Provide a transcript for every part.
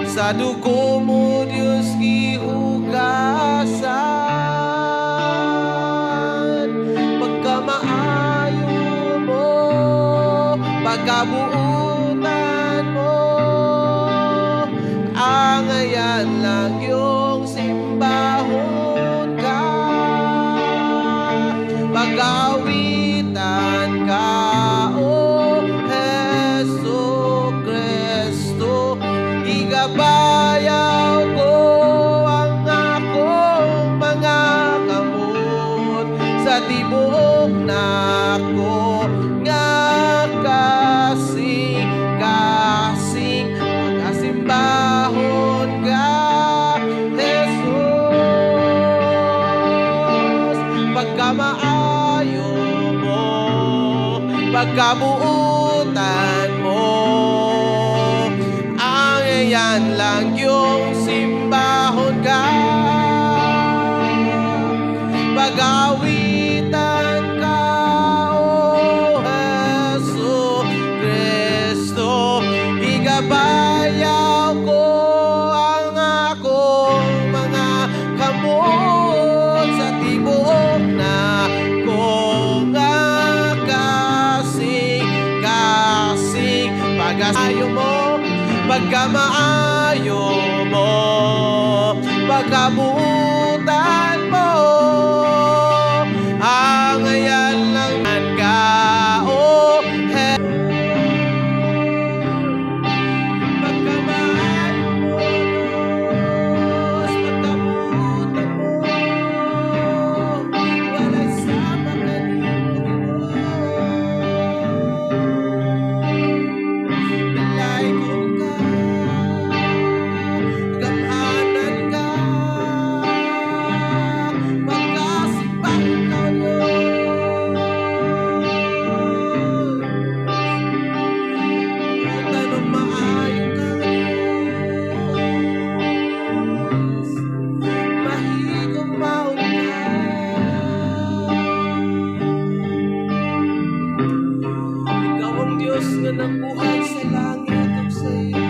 Sa dugo mo, Diyos, gihugasan. Pagkamaayo mo, pagkabuutan mo, angayan lang yung simbahon ka, pag-awitan ka, O Hesu Kristo. Igabayaw ko ang akong mga kamot sa tibuok nako nga kasing kasing pagasimbahon ka, Jesus. Pagkamaayo mo, pagkabuutan mo, angayan lang yung simbahon ka, pag-awitan ka, O Hesu Kristo. Igabayaw ko ang akong mga kamot sa tibuok nako nga kasing kasing. Pag-ayo mo, pagkamaayo mo, pagkabuutan mo, angayan lang ka, O Pagkamaayo mo, Diyos, pagkabuutan mo, walay sama kanimo, Ginoo. Dalaygon ka, gamhanan ka, pagkasimbahon ka, Diyos. Buutan og maayo ka, Diyos. Mahigugmaon ka. Ikaw ang Diyos nga nagbuhat sa langit ug sa yuta.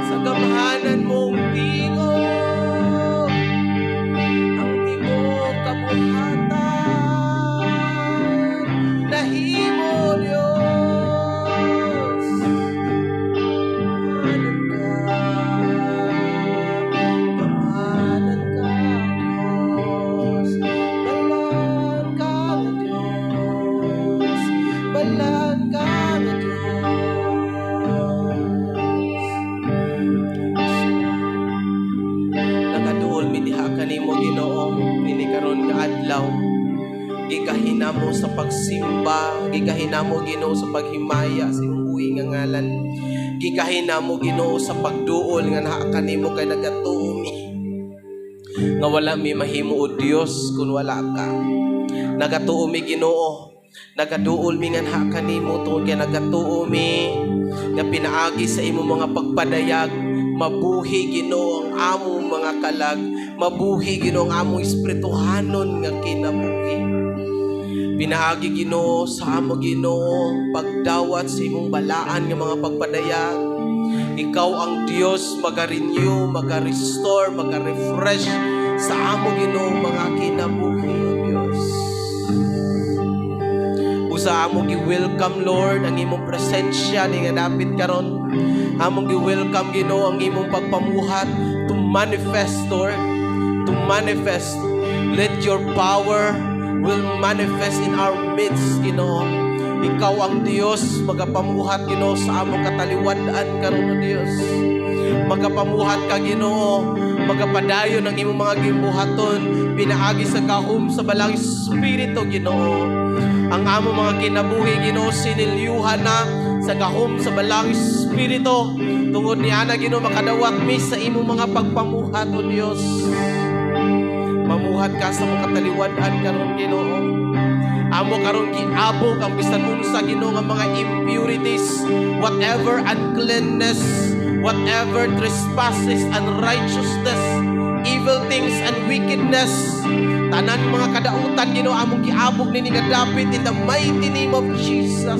Sa gamhanan mong tingog, ang tibuok kabuhatan nahimo, Diyos. Gamhanan ka, gamhanan ka, Diyos. Balaan ka nga Diyos, balaan ka nga Diyos. Nagaduol mi diha kanimo, Ginoo, ini karon nga adlaw. Gikahinamo sa pagsimba, gikahinamo, Ginoo, sa paghimaya sa imong buhi nga ngalan. Gikahinamo, Ginoo, sa pagduol nga naa kanimo kay nagatuo mi nga wala mi mahimo, o Dios, kun wala ka. Nagatuo mi, Ginoo, nagaduol mi nga naa kanimo tungod kay nagatuo mi nga pinaagi sa imong mga pagpadayag, mabuhi, Ginoo, ang among mga kalag, mabuhi, Ginoo, ang among espirituhanon nga kinabuhi. Pinaagi, Ginoo, sa amo, Ginoo, pagdawat sa imong balaan nga mga pagpadayag. Ikaw ang Dios maga-renew, maga-restore, maga-refresh sa amo, Ginoo, mga kinabuhi, O Dios. Usa amo gi-welcome, Lord, ang imong presensya ni nga dapit karon. Among gi-welcome, Ginoo, ang imong pagpamuhat to manifest, Lord, to manifest. Let your power will manifest in our midst, Ginoo. Ikaw ang Dios magapamuhat, Ginoo, sa among kataliwad-an karon, O Dios. Magapamuhat ka, Ginoo, magapadayon ang imong mga gimbuhaton pinaagi sa gahom sa Balaang Espiritu, Ginoo. Ang among mga kinabuhi, Ginoo, sinilyuhan na sa gahom sa Balaang Espiritu. Tungod ni ana, Ginoo, makadawat mi sa imong mga pagpamuhat, O Dios. Mamuhat ka sa mga kataliwad-an karon, Ginoo. Amo karon giabog ang bisan unsa, Ginoo, nga mga impurities, whatever uncleanness, whatever trespasses, unrighteousness, evil things and wickedness. Tanan mga kadautan, Ginoo, among giabog nini nga dapit in the mighty name of Jesus.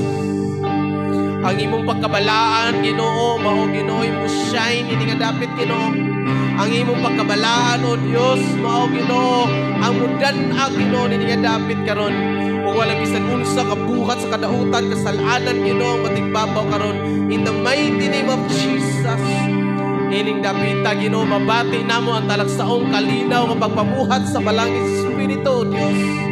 Ang imong pagkabalaan, Ginoo, mao, Ginoo, mo shine ini nga dapit, Ginoo. Ang imong pagkabalaan, O Dios, mao, Ginoo, ang mudan-ag, Ginoo, ini nga dapit karon. Ug wala bisan unsa ka buhat sa kadautan, kasalanan, Ginoo, matigbabaw karon. In the mighty name of Jesus. Ining dapita, Ginoo, mabati namo ang talagsaong kalinaw nga pagpamuhat sa Balaang Espiritu, O Dios.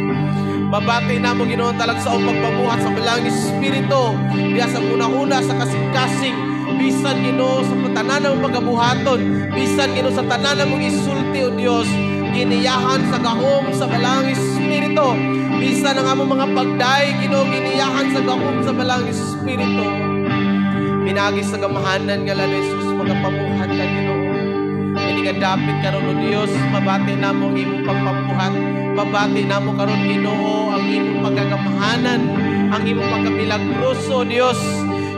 Mabati namo, Ginoo, ang talagsaong pagpamuhat sa Balaang Espiritu diya sa hunahuna, sa kasing-kasing, bisan, Ginoo, sa tanan mong pagabuhaton, bisan, Ginoo, sa tanan mong isulti, O Dios, giniyahan sa gahom sa Balaang Espiritu. Bisan ang among mga pagday, Ginoo, giniyahan sa gahom sa Balaang Espiritu. Pinaagi sa gamahanan nga ngalan ni Jesus, magapamuhat ka, Ginoo. Ini nga dapit karon, O Dios, mabati namo ang imong pagpamuhat. Mabati namo karon, Ginoo, ang imong pagkagamahanan, ang imong pagkamilagroso, Dios.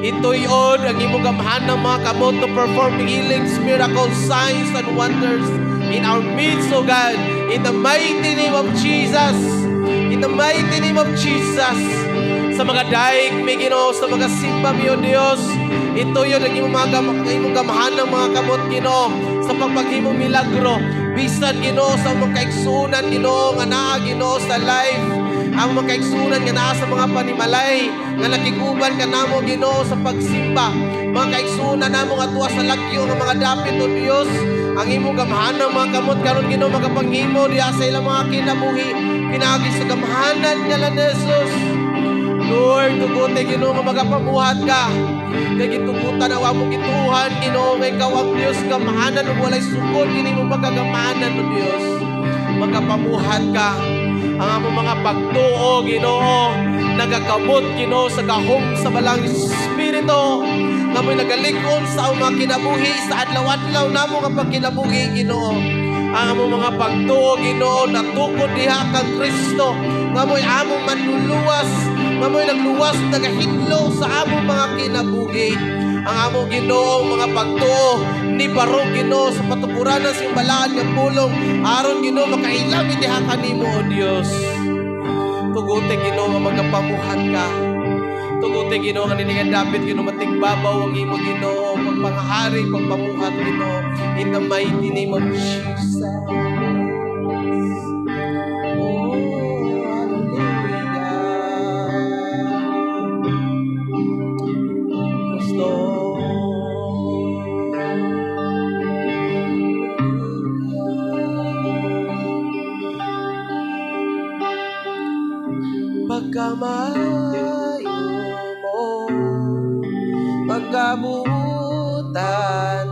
Ituyon ang imong gamahanan mga kamot to perform healings, miracles, signs, and wonders in our midst, O God. In the mighty name of Jesus. In the mighty name of Jesus. Sa mga daig mi, Ginoo, sa mga simba mi, O Dios, ituyon ang imong mga ang imong gamahanan mga kamot, Ginoo, sa pagpaghimong milagro. Bisan, Ginoo, sa mga kaigsuonan, Ginoo, nga naa, Ginoo, sa live, ang mga kaigsuonan nga naa sa mga panimalay nga nakig-uban kanamo, Ginoo, sa pagsimba, mga kaigsuonan namo nga tuwa sa lagyo nga mga dapit, O Dios, ang imong gamahanan mga kamot karon, Ginoo, magapanghimo diha sa ilang mga kinabuhi pinaagi sa gamahanan nga ngalan ni Jesus. Lord, tuguti, Ginoo, nga magapamuhat ka. Kay gitugutan ang among gituohan, Ginoo, nga ikaw ang Dios gamahanan ug walay sukod kini imong pagkagamahanan, O Dios. Magapamuhat ka. Ang among mga pagtuo, Ginoo, nagakamot, Ginoo, sa gahom sa Balaang Espiritu nga mo'y nagalig-on sa among mga kinabuhi sa adlaw-adlaw namo nga pagkinabuhi, Ginoo. Ang among mga pagtuo, Ginoo, natukod diha kang Kristo nga mo'y among manluluwas, nga mo'y nagluwas, nagahidlo sa among mga kinabuhi. Ang among, Ginoo, mga pagtuo ni barog, Ginoo, sa patukuranan sa iyong balaan nga pulong aron, Ginoo, makaila mi diha kanimo, O Dios. Tuguti, Ginoo, nga magapamuhat ka. Tuguti, Ginoo, nga niini nga dapit, Ginoo, matigbabaw ang imo, Ginoo, pagpangahari, pagpamuhat, Ginoo, in the mighty name of Jesus. Oh, hallelujah. Yes, Lord. Hallelujah. Pagkamaayo mo, pagkabuutan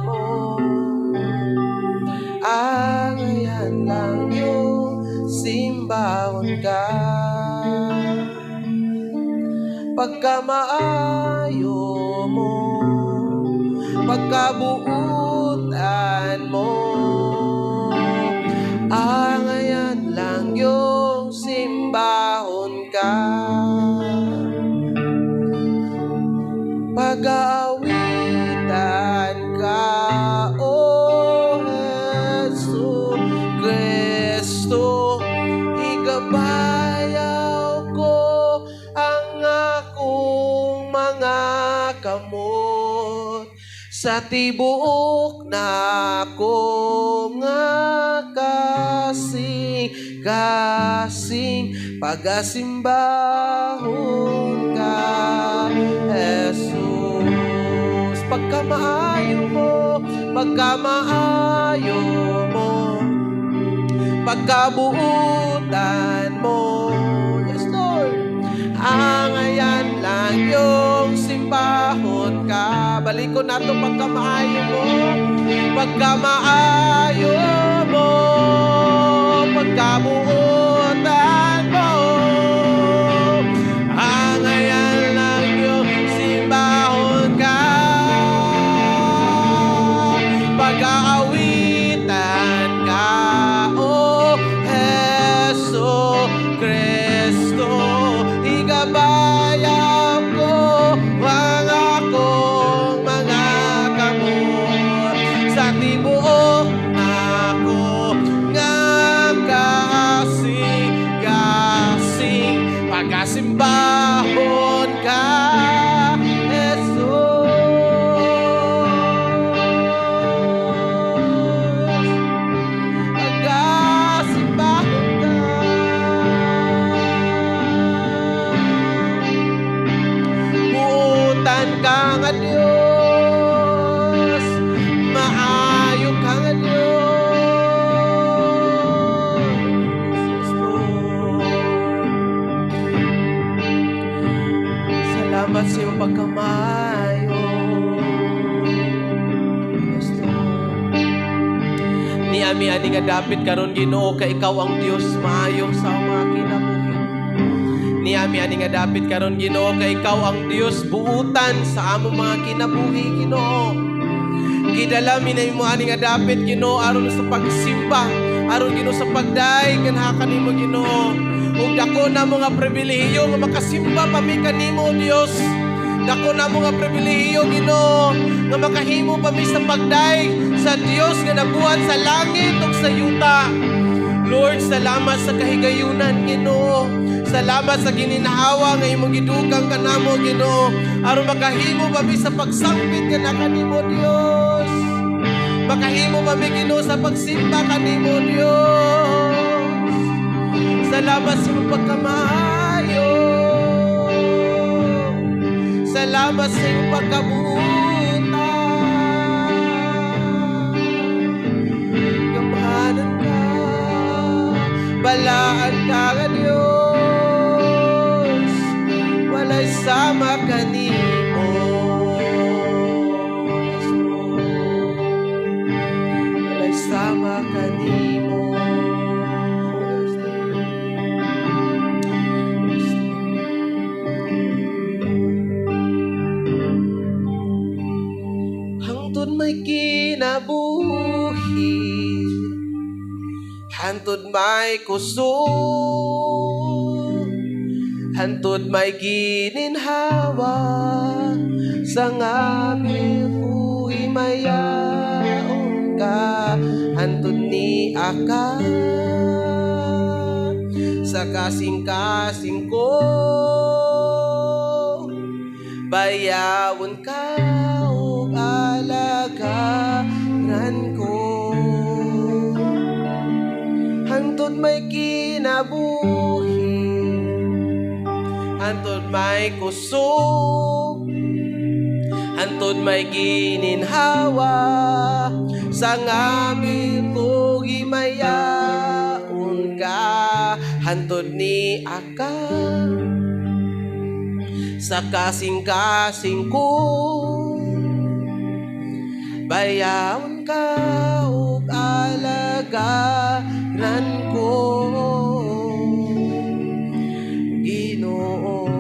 mo, angayan lang yung simbahon ka. Pagkamaayo mo, pagkabuutan mo, angayan lang yung simbahon ka. Pag-aawitan ka, O Hesu Kristo, igabayaw ko ang akong mga kamot sa tibuok na ako nga kasing kasing pagasimbahon ka, Jesus. Pagkamaayo mo, pagkamaayo mo, pagkabuutan mo, yes, Lord, angayan lang yung simbahon ka. Balikon nato: pagkamaayo mo, pagkamaayo mo, pagkabuutan mo, angayan lang yung simbahon ka. Pag-aawitan ka, O Hesu Kristo, igabayaw ko ang akong mga kamot sa tibuok ako nga kasing. ka nga Dios, maayo ka nga Dios. Yes, Lord. Salamat sa iyong pagkamaayo. Yes, Lord. Niami ani nga dapit karon, Ginoo, kay ikaw ang Dios maayo sa mga kinabuhi. Niami ani nga dapit karon, Ginoo, kay ikaw ang Dios buutan sa among mga kinabuhi, Ginoo. Gidala mi nimo ani nga dapit, Ginoo, aron sa pagsimba, aron, Ginoo, sa pagdayeg kanha kanimo, Ginoo. Ug dako na mga pribilehiyo nga makasimba pa mi kanimo, Dios. Dako na mga pribilehiyo, Ginoo, nga makahimo pa mi sa pagdayeg sa Dios nga nabuhat sa langit ug sa yuta. Lord, salamat sa kahigayunan, Ginoo. Salamat sa gininhawa nga imong gidugang kanamo, Ginoo, aron makahimo pa mi sa pagsangpit kana kanimo, Dios. Makahimo pa mi, Ginoo, sa pagsimba kanimo, Dios. Salamat sa imong pagkamaayo. Salamat sa imong pagkabuutan. Gamhanan ka, balaan ka nga Dios, walay sama kanimo. Yes, Lord. Walay sama kanimo. Yes, Lord. Yes, Lord. Hangtod may kinabuhi, hantod may kusog, hantod may gininhawa, sa ngabil ko himayaon ka, hantod ni aka sa kasing-kasing ko, bayawon ka ug alagaran ko. Hantod may kinabuhi, hantod may kusog, hantod may gininhawa, sa ngabil ko himayaon ka, hantod ni aka sa kasing-kasing ko, bayawon ka ug alagaran ko, Ginoo,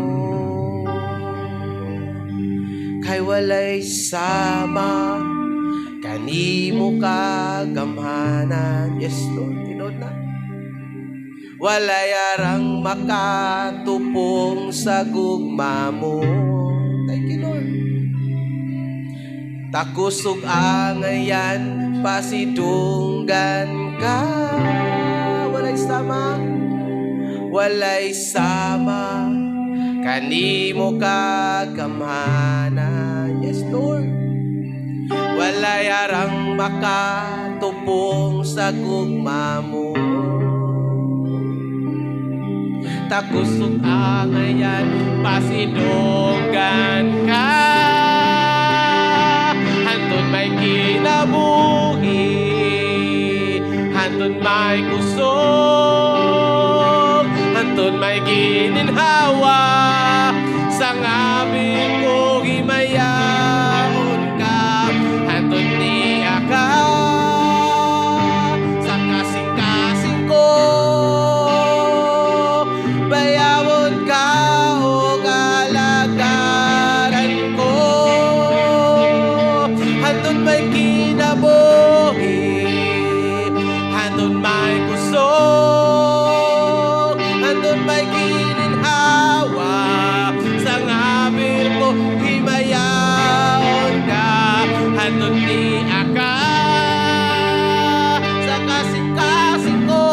kay walay sama kanimo kagamhanan. Yes, Lord, tinuod na. Walay arang makatupong sa gugma mo. Thank you, Lord. Takusog angayan, pasidunggan ka. Walay sama, walay sama kanimo kagamhanan. Yes, Lord. Walay arang makatupong sa gugma mo. Takusog angayan, pasidunggan ka. Hantod may kinabuhi, hantod may kusog, hantod may gininhawa, sa ngabil ko himayaon ka, hantod niya ka sa kasing-kasing ko, bayawon ka ug alagaran ko. Hantod may kinabuhi, hantod may kusog, hantod may gininhawa, sa ngabil ko himayaon ka, hantod ni aka sa kasing-kasing ko,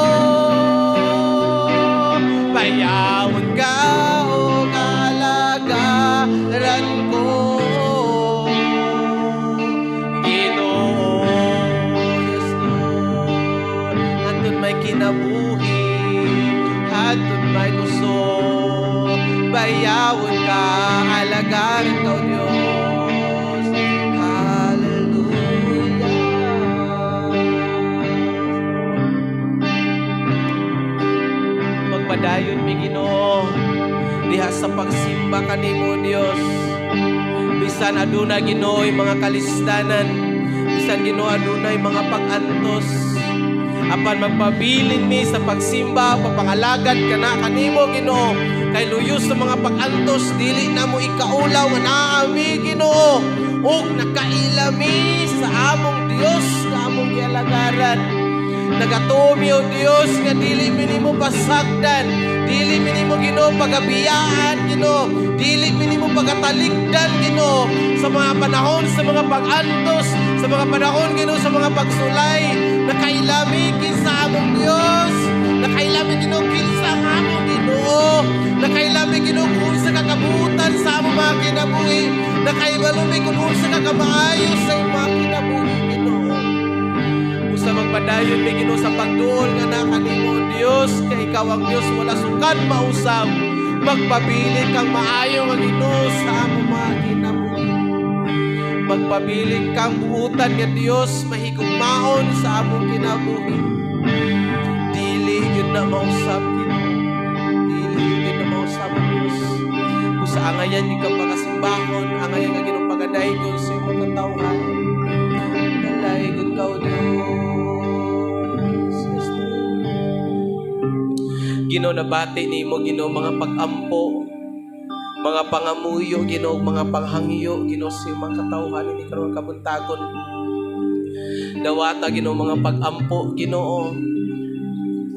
bayawon ka ug alagaran ko, Ginoo. Yes, Lord. Hantod may kinabuhi, hantod may kusog, bayawon ka, alagaran ka, O Diyos. kanimo, Dios. Bisan aduna, Ginoo, mga kalisdanan, bisan, Ginoo, adunay mga pag-antos, apan magpabilin mi sa pagsimba, papangalagad kana kanimo, Ginoo, kay luyos sa mga pag-antos dili namo ikaulaw nga naa mi, Ginoo, ug nakaila mi sa among Dios nga among gialagaran. Nagatuo mi, O Dios, nga dili mi nimo pasagdan, dili mi nimo, Ginoo, pagabiyaan, Ginoo, dili mi nimo pagatalikdan, Ginoo, sa mga panahon sa mga pag-antos, sa mga panahon, Ginoo, sa mga pagsulay. Nakaila mi kinsa among Dios, nakaila mi, Ginoo, kinsa ang among Ginoo, nakaila mi, Ginoo, kung unsa ka kabuutan sa among mga kinabuhi, nakaibalo mi kung unsa ka kamaayo sa imong mga kinabuhi, Ginoo. Usa magpadayon mi, Ginoo, sa pagduol nga na kanimo, Dios, kay ikaw ang Dios wala sukad mausab. Magpabilin kang maayo nga Ginoo sa among mga kinabuhi. Magpabilin kang buutan nga Dios, mahigugmaon sa among kinabuhi. Dili gyud na mausab, Ginoo. Dili gyud na mausab ang Dios. Busa angayan gyud kang pagasimbahon, angayan ka, Ginoo, pagadaygon sa imong katawhan. Dalaygon ka, O Dios. Yes, Lord. Ginoo, nabati nimo, Ginoo, mga pag-ampo, mga pangamuyo, Ginoo, mga panghangyo, Ginoo, sa imong mga katawhan ini karon kabuntagon. Dawata, Ginoo, mga pag-ampo, Ginoo,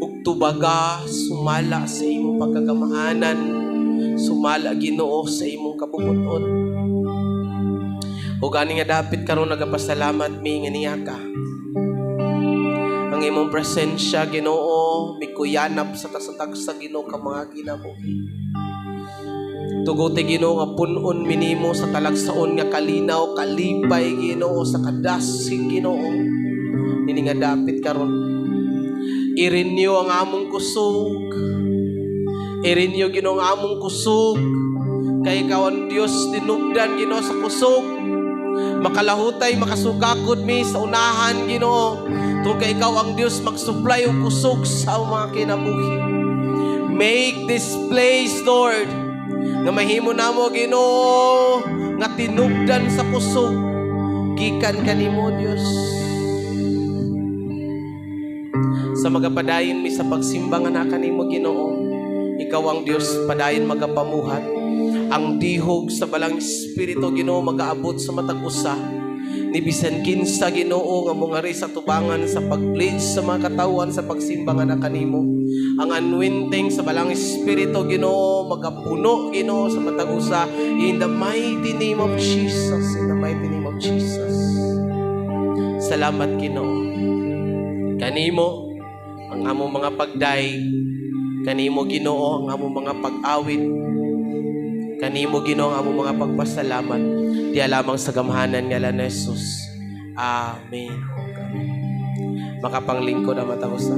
ug tubaga sumala sa imong pagkagamaanan, sumala, Ginoo, sa imong kabubut-on. Ug ani nga dapit karon, nagapasalamat mi nga niya ka. Ang imong presensya, Ginoo, mikuyanap sa tagsa, Ginoo, ka mga kinabuhi. Tuguti, Ginoo, nga punon mi nimo sa talagsaon nga kalinaw, kalipay, Ginoo, sa kadasig, Ginoo. Nini nga dapit karon. I-renew ang among kusog. I-renew, Ginoo, ang among kusog. Kay ikaw ang Dios dinugdan, Ginoo, sa kusog. Makalahutay, makasugakod mi sa unahan, Ginoo. Tungod kay ikaw ang Dios mag-supply og kusog sa among mga kinabuhi. Make this place, Lord, nga mahimo namo, Ginoo, nga tinubdan sa kusog gikan kanimo, Dios. Sa magapadayon mi sa pagsimba nga na kanimo, Ginoo, ikaw ang Dios padayon magapamuhat. Ang dihog sa Balang Espiritu, Ginoo, magaabot sa matag usa. Ni bisan kinsa, Ginoo, nga mongari sa tubangan sa pag-pledge sa mga katawhan sa pagsimba nga na kanimo. Ang anointing sa Balang Espiritu, Ginoo, magapuno, Ginoo, sa matag usa, in the mighty name of Jesus, in the mighty name of Jesus. Salamat, Ginoo. Kanimo ang among mga pagdayeg, kanimo, Ginoo, ang among mga pag-awit, kanimo, Ginoo, ang among mga pagpasalamat. Diha lamang sa gamhanan nga ni Jesus. Amen. Amen. Makapanglingkod ang matag usa.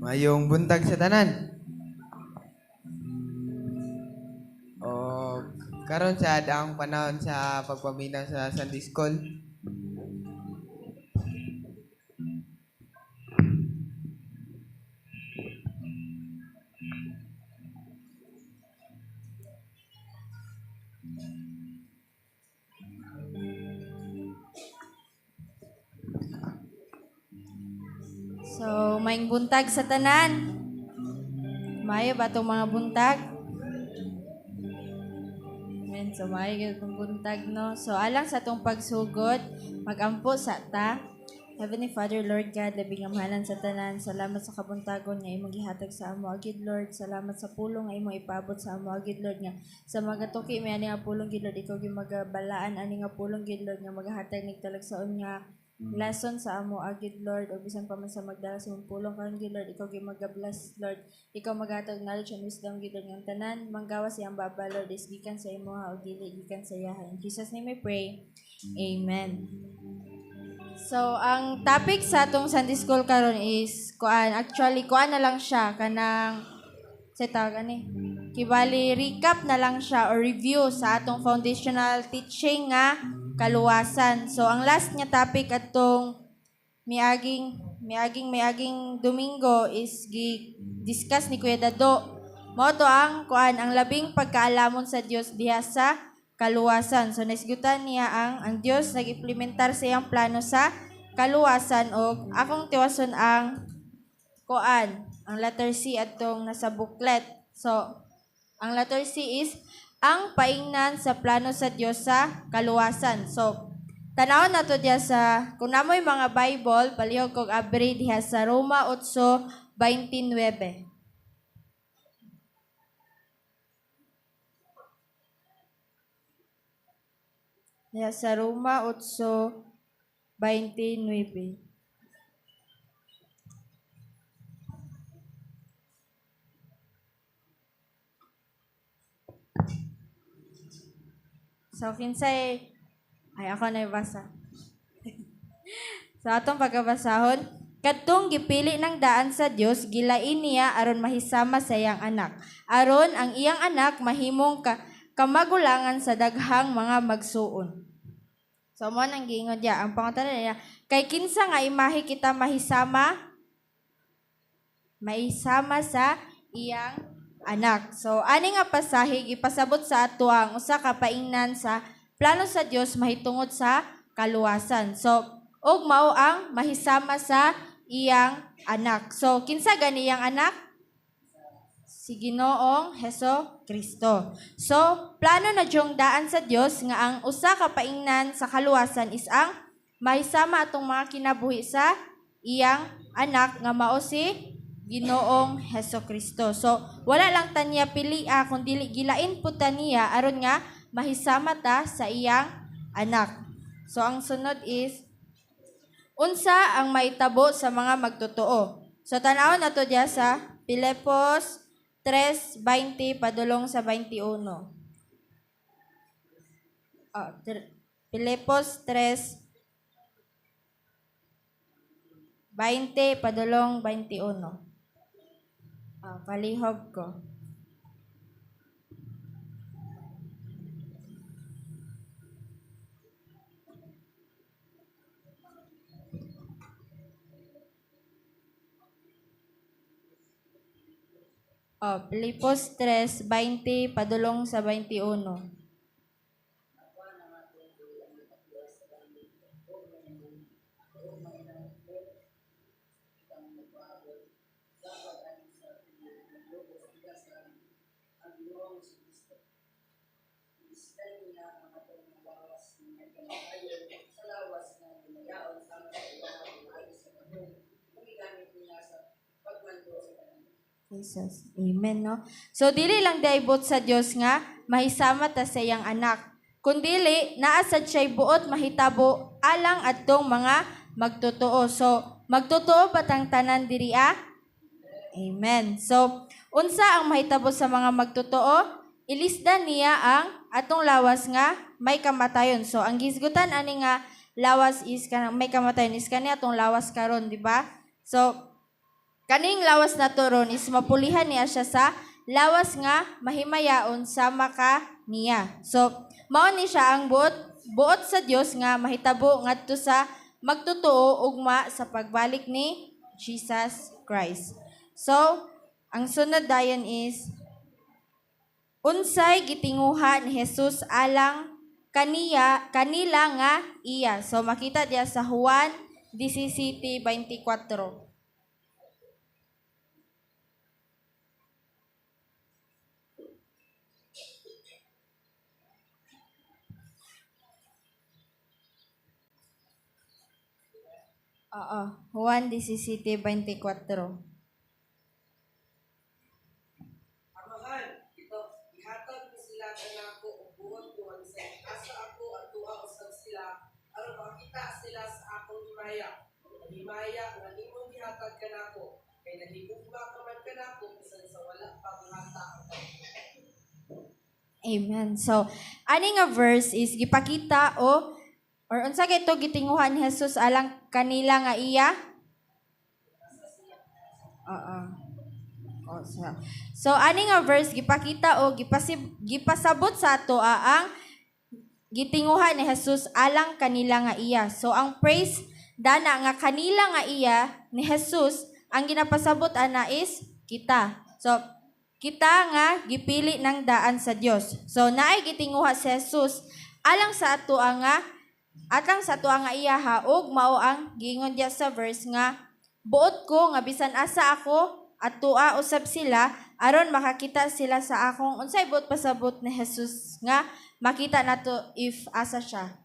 Mayong buntag sa tanan. O karon sa ang panahon sa pagpaminaw sa Sunday School. So, maayong buntag sa tanan. Maayo ba itong mga buntag? Amen. So, maayo gyud itong buntag, no? So, alang sa atong pagsugod, magampo sa ta. Heavenly Father, Lord God, labing amahalan sa tanan, salamat sa kabuntagon nga imong gihatag sa amo agid, Lord. Salamat sa pulong nga imong ipaabot sa amo agid, Lord, nga sa mga tuki may ani nga pulong gid, Lord, ikaw gyud magabalaan ani nga pulong gid, Lord, nga magahatag nig talagsaon nga lesson sa amo agid, Lord, o bisan pa man sa magdala sa imong pulong karon gid, Lord, ikaw gyud magabless, Lord. Ikaw magahatag knowledge and wisdom gid, Lord, nga ang tanan manggawas iyang baba, Lord, is gikan sa imuha o dili gikan sa iyaha. In Jesus name I pray. Amen. So, ang topic sa atong Sunday school karon is kuan, actually kuan na lang siya kanang sa tawag ani. Kibali recap na lang siya or review sa atong foundational teaching nga kaluwasan. So, ang last nga topic atong miaging Domingo is gi-discuss ni Kuya Dado. Mao to ang kuan, ang labing pagkaalamon sa Dios diha sa kaluwasan. So naisgutan niya ang Dios nag-implementar sa iyang plano sa kaluwasan og akong tiwason ang kuan, ang letter C atong nasa booklet. So ang letter C is ang paingnan sa plano sa Dios sa kaluwasan. So tan-awon nato diha sa kung namoy mga Bible, palihog kog abri diha sa Roma 8:29. Diha sa Roma 8:29. So kinsay ay ako na ibasa. Sa atong pagkabasahon, kadtong gipili ng daan sa Dios, gilain niya aron mahisama sa iyang anak. Aron ang iyang anak mahimong kamagulangan sa daghang mga magsuon. So mo nang giingon diya ang pangutana niya, kay kinsa nga imahe kita mahisama? Mahisama sa iyang anak. So ani nga pasahe gipasabot sa ato ang usa ka paingnan sa plano sa Dios mahitungod sa kaluwasan. So og mao ang mahisama sa iyang anak. So kinsa gani iyang anak? Si Ginoong Heso Kristo. So, plano na diyong daan sa Dios nga ang usa ka paingnan sa kaluwasan is ang mahisama atong mga kinabuhi sa iyang anak nga mao si Ginoong Heso Kristo. So, wala lang taniya pilia kun dili gilain pud taniya aron nga mahisama ta sa iyang anak. So, ang sunod is unsa ang mahitabo sa mga magtotoo. So, tan-awon nato diya sa Filipos 3:20 padulong sa 21. Filipos 3:20 padulong 21. Palihog ko. Filipos 3:20 padulong sa 21. Jesus. Amen, no? So, dili lang daibot sa Dios nga mahisama ta sa iyang anak. Kundili, naa sad siya'y buot mahitabo alang adtong mga magtotoo. So, magtotoo ba tang tanan diri, ah? Amen. So, unsa ang mahitabo sa mga magtotoo? Ilisdan niya ang atong lawas nga may kamatayon. So, ang gisgutan ani nga lawas is kanang may kamatayon is kani atong lawas karon, di ba? So, kaning lawas na to ron is mapulihan niya siya sa lawas nga mahimayaon sama ka niya. So, mao ni siya ang buot sa Dios nga mahitabo ngadto sa magtotoo ugma sa pagbalik ni Jesus Christ. So, ang sunod dayon is unsay gitinguha ni Jesus alang kaniya kanila nga iya. So, makita diya sa Juan 17:24. Oo, Juan 17:24. Amahan, ito, ihatag ko sila kanako ug buot ko nga bisan asa ako adtoa usab sila aron makakita sila sa akong himaya. Ang himaya nga nimong gihatag kanako kay nahigugma ka man kanako bisan sa wala pa buhata ang kalibutan. Amen. So, ani nga verse is gipakita o or unsa kay to gitinguhan ni Jesus alang kanila nga iya? Oo. Oh, so ani nga verse gipakita o gipasabot sa ato ang gitinguhan ni Jesus alang kanila nga iya. So ang praise dana nga kanila nga iya ni Jesus ang ginapasabot ana is kita. So kita nga gipili ng daan sa Dios. So naay gitinguha si Jesus alang sa ato nga atlang sa ato nga iya ha ug mao ang giingon diya sa verse nga buot ko nga bisan asa ako atua usab sila aron makakita sila sa akong unsay buot pasabot ni Jesus nga makita nato if asa siya.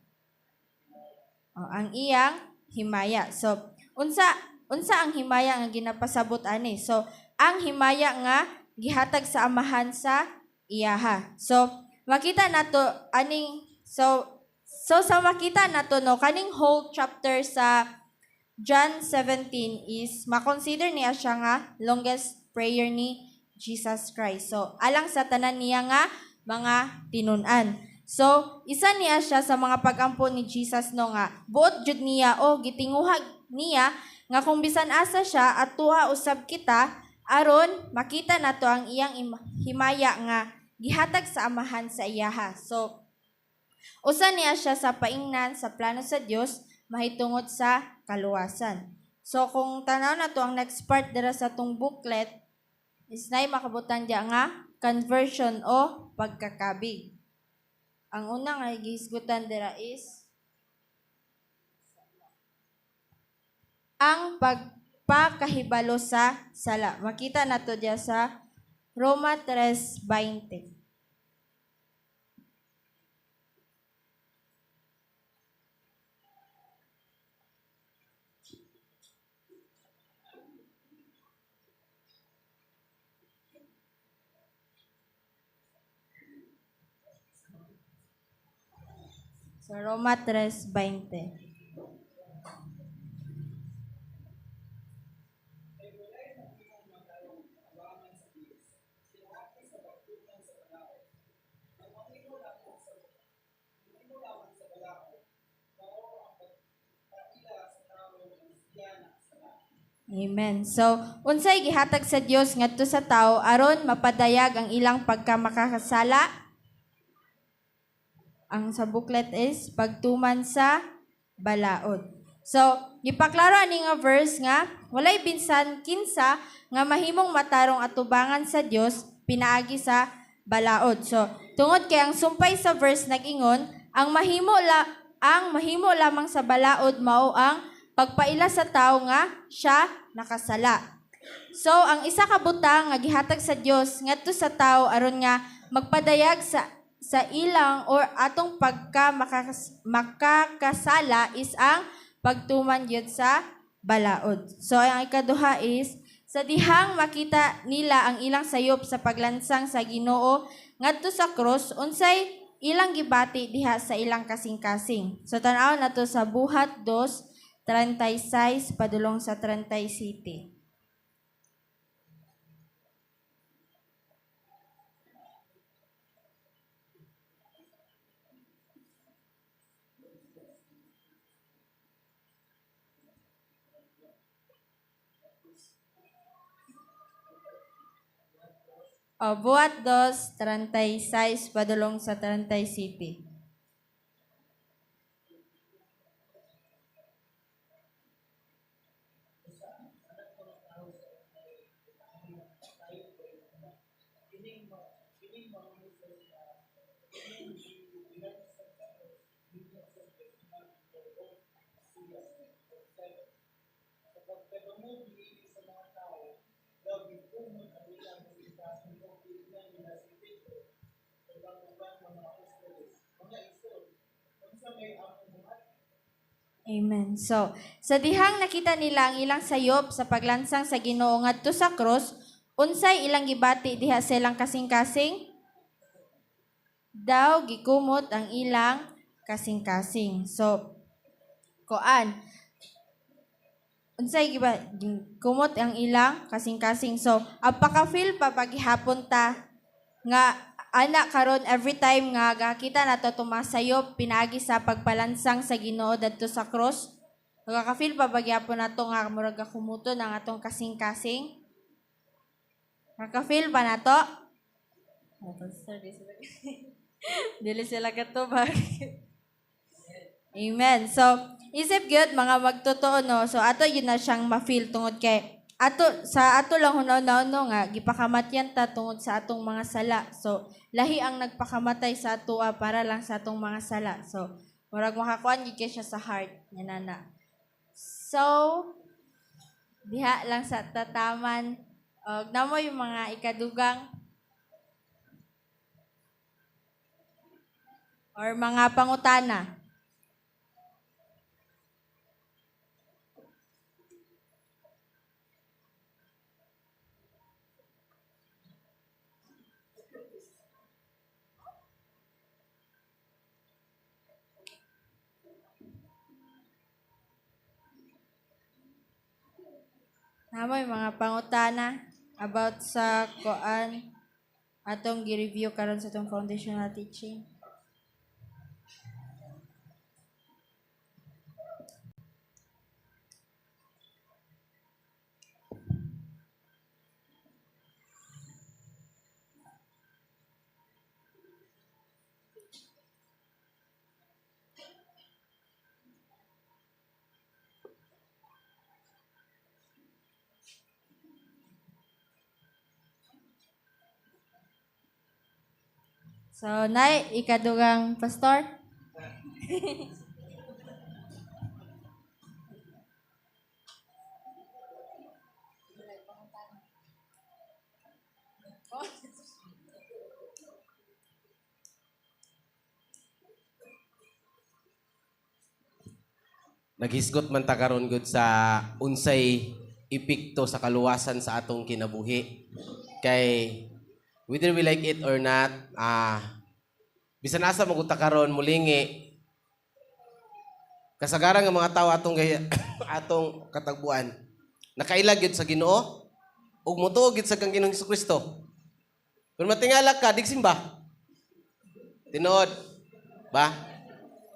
O, ang iyang himaya. So unsa unsa ang himaya nga ginapasabot ani? So ang himaya nga gihatag sa amahan sa iyaha. So makita nato aning so so sa makita nato no kaning whole chapter sa John 17 is makonsider niya siya nga longest prayer ni Jesus Christ. So alang sa tanan niya nga mga tinun-an. So isa niya siya sa mga pagampo ni Jesus no nga buot jud niya o gitinguhag niya nga kung bisan asa siya at tuha usab kita aron makita nato ang iyang himaya nga gihatag sa amahan sa iyaha. So usa niya siya sa paingnan sa plano sa Dios mahitungod sa kaluwasan. So kung tanaw na to ang next part dira sa tong booklet is nay makabutan diya nga conversion o pagkakabig. Ang una nga gihisgutan dira is ang pagpakahibalo sa sala. Makita nato diya sa Roma 3:20. Sa Roma 3:20. Amen. So, unsay gihatag sa Dios ngadto sa tawo aron mapadayag ang ilang pagkamakakasala? Ang sa booklet is pagtuman sa balaod. So, gipaklaro ani nga verse nga walay binsan kinsa nga mahimong matarong atubangan sa Dios pinaagi sa balaod. So, tungod kay ang sumpay sa verse nag-ingon, ang mahimo lamang sa balaod mao ang pagpaila sa tawo nga siya nakasala. So, ang isa ka butang nga gihatag sa Dios ngadto sa tawo aron nga magpadayag sa ilang or atong pagka makakasala is ang pagtuman gyud sa balaod. So ang ikaduha is sa dihang makita nila ang ilang sayop sa paglansang sa Ginoo ngadto sa cross, unsay ilang gibati diha sa ilang kasing-kasing. So tan-aw nato sa Buhat 2:36 padulong sa 37. O, Buhat 2:36 padulong sa 37. Amen. So, sa dihang nakita nila ang ilang sayop sa paglansang sa Ginoo ngadto sa cross, unsay ilang gibati diha sa ilang kasing-kasing? Daw gikumot ang ilang kasing-kasing. So, koan unsay giba kumot ang ilang kasing-kasing. So, ang paka-feel pa paghihapon ta nga ana karon every time nga gakita nato tumasayop pinaagi sa pagpalansang sa Ginoo dadto sa cross, nagaka-feel pa pagyapon nato nga murag kumuton ang atong kasing-kasing. Naka-feel pa nato? Oh, pastor, dili sila katubag. Amen. So, isip gyud mga magtotoo, no. So ato yun na siyang ma-feel tungod kay ato sa ato lang hunaw no nga gipakamatyan ta tungod sa atong mga sala. So lahi ang nagpakamatay sa atoa para lang sa atong mga sala. So murag makakuan gyud kay siya sa heart nga nana. So diha lang sa tataman og namo yung mga ikadugang or mga pangutana. Namo yung mga pangutana about sa koan atong gi-review karon sa atong foundational teaching. So, nay, ikadugang pastor? Naghisgot man ta karon gud sa unsay epekto sa kaluwasan sa atong kinabuhi. Kay whether we like it or not, bisan asa maguta karon mulingi, kasagaran nga mga tawo atong atong katagbuan nakaila gyud sa Ginoo ug motuo gyud sa kang Ginoong Kristo. Pero matingala ka, di simba. Tinuod ba?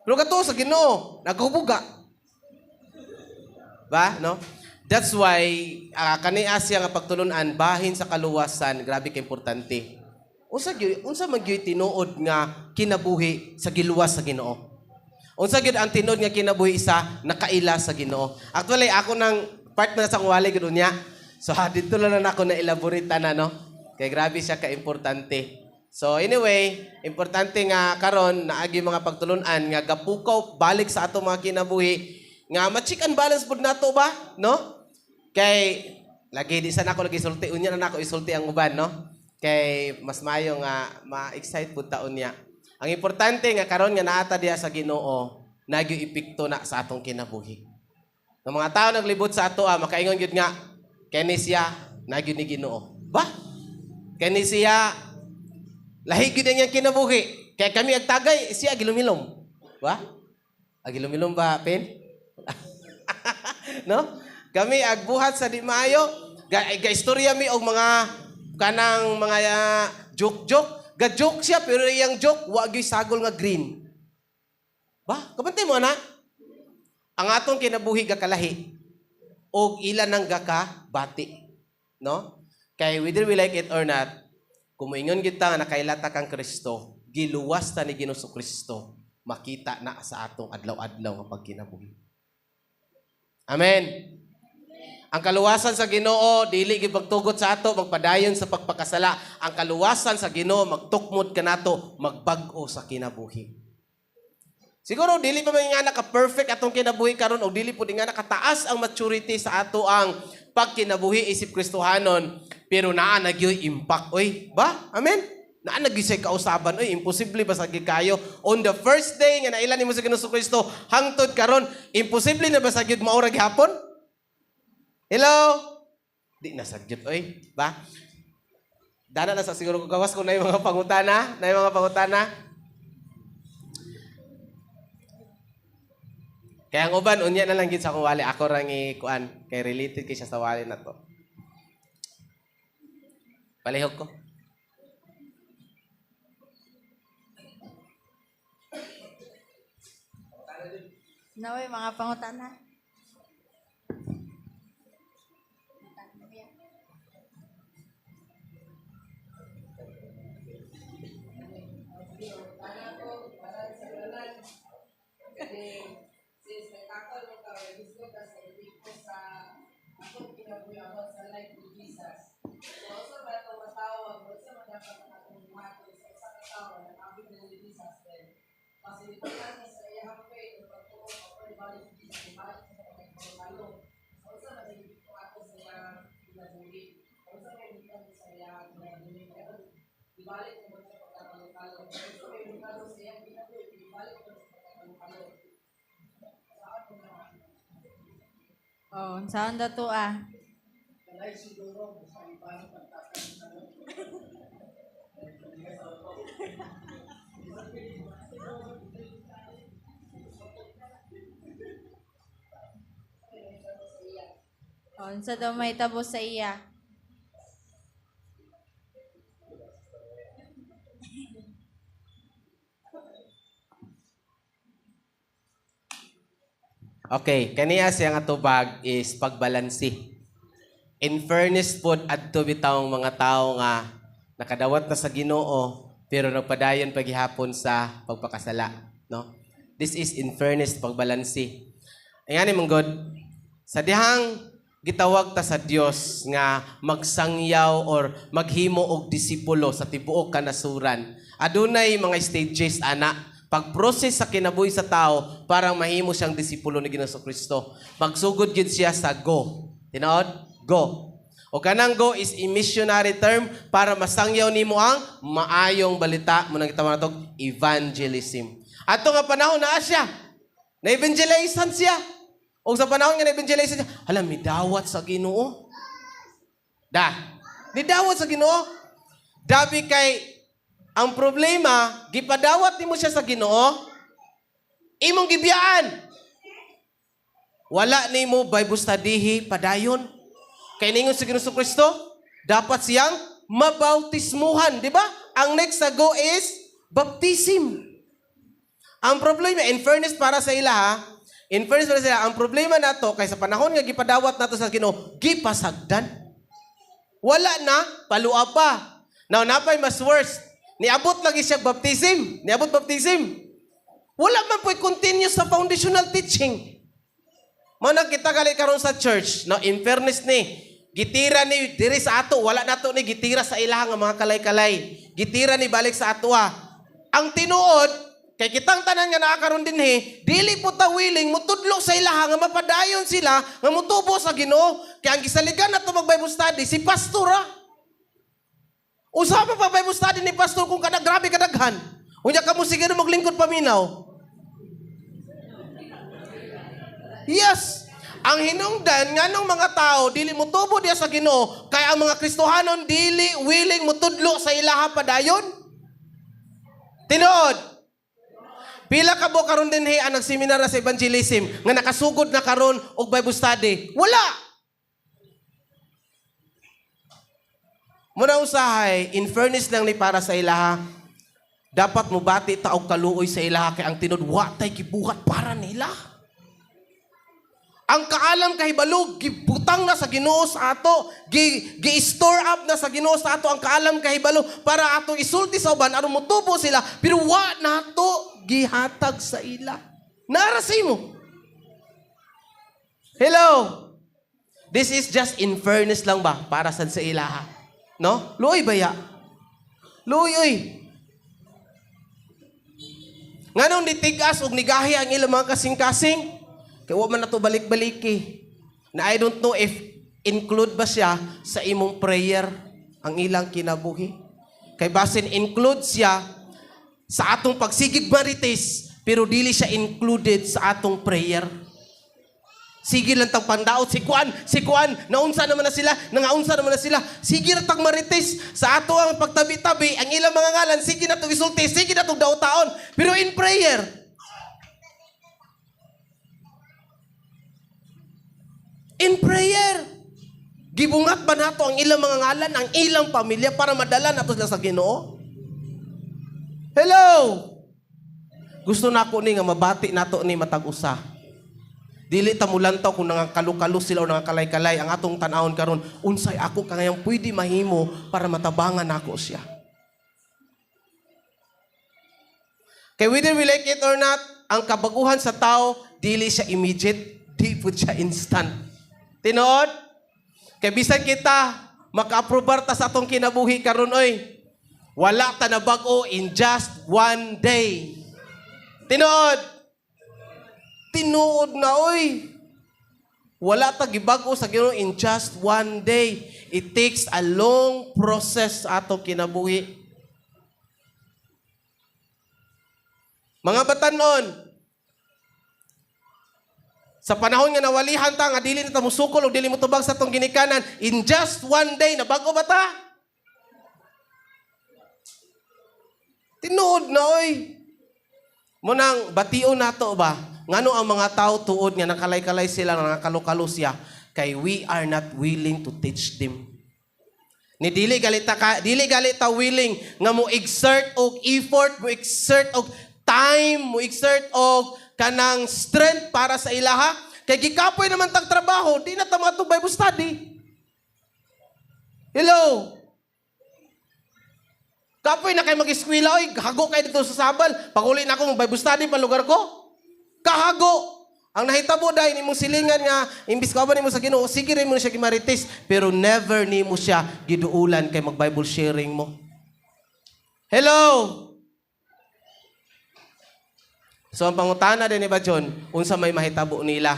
Pero katuo sa Ginoo, naghubuga. Ba, no? That's why kani Asya nga pagtulunan bahin sa kaluwasan, grabe ka importante. Unsa gyud, unsa man gyud tinuod nga kinabuhi sa giluwas sa Ginoo? Unsa gyud ang tinuod nga kinabuhi sa nakaila sa Ginoo? Actually ako nang part na sa wali gyud unya. So dito lang na ako na elaborate na, no? Kay grabe siya ka importante. So anyway, importante nga karon naagi mga pagtulunan nga gapukaw balik sa ato mga kinabuhi nga ma-check and balance pud nato ba, no? Kay lagi di sana ako lagi sulti unya na nako isulti ang uban, no? Kay mas maayo nga ma-excite pud ta unya. Ang importante nga karon nga naata diha sa Ginoo, nagyo epekto na sa atong kinabuhi. Nga mga tao naglibot sa ato, makaingon gyud nga kani siya nagyo ni Ginoo. Ba? Kani siya lahi gyud ang iyang kinabuhi. Kay kami agtagay siya gilumilom. Ba? Agilumilom ba, Pen? No? Kami agbuhat sa di maayo, ga istorya mi og mga kanang mga joke-joke, ga joke siya pero iyang joke wa gyud sagol nga green. Ba, kabantay mo ana? Ang atong kinabuhi ga kalahi og ila nang gaka bati, no? Kay whether we like it or not, kung moingon gyud ta nga nakailata kang Kristo, giluwas ta ni Ginoong Kristo, makita na sa atong adlaw-adlaw nga pagkinabuhi. Amen. Ang kaluwasan sa Ginoo dili gyud pagtugot sa ato magpadayon sa pagpakasala. Ang kaluwasan sa Ginoo magtukmod kanato magbag-o sa kinabuhi. Siguro dili pa man nga naka-perfect atong kinabuhi karon og dili pud nga nakataas ang maturity sa ato ang pagkinabuhi isip Kristohanon, pero naa na gyud impact oy. Ba? Amen. Naa na gyud siya'y kausaban, oy, imposible ba sa kayo? On the first day nga naila nimo sa Ginoo Kristo hangtod karon, imposible na ba sa gyud mao ra gihapon? Hello? Di na sa gyud oy, ba? Dana na sa siguro ko gawas ko na yung mga pangutana, na yung mga pangutana. Kaya ang uban unya na lang gid sa akong wali, ako ra ngi kuan kay related kay siya sa wali na to. Palihog ko. Naway mga pangutana. Since nagtakol mo ka, gusto ka sa epekto sa atong kinabuhi about sa life ni Jesus. So, unsa ba itong matawag, unsa man dapat ang atong buhaton sa usa ka tawo na nakaabot na ni Jesus, then pasilitahan niya sa iyang faith o pagtuo o pagbalik si Jesus, ibalik siya sa pagkakalo. So, unsa man ang epekto ato sa iyang kinabuhi? Unsa may butang sa iyang kinabuhi? Pero ibalik mo sa pagkakalo-kalo. Unsa may butang sa iyang kinabuhi? Ibalik mo sa pagkakalo-kalo. Oh, unsaon daw to ah? Oh, unsa daw mahitabo sa iya? Okay, kaniya siya nga tubag is pagbalansi. In fairness pod adto bitawng mga tawo nga nakadawat na sa Ginoo pero nagpadayon paghihapon sa pagpakasala, no? This is in fairness pagbalansi. Ingani man God, sa dihang gitawag ta sa Dios nga magsangyaw or maghimo og disipulo sa tibuok kanasuran. Adunay mga stages ana pag-process sa kinabuhi sa tao para mahimo siyang disipulo ni Ginoong Kristo. Magsugod gyud siya sa go. Tinuod? Go. O kanang go is a missionary term para masangyaw nimo ang maayong balita mo nang gitawag natog evangelism. Ato nga panahon naa siya. Na-evangelize siya. O sa panahon nga na-evangelize siya, hala, midawat sa Ginoo. Da. Nidawat sa Ginoo. Dabi kay ang problema, gipadawat nimo siya sa Ginoo, imong gibiyaan. Wala nimo Bible studyhi padayon. Kay ningon sa Ginoo Kristo, dapat siyang mabautismuhan, di ba? Ang next sa go is baptism. Ang problema, in fairness para sa ila ha, in fairness para sa ila, ang problema nato kay sa panahon nga gipadawat nato sa Ginoo, gipasagdan. Wala na, palua pa. Now, napay mas worse. Niabot lagi siya baptism. Niabot baptism. Wala man po'y continuous sa foundational teaching. Mao na kita gali karon sa church, no, in fairness ni, gitira ni diri sa ato, wala nato ni gitira sa ilaha nga mga kalay-kalay. Gitira ni balik sa ato ah. Ang tinuod, kay kitang tanan nga naa karon dinhi, dili po ta willing mutudlo sa ilaha nga mapadayon sila nga mutubo sa Ginoo. Kay ang gisaligan nato mag Bible study si pastor ah. Usa pa pa Bible study ni pastor kung kada grabe kadaghan. Unya kamo sige na maglingkod paminaw. Yes. Ang hinungdan nganong mga tao dili motubo diya sa Ginoo kay ang mga Kristohanon dili willing motudlo sa ilaha padayon. Tinuod. Pila ka bo karon dinhi ang nagseminar na sa evangelism nga nakasugod na karon og Bible study? Wala. Muna usahay, in fairness lang ni para sa ilaha, dapat mobati ta og kaluoy sa ilaha kay ang tinuod wa tay gibuhat para nila. Ang kaalam kahibalo gibutang na sa Ginoo sa ato, gi-store up na sa Ginoo sa ato ang kaalam kahibalo para atong isulti sa uban aron motubo sila, pero wa nato gihatag sa ila. Nara sa imo. Hello. This is just in fairness lang ba para sad sa ilaha? No? Luoy ba ya? Luoy oy. Nganong nitigas og nigahi ang ilang mga kasing-kasing? Kay wa man nato balik-baliki. Na I don't know if include ba siya sa imong prayer ang ilang kinabuhi. Kay basin include siya sa atong pagsigig marites, pero dili siya included sa atong prayer. Sige lang tang pandaot si Kuan, si Kuan, naunsa naman na sila, nangaunsa naman na sila. Sige ra tang marites sa ato ang pagtabi-tabi, ang ilang mga ngalan, sige na tong isulti, sige na tong daotaon. Pero in prayer, in prayer, gibungat ba nato ang ilang mga ngalan, ang ilang pamilya para madala nato sila sa Ginoo? Hello! Gusto nako ni nga mabati nato ni matag usa. Dili ta mulantaw kung nangakalukalo sila o nangakalay-kalay ang atong tan-awon karon, unsay ako kangayang pwede mahimo para matabangan nako siya. Kay whether we like it or not, ang kabaguhan sa tao dili siya immediate, di pud siya instant. Tinuod? Kay bisan kita maka-aprobar ta sa atong kinabuhi karon oy, wala ta nabag-o in just one day. Tinuod? Tinuod na oy. Wala ta gibag-o sa Ginoo in just one day. It takes a long process sa atong kinabuhi. Mga batanon, sa panahon nga nawalihan ta nga dili na ta musukol o dili mo tubag sa atong ginikanan, in just one day nabag-o ba ta? Tinuod na oy. Munang bation nato ba? Ngano ang mga tao tuod nga nakalay-kalay sila, nakakalukalo siya, kay we are not willing to teach them. Ni dili gali ta ka, dili gali ta willing nga mo exert og effort, mo exert og time, mo exert og kanang strength para sa ilaha. Kay gikapoy naman tag trabaho, di na ta matug Bible study. Hello. Kapoy na kay mag-eskwela, oy, hago kay dito sa Sabal. Paguli na ako mag Bible study pa lugar ko. Kahago. Ang nahitabo dahil nimong silingan nga imbis ka ba nimo sa Ginoo, sige rin mo siya gimarites, pero never nimo siya giduulan kay mag Bible sharing mo. Hello. So ang pangutana din ni ba John, unsa may mahitabo nila?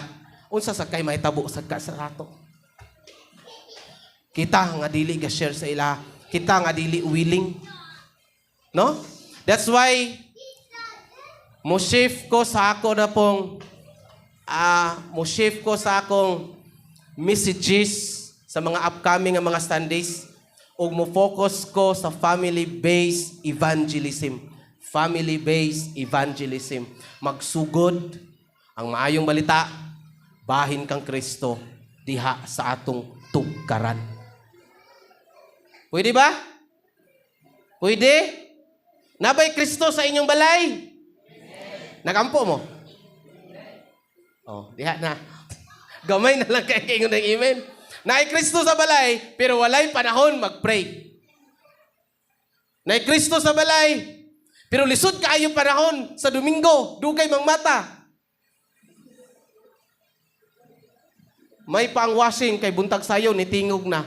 Unsa sa kay mahitabo sa ka sa rato? Kita nga dili ga share sa ila, kita nga dili willing. No? That's why mo shift ko sa ako na pong mo shift ko sa akong messages sa mga upcoming nga mga Sundays ug mo focus ko sa family-based evangelism. Family-based evangelism. Magsugod ang maayong balita, bahin kang Kristo diha sa atong tugkaran. Pwede ba? Pwede? Nabay Kristo sa inyong balay? Nagampo mo? Oh, diha na. Gamay na lang kay ingon ng amen. Naay Kristo sa balay, pero walay panahon mag-pray. Naay Kristo sa balay, pero lisod kaayo panahon sa Domingo, dugay mang mata. May pang washing kay buntag sayo ni tingog na.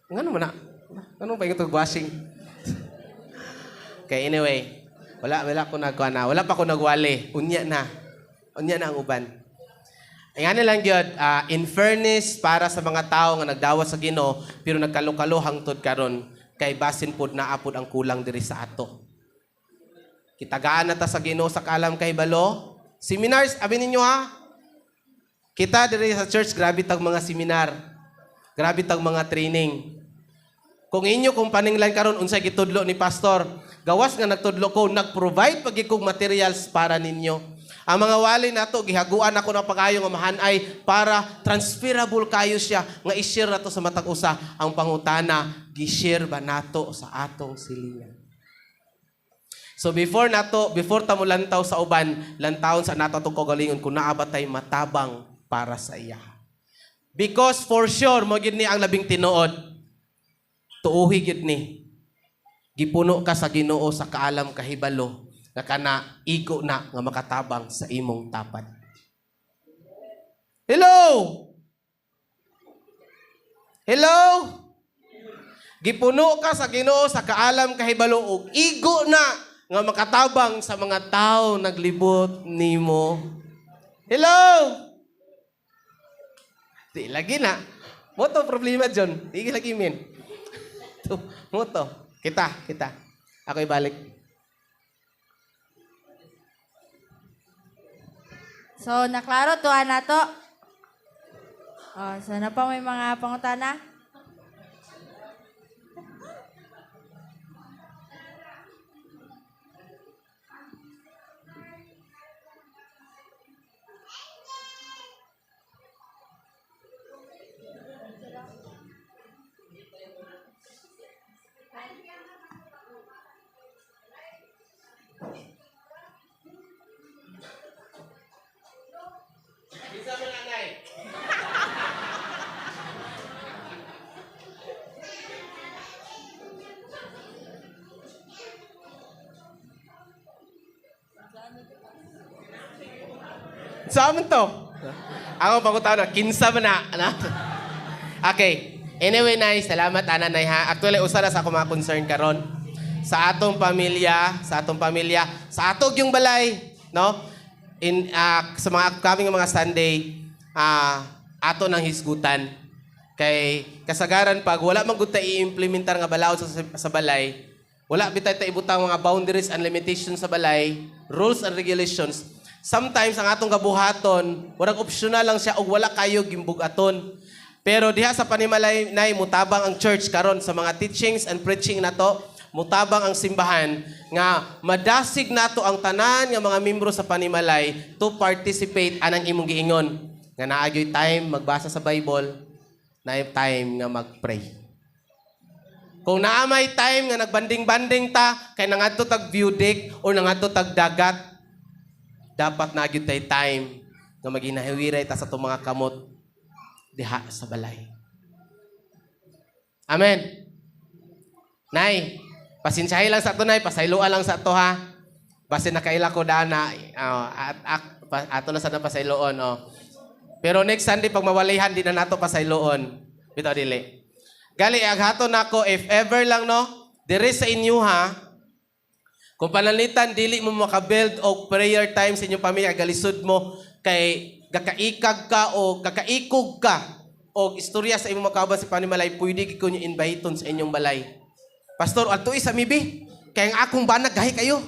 Ngano man na? Ano pa yung washing? Okay, anyway, wala ko nagkuha na. Wala pa ko nagwali. Unya na. Unya na ang uban. Ayan na lang gyud, in fairness para sa mga tao nga nagdawa sa Ginoo pero nagkalokalo hangtod karon kay basin pod naa pod ang kulang diri sa ato. Kitagaan na ta sa Ginoo sa kaalam kay balo. Seminars, abi ninyo ha. Kita diri sa church, grabe tag mga seminar. Grabe tag mga training. Kung inyo kung paninglan karon unsay gitudlo ni pastor, gawas nga nagtudlo ko, nag-provide pag kog materials para ninyo. Ang mga wali nato gihaguan ako ng pag-ayo nga mahanay para transferable kayo siya nga i-share nato sa matag usa. Ang pangutana, gi-share ba nato sa atong silingan? So before ta mo lantaw sa uban, lantawon sa nato atong kaugalingon kung naa ba tay matabang para sa iya. Because for sure mo gyud ni ang labing tinuod. Tuohi gyud ni. Gipuno ka sa Ginoo sa kaalam kahibalo nga kana igo na nga makatabang sa imong tapad. Hello. Hello. Gipuno ka sa Ginoo sa kaalam kahibalo ug igo na nga makatabang sa mga tao naglibot nimo. Hello. Di lagi na. Mao to problema, John. Di lagi min. To, mao to. Kita, kita. Ako ibalik. So, naklaro to ana to. Oh, so na pa may mga pangutana? Bisa man anay. Sa amin to? Ako pangutana, kinsa man na. Ano? Okay. Anyway, Nay, salamat ana Nay ha. Actually usa na sa ako mga concern karon sa atong pamilya, sa atong pamilya, sa atog yung balay, no? In sa mga upcoming nga mga Sunday, ato nang hisgutan. Kay kasagaran pag wala man gud ta i-implementar nga balaod sa balay, wala bitay ta ibutang mga boundaries and limitations sa balay, rules and regulations. Sometimes ang atong gabuhaton, warag optional lang siya og wala kayo gimbug-aton. Pero diha sa panimalay nay mutabang ang church karon sa mga teachings and preaching nato, mutabang ang simbahan nga madasig nato ang tanan nga mga membro sa panimalay to participate anang imong giingon nga naa gyoy time magbasa sa Bible, naay time nga mag-pray. Kung naa may time nga nagbanding-banding ta kay nangadto tag view deck or nangadto tag dagat, dapat na gyud tay time nga maginahiwiray ta sa atong mga kamot diha sa balay. Amen. Nay, pasensyahi lang sa ato, nay, pasayloa lang sa ato ha. Basin nakaila ko daan na ato na sa na pasayloon oh. Pero next Sunday pag mawalihan di na nato pasayloon. Bitaw dili. Gali aghaton nako if ever lang no, diri sa inyo ha. Kung pananglitan dili mo makabuild og prayer time sa inyong pamilya, galisod mo kay gakaikag ka o kakaikog ka og istorya sa imong makauban sa panimalay, pwede gid ko nyo inviteon sa inyong balay. Pastor, adto sa mibi. Kay ang akong banag gahi kayo.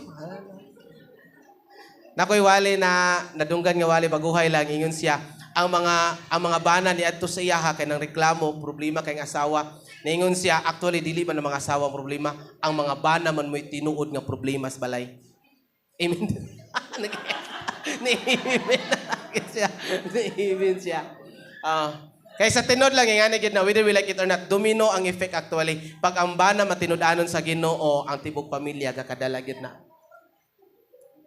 Nakoy wali na nadunggan nga wali baguhay lang ingon siya ang mga bana ni adto sa iyaha kay nang reklamo problema kay ang asawa. Niingon siya actually dili man ang mga asawa ang problema, ang mga bana man mo'y tinuod nga problema sa balay. Amen. Ni-amen siya. Ni-amen siya. Kay sa tinod lang nga gid na whether we like it or not, domino ang effect actually. Pag ang bana matinud-anon sa Ginoo, ang tibok pamilya gakadala gyud na.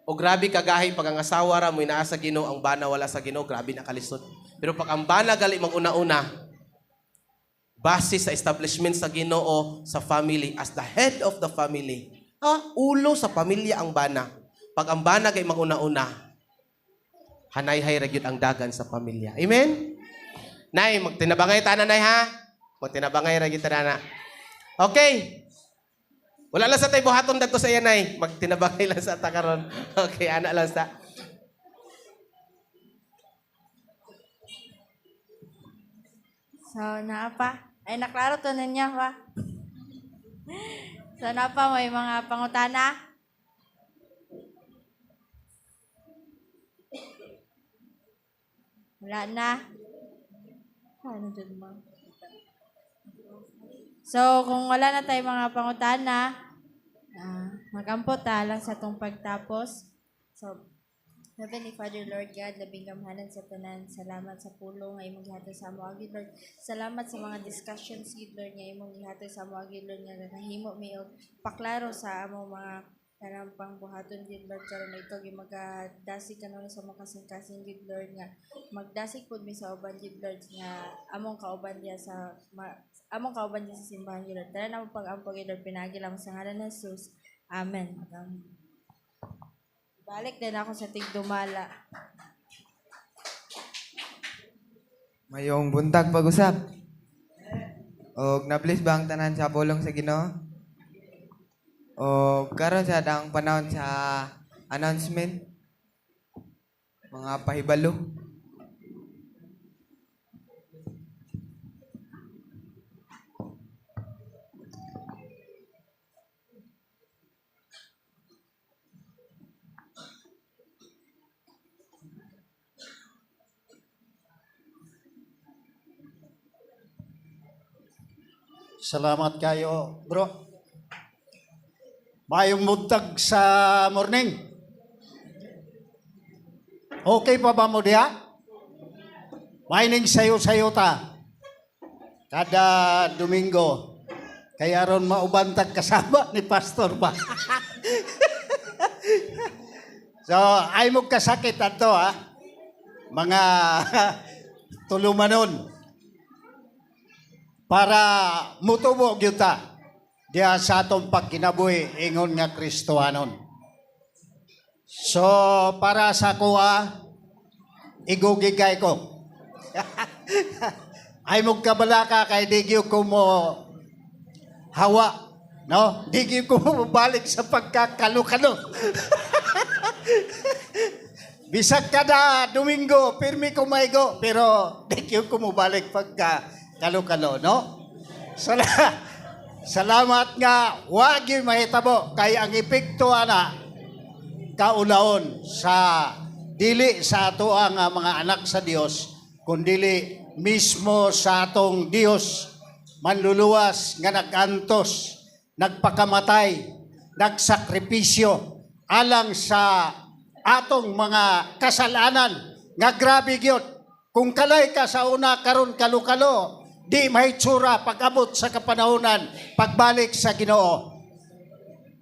O grabe kagahi pag ang asawa ra mo'y naa sa Ginoo, ang bana wala sa Ginoo, grabe na kalisod. Pero pag ang bana gali mag-una-una, base sa establishment sa Ginoo sa family as the head of the family. Ha? Ulo sa pamilya ang bana. Pag ang bana kay mag-una-una, hanay-hay ra gyud ang dagan sa pamilya. Amen? Nay, magtinabangay ta na, nay ha. Magtinabangay ra gyud ta na. Okay. Wala lang sa tay buhaton dadto sa iya, nay. Magtinabangay lang sa ta karon. Okay, ana lang sa. So, naa pa. Ay, naklaro to ninyo pa. So, naa pa may mga pangutana? Wala na. Ano dyan mo? So, kung wala na tayong mga pangutana, magampo ta lang sa itong pagtapos. So, Heavenly Father, Lord God, labing gamhanan sa tanan. Salamat sa pulong nga imong gihatag sa amo agi, Lord. Salamat sa mga discussions gid, Lord, nga imong gihatag sa amo agi, Lord, nga nahimo mi og paklaro sa among mga kanang pangbuhaton gid, Lord, karon ikaw gyud magadasig kanon sa mga kasing-kasing gid, Lord, nga magdasig pud mi sa uban gid, Lord, nga among kauban diya sa among kauban diya sa simbahan gid, Lord. Tanan among pag-ampo gid, Lord, pinaagi lang sa ngalan ni Jesus. Amen. Balik din ako sa tigdumala. Mayong buntag pag-usap. Og na-bless ba ang tanan sa pulong sa Ginoo? Og karon sa ang panahon sa announcement, mga pahibalo. Salamat kayo, bro. Maayong buntag sa morning. Okay pa ba mo diha? Mining sayo-sayo ta. Kada Domingo. Kaya ron maubantag kasama ni Pastor ba? So, ay mo kasakit ato ha. Mga tulumanon para mutubo gyud ta diha sa atong pagkinabuhi ingon nga Kristohanon. So para sa kuha, igugi kay ko. Ay mo kabalaka kay di gyud ko mo hawa, no? Di gyud ko mo balik sa pagkakalukalo. Bisag kada Domingo, pirmi ko maigo, pero di gyud ko mo balik pagka kalo-kalo, no? Salamat nga wa gyud mahitabo kay ang epekto ana kaulaon sa dili sa ato ang mga anak sa Dios, kundili mismo sa atong Dios manluluwas nga nag-antos, nagpakamatay, nagsakripisyo alang sa atong mga kasalanan nga grabe gyud. Kung kalay ka sa una, karon kalukalo, di mahitsura pag-abot sa kapanahonan pagbalik sa Ginoo.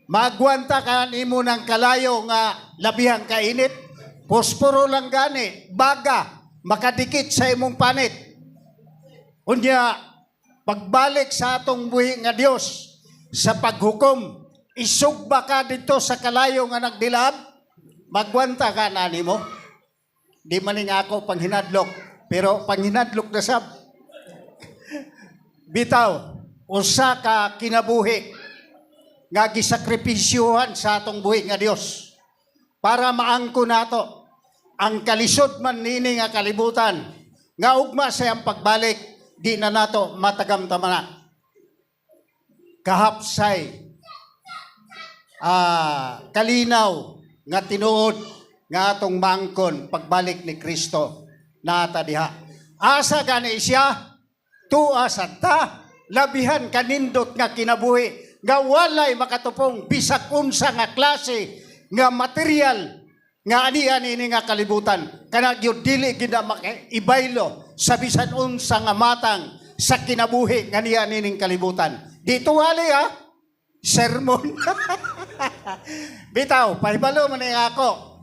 Magwanta ka nimo ng kalayo nga labihang kainit, posporo lang gani, baga, makadikit sa imong panit. Unya, pagbalik sa atong buhi nga Dios sa paghukom, isugba ka dito sa kalayo nga nagdilab, magwanta ka na nimo. Di man nga ako panghinadlok, pero panghinadlok na sab. Bitaw, usa ka kinabuhi nga gisakripisyuhan sa atong buhi nga Dios para maangko nato ang kalisod man nini nga kalibutan nga ugma sa iyang pagbalik, di na nato matagamtaman na kahapsay, kalinaw nga tinuod nga atong maangkon pagbalik ni Kristo nata diha. Asa gani siya? Tua sa ta, labihan kanindot nga kinabuhi nga walay makatupong bisag unsa nga klase nga material nga anian ini nga kalibutan. Kana gyud dili gyud na makaibaylo sa bisan unsa nga matang sa kinabuhi nga niya nining kalibutan. Dito wali ha sermon. Bitaw, pahibalo man ni ako.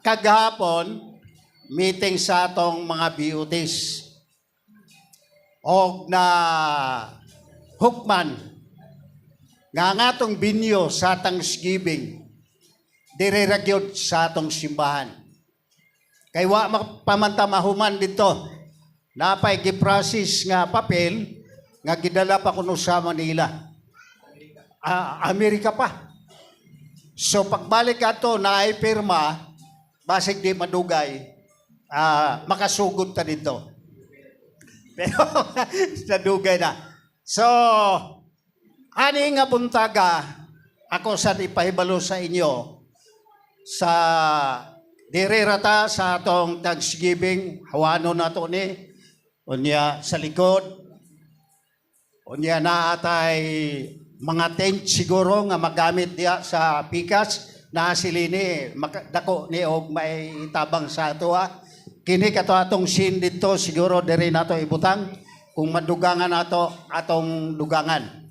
Kagahapon meeting sa atong mga BOTs og na hukman nga ang atong binyo sa Thanksgiving dire ra gyud sa atong simbahan. Kay wa pamanta mahuman dito. Napay gi-process nga papel nga gidala pa kuno sa Manila. Amerika pa. So pagbalik ato na ay pirma, basig di madugay, makasugod ta dito. Pero sa dugay na. So, ani nga buntaga, ako sa ipahibalo sa inyo, sa dire rata sa atong Thanksgiving, hawano na to ni, unya sa likod, unya na atay mga tent siguro nga magamit diya sa pikas, na silini dako ni og may tabang sa ato ha. Kini kato atong scene dito siguro diri nato ibutang kung madugangan nato atong dugangan.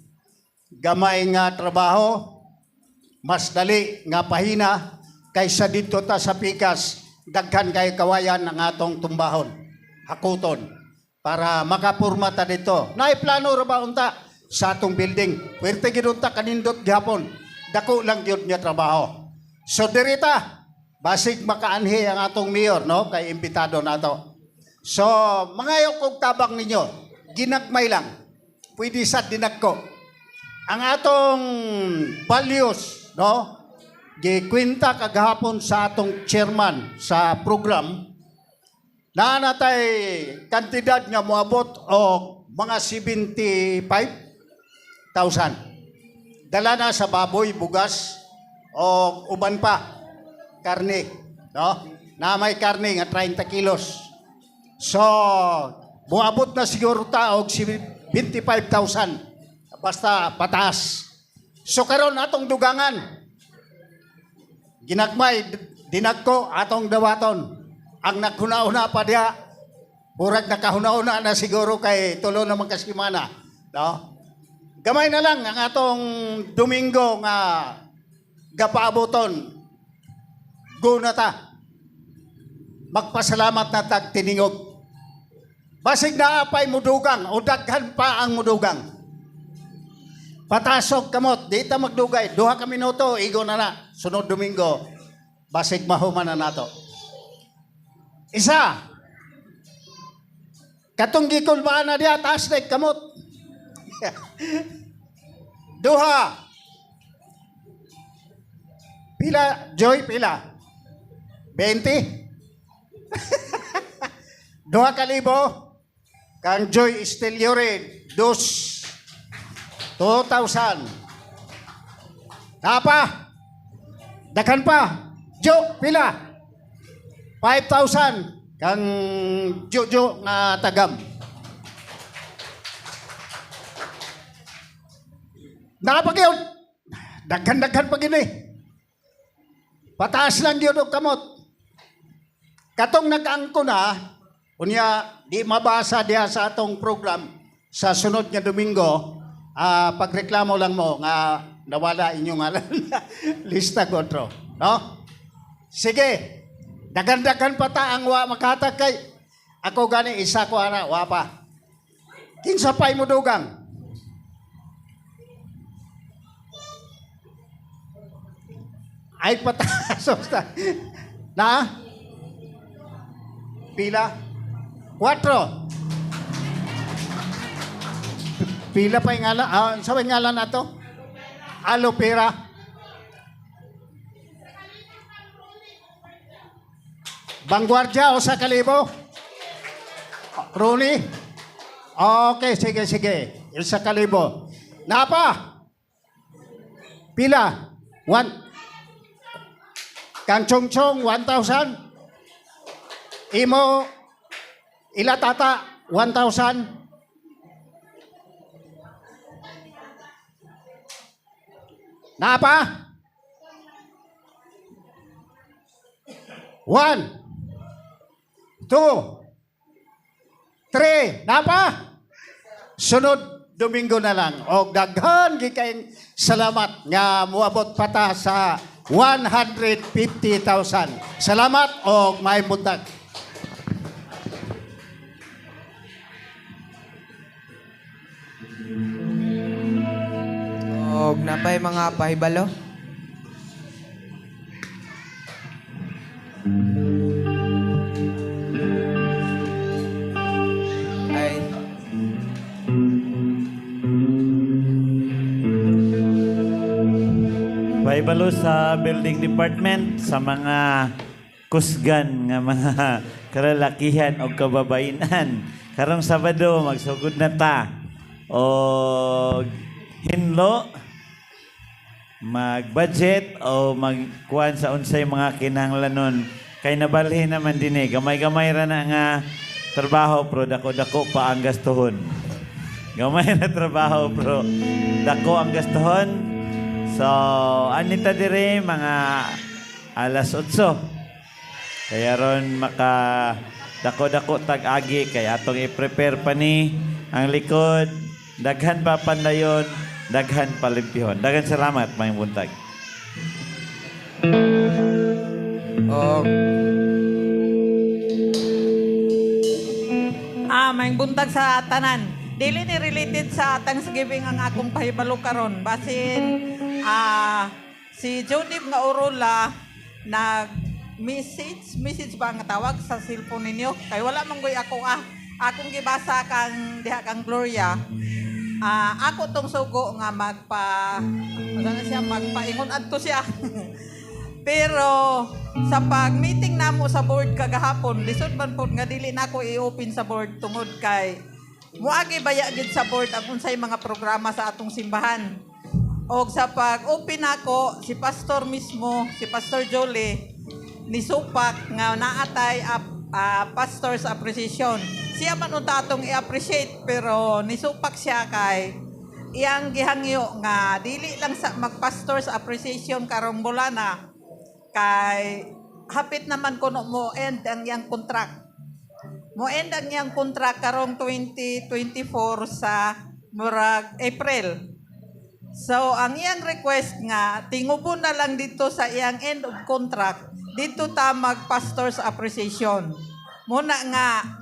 Gamay nga trabaho, mas dali nga pahina kaysa dito ta sa pikas, daghan kay kawayan ang atong tumbahon, hakuton para makapurma ta dito. Naay plano ra ba unta sa atong building? Puwerte gid unta kanindot gihapon. Dako lang gyud nga trabaho. So dirita basig makaanhi ang atong mayor, no, kay imbitado nato. So mangayo kog tabang ninyo, ginagmay lang. Pwede sa dinagko. Ang atong values, no? Gikwenta kagahapon sa atong chairman sa program na natay kantidad nga moabot og mga 75,000. Dala na sa baboy, bugas o uban pa karne, no? Na may karne nga 30 kilos. So, moabot na siguro ta og 25,000. Basta pataas. So karon atong dugangan. Ginagmay dinagko atong dawaton. Ang naghuna-una pa diha, murag nakahuna-una na siguro kay tulo naman ka semana, no? Gamay na lang ang atong Domingo nga gapaaboton. Go na ta. Magpasalamat na tag tiningog. Basig na apay mudugang o daghan pa ang mudugang. Patasok kamot, di ta magdugay. 2 ka minuto, igo na na. Sunod Domingo, basig mahuman na nato. Isa. Katong gikulbaan na diya, taas na kamot. Duha. Pila, Joy, pila? 20? 2,000. Kang Joy Esteliore, dos. 2,000. Napa? Daghan pa. Jo, pila? 5,000. Kang Jojo nga tagam. Napa gyud? Daghan-daghan pa gini. Pataas lang gyud og kamot. Katong nag-angko na, unya di mabasa diha sa atong program sa sunod nga Domingo, pagreklamo lang mo nga nawala inyong ngalan lista kontro, no? Sige. Daghan-daghan pa ta ang wa makahatag kay ako gani isa ko ana wa pa. Kinsa pa'y mudugang? Ay pataas ta. Na? Pila? Kwatro. Pila pa yung ngalan? Ah, sa yung ngalan nato? Alopera. Vanguardia o sa kalibo? Rooney? Okay, sige, sige. 1,000. Napa? Pila? One. Kang Chong Chong, 1,000. Imo, ila tata, 1,000. Napa? One, two, three. Napa? Sunod Domingo na lang. O daghan gi kayong salamat nga muabot pa ta sa 150,000. Salamat og maayong buntag. Og napay mga pahibalo. Ay. Pahibalo sa building department sa mga kusgan nga mga kalalakihan o kababainan. Karong Sabado magsugod na ta. Og hinlo mag-budget o magkuan sa unsay mga kinahanglanon kay nabalhin naman din eh. Gamay-gamay ra na nga trabaho pero dako-dako pa ang gastuhon. Gamay na trabaho pero dako ang gastuhon. So, anita dire mga alas 8. Kaya ron maka dako-dako tag-agi kay atong i-prepare pa ni ang likod, daghan pa pandayon, daghan palimpihon. Daghan salamat, maayong buntag. Og Ah, maayong buntag sa tanan. Dili ni related sa Thanksgiving ang akong pahibalo karon. Basin si Jonib nga Orola nag message, message ba ang tawag sa cellphone ninyo? Kay wala man goy ako akong gibasa kang diha kang Gloria. Ako tong sugo nga magpa ano na siya, magpaingon adto siya. Pero sa pag-meeting namo sa board kagahapon, lisod man pod nga dili nako i-open sa board tungod kay muagi baya gid sa board ang unsay mga programa sa atong simbahan. Og sa pag-open nako, si pastor mismo, si Pastor Jolie, nisupak nga naatay pastors appreciation. Siya man unta atong i-appreciate pero nisupak siya kay iyang gihangyo nga dili lang sa mag-pastors appreciation karong bulana kay hapit naman kuno mo end ang iyang contract. Mo end ang iyang contract karong 2024 sa murag April. So ang iyang request nga tingubon na lang dito sa iyang end of contract dito ta mag pastors appreciation. Muna nga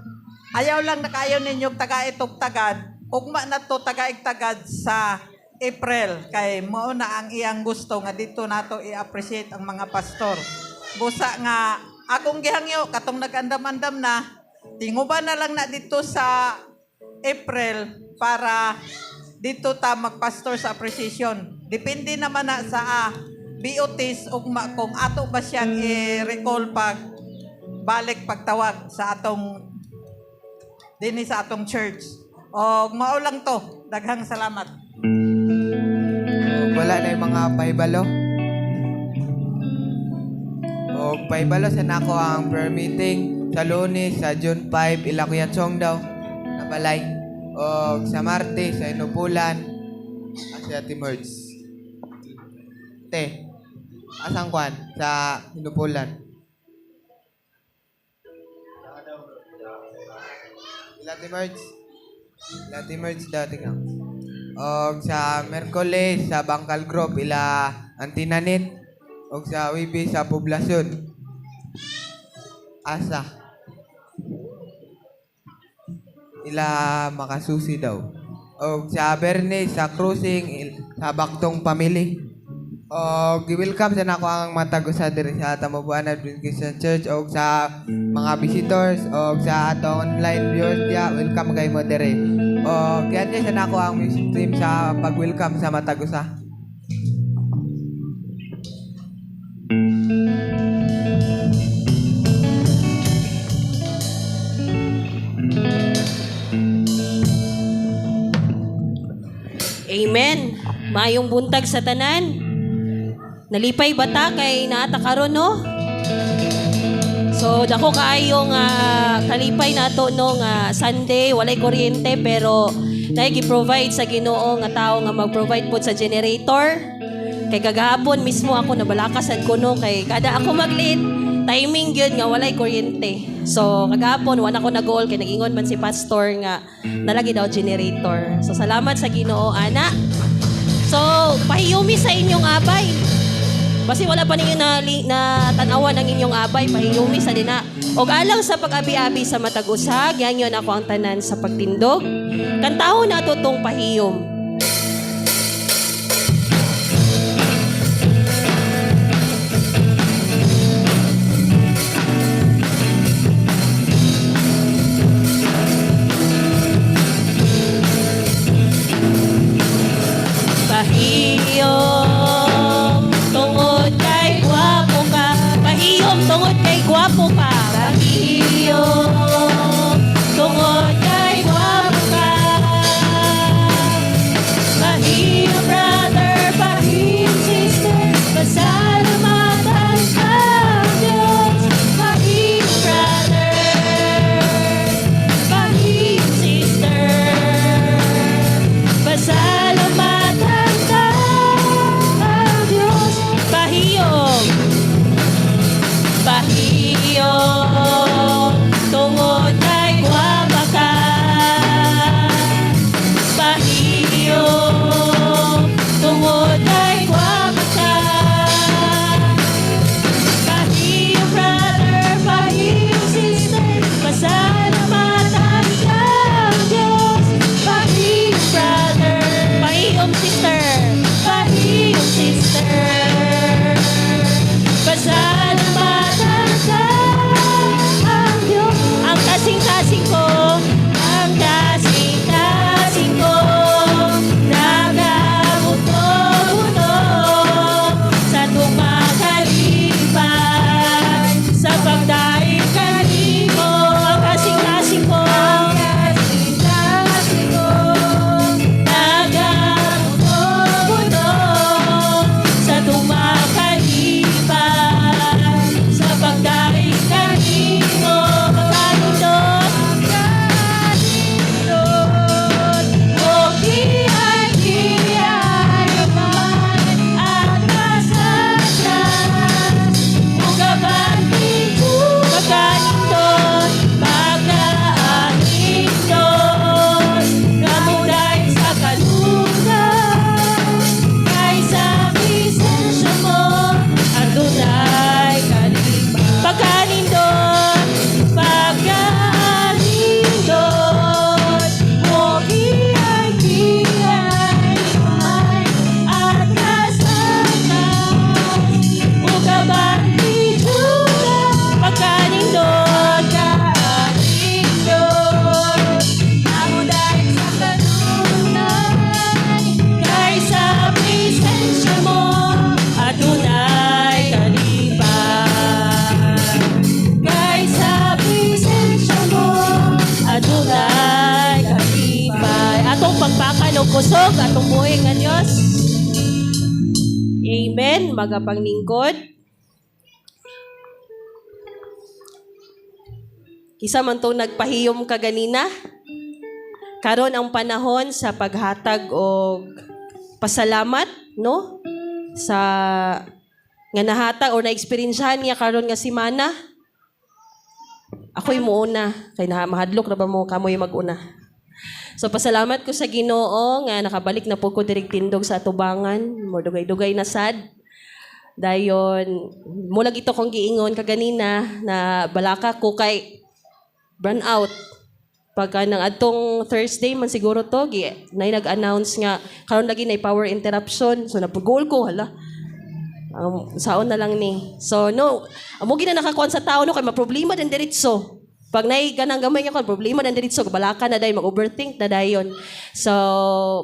ayaw lang na kayo ninyong taga-itog tagad, ugma na to tagaig tagad sa April kay mao na ang iyang gusto nga dito nato i-appreciate ang mga pastor. Busa nga akong gihangyo katong nagandam-andam na tinguban na lang na dito sa April para dito ta magpastor sa appreciation. Depende naman na sa BOTs ugma kung ato ba siyang i-recall pag balik pagtawag sa atong dinhi sa atong church. Og mao lang to. Daghang salamat. Og wala na yung mga pahibalo. Og pahibalo sa nako ang prayer meeting sa Lunes sa June 5 ila Kuya Chong daw nabalay. Og sa Martes sa Inupulan si Ate Merge. Te, asang kwan sa Inupulan? Ila Ate Merge. Ila Ate Merge daw, tingnan. Og sa Merkoles sa Bangkal Group ila Antinanit og sa Wibi sa Poblasyon. Asa. Ila makasusi daw. Og sa Bernes sa cruising sa Baktong Family. Og gi-welcome sa nako ang matag usa diri sa Tamobuan Adventist Christian Church og sa mga visitors og sa atong online viewers diya, welcome kay mo diri. Og yan sa nako ang music team sa pag-welcome sa matag usa. Amen. Maayong buntag sa tanan. Nalipay ba ta kay naata karon, no? So dako kaayo nga kalipay nato no nga Sunday walay kuryente pero naay gi-provide sa Ginoo nga tawo nga mag-provide pod sa generator. Kay kagahapon mismo ako nabalakasan ko no kay kada ako mag-late timing gyud nga walay kuryente. So kagahapon wala ko nag-goal kay nag-ingon man si pastor nga nalagi daw generator. So salamat sa Ginoo ana. So pahiyumi sa inyong abay. Basi wala pa ninyo na tan-awan ang inyong abay, pahiyumi sa dina. Og alang sa pag-abi-abi sa matag usa, giangyon ako ang tanan sa pagtindog. Kantahon nato tong pahiyom. Pahiyom tungod kay gwapo ka. Pahiyom tungod kay gwapo ka. Pahiyom tungod kay gwapo ka. Pahiyom brother, pahiyom sister, pasalamatan ang Diyos. Pahiyom brother, pahiyom sister, pasalamatan ang Diyos. Pahiyom, pahiyom. magapanglingkod? Kinsa man tong nagpahiyom kaganina? Karon ang panahon sa paghatag og pasalamat, no? Sa nga nahatag o na-experiensyahan niya karon nga semana. Ako'y muuna kay na mahadlok ra ba mo kamoy mag-una. So pasalamat ko sa Ginoo nga nakabalik na po ko diri tindog sa atubangan, mo dugay-dugay na sad. Dayon mo lagi to kong giingon kaganina na balaka ko kay burn out. Pagka nang adtong Thursday man siguro to, gi, nay nag-announce nga karon lagi nay power interruption. So napugol ko, hala. Saon na lang ni. So no, amo gina nakakuan sa tao no kay maproblema din diretso. Pag nay ganang gamay nga kuan, problema din diretso, balaka na dayon, mag-overthink na dayon. So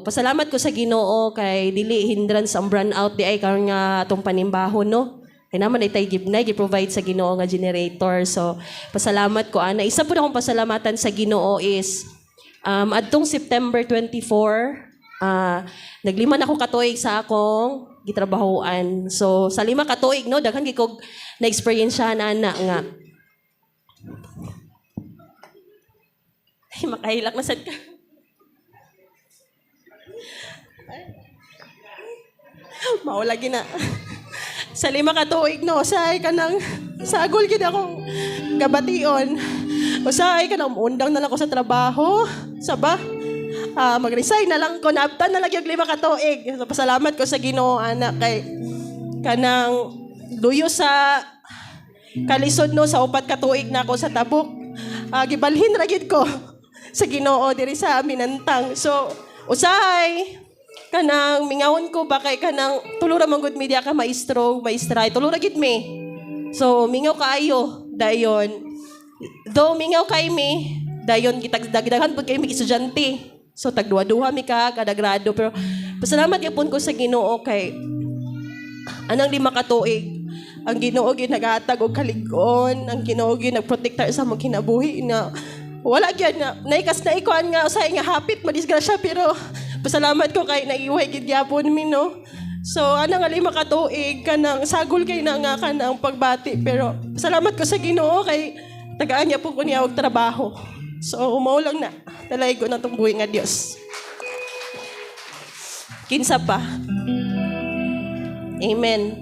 pasalamat ko sa Ginoo kay dili hindrance ang burn out di ay karon nga atong panimbahon, no. Kay naman ay tay give na gi-provide sa Ginoo nga generator. So pasalamat ko ana. Isa pud akong pasalamatan sa Ginoo is adtong September 24, naglima na ko katuig sa akong gitrabahoan. So sa 5 ka tuig, no, daghan gid kog na-experience ana nga. Ay, makahilak na sad ka. Mao lagi na. Sa 5 ka tuig, no, usahay ka nang sagol gid akong gabation. Usahay ka nang muundang na lang ko sa trabaho. Saba, mag-resign na lang ko, naabtan na lang yung 5 ka tuig. So, pasalamat ko sa Ginoo ana kay kanang luyo sa kalisod, no, sa 4 ka tuig na ako sa Tabuk. Gibalhin ra gid ko sa Ginoo diri sa Minantang. So usahay kanang mingawon ko ba kay kanang tulo ra man gud media ka maestro, maestra, tulo ra gid mi. So mingaw kaayo dayon. Though mingaw kay mi, dayon gitagdagdagan pud kay mi estudyante. So tagduha-duha mi ka kada grado, pero pasalamat gyapon ko sa Ginoo kay anang 5 ka tuig ang Ginoo gyud naghatag og kalig-on, ang Ginoo gyud nagprotektar sa among kinabuhi na wala gyud na naikas na ikuan nga usahay nga hapit madisgrasya, pero pasalamat ko kay naiway gid gyapon mi, no. So ana nga 5 ka tuig kanang sagol kay na nga kanang pagbati, pero pasalamat ko sa Ginoo kay tagaan niya po ko niya og trabaho. So mao lang na talay ko na tong buhi nga Dios. Kinsa pa? Amen.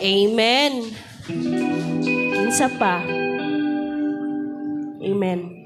Amen. Kinsa pa? Amen.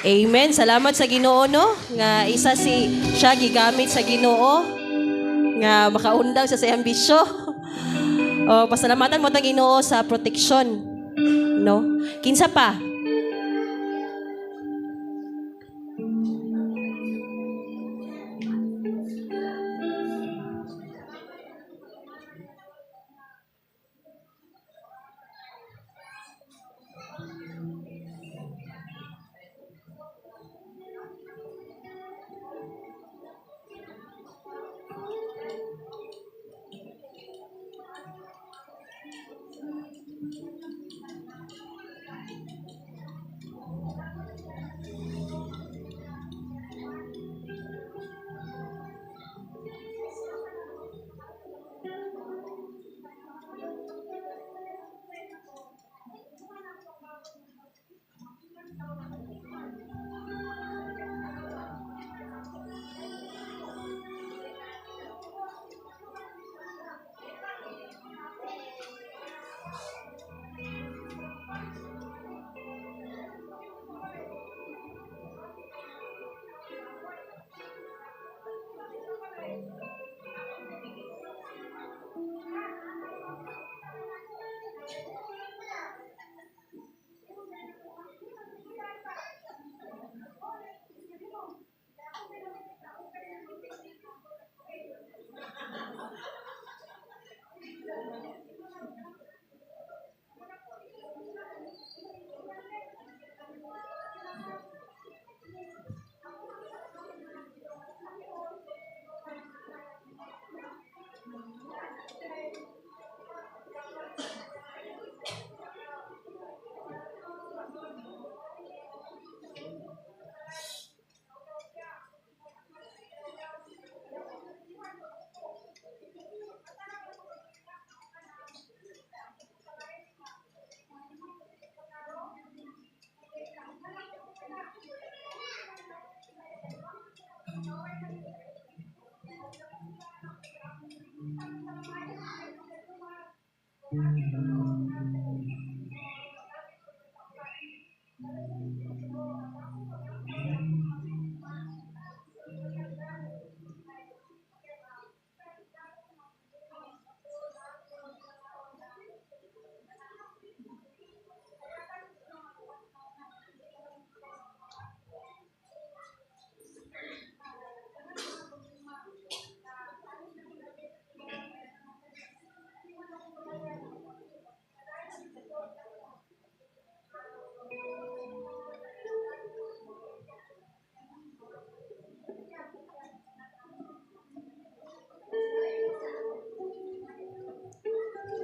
Amen. Salamat sa Ginoo, no, nga isa si siya gigamit sa Ginoo nga makaundang siya sa iyang bisyo. O, pasalamatan mo tang Ginoo sa protection, no? Kinsa pa?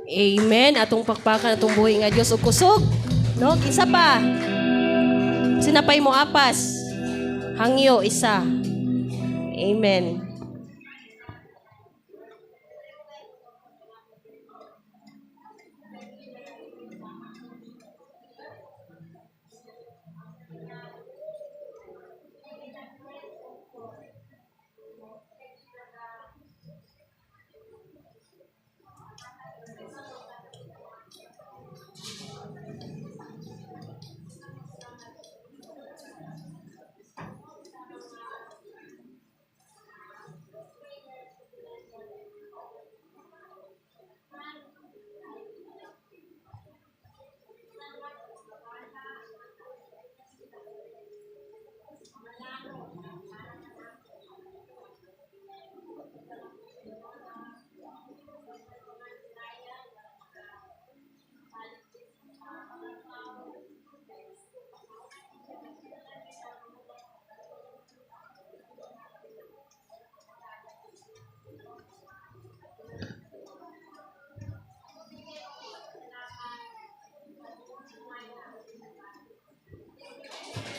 Amen. Atong pakpakan atong buhi nga Dios ug kusog. No, kinsa pa? Sinapay mo apas. Hangyo isa. Amen.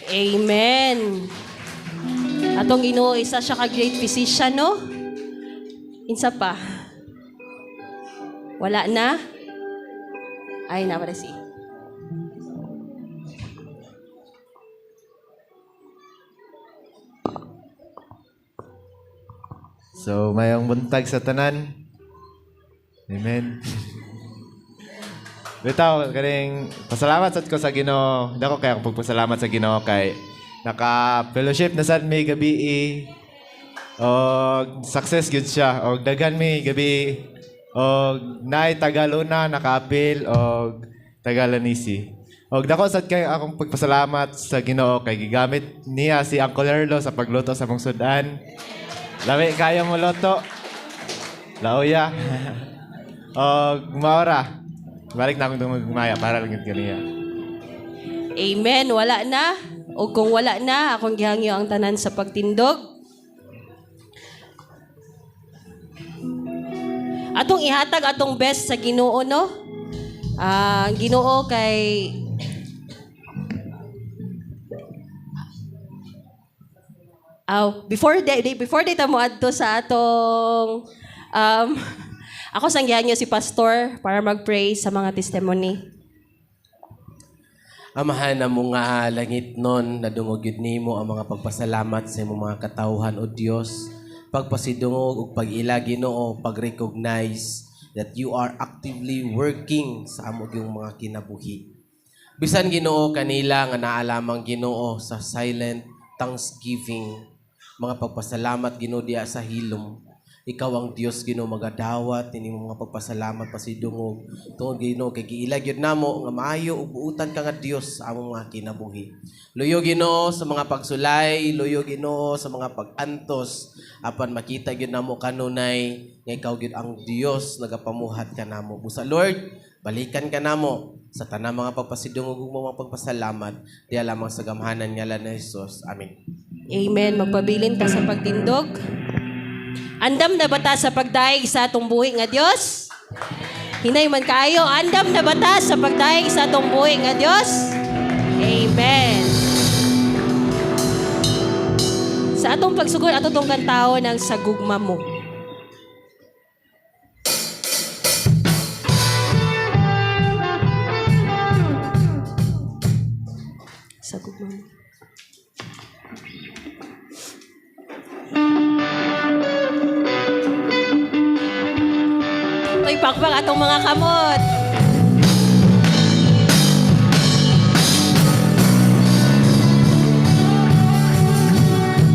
Amen. Atong Ginoo isa siya ka great physician, no? Insa pa? Wala na? Ay, nawala si. So, mayong buntag sa tanan. Amen. Bitaw, kaning pasalamat sad ko sa Ginoo. Dako kay akong pagpasalamat sa Ginoo kay naka-fellowship na sad mi gabi. Og success gyud siya. Og daghan mi gabi. Og naay Tagalona nakaapil og Tagalanisi. Og dako sad kay akong pagpasalamat sa Ginoo kay gigamit niya si Uncle Erlo sa pagluto sa mong sudan. Lami kayo mo luto. Lauya. Og maora. Balik na akong dumagmaya para lang yun kaniya. Amen. Wala na. O kung wala na, akong gihangyo ang tanan sa pagtindog. Atong ihatag atong best sa Ginoo, no? Ah, ang Ginoo kay Aw, before day ta moadto sa atong ako sanggihan niyo si pastor para mag-pray sa mga testimony. Amahan na mo nga langit nun, nadungog yun nimo ang mga pagpasalamat sa imong mga katawhan o Dios. Pagpasidungog ug pag-ila Ginoo, pag-recognize that you are actively working sa amo yung mga kinabuhi. Bisan Ginoo kanila nga naalamang Ginoo sa silent thanksgiving, mga pagpasalamat Ginoo diya sa hilom. Ikaw ang Dios Ginoo magadawat ini mga pagpasalamat pasidungog tungod Ginoo kay giila gyud namo nga maayo ug buutan ka nga Dios sa among mga kinabuhi. Luyo Ginoo sa mga pagsulay, luyo Ginoo sa mga pag-antos, apan makita gyud namo kanunay nga ikaw gyud ang Dios nagapamuhat kanamo. Busa Lord, balikan ka namo sa tanang mga pagpasidungog ug mga pagpasalamat diya lamang sa gamhanan ngalan ni Jesus. Amen. Amen. Magpabilin ta sa pagtindog. Andam na bata sa pagdaig sa atong buhi nga Dios? Hinay man kaayo, andam na bata sa pagdaig sa atong buhi nga Dios? Amen. Sa atong pagsugod, ato tong kantahon ang Sa Gugma Mo. Sa gugma mo. Toy, pakpak atong mga kamot.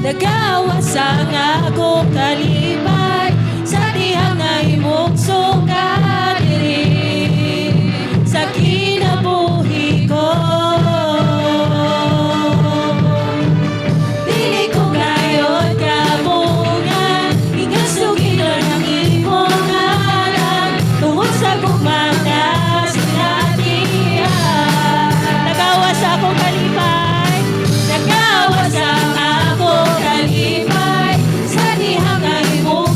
Nagawas ang akong kalipay sa dihang nahimong suka diri sa kinabuhi ko. Dili ko kayon kabungan, ikasugilan ang imong ngalan, tungod sa gugma nga sinatian. Nagawas sa akong kalipay, nagawas ang akong kalipay, sa dihang nahimong.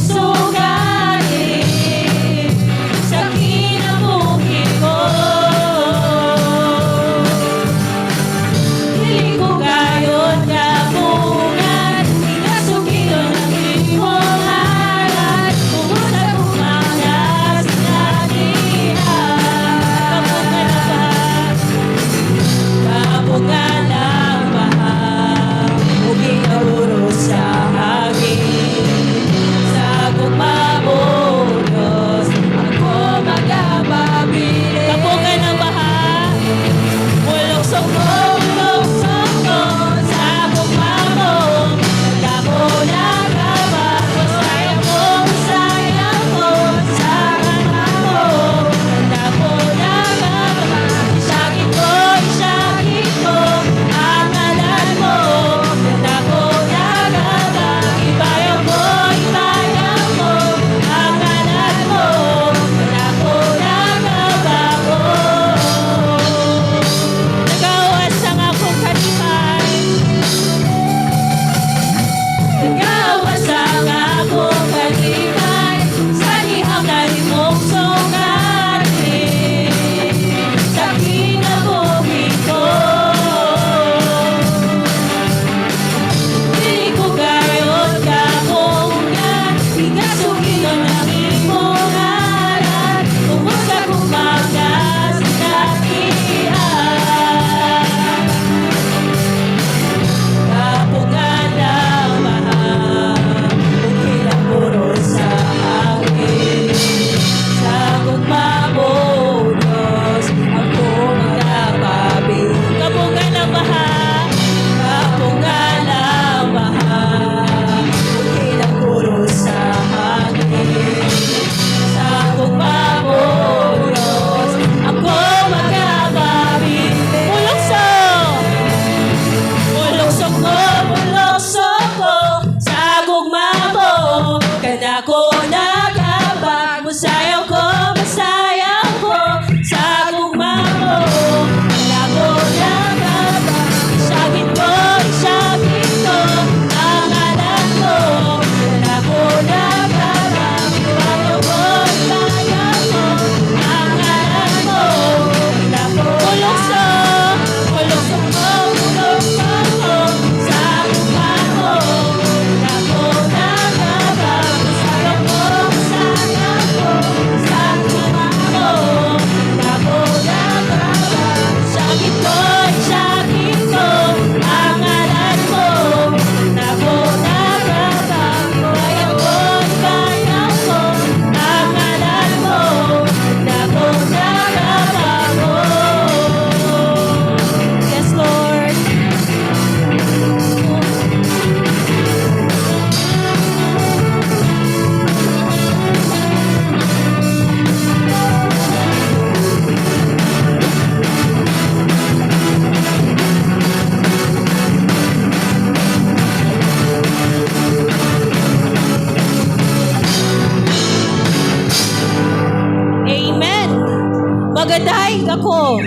Magadaig ako. Ang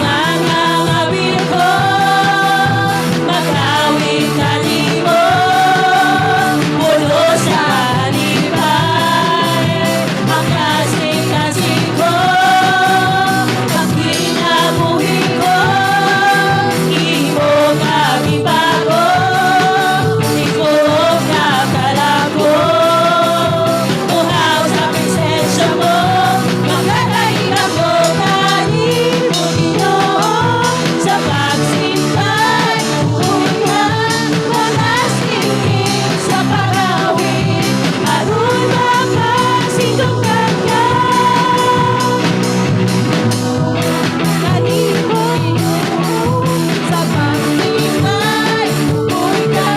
mga ngawil ko, mag-awit kanimo, puno sa kalipay. Ang kasing-kasing ko, ang kinabuhi ko, imo kagibago, ikaw kakalako. Uhaw sa presensya mo, magadaig ako kanimo, Ginoo, sa pagsimba'y ka, makasingit sa pag-awit, aron makasingdunggan ka. Kanimo, sa pagsimba'y ka,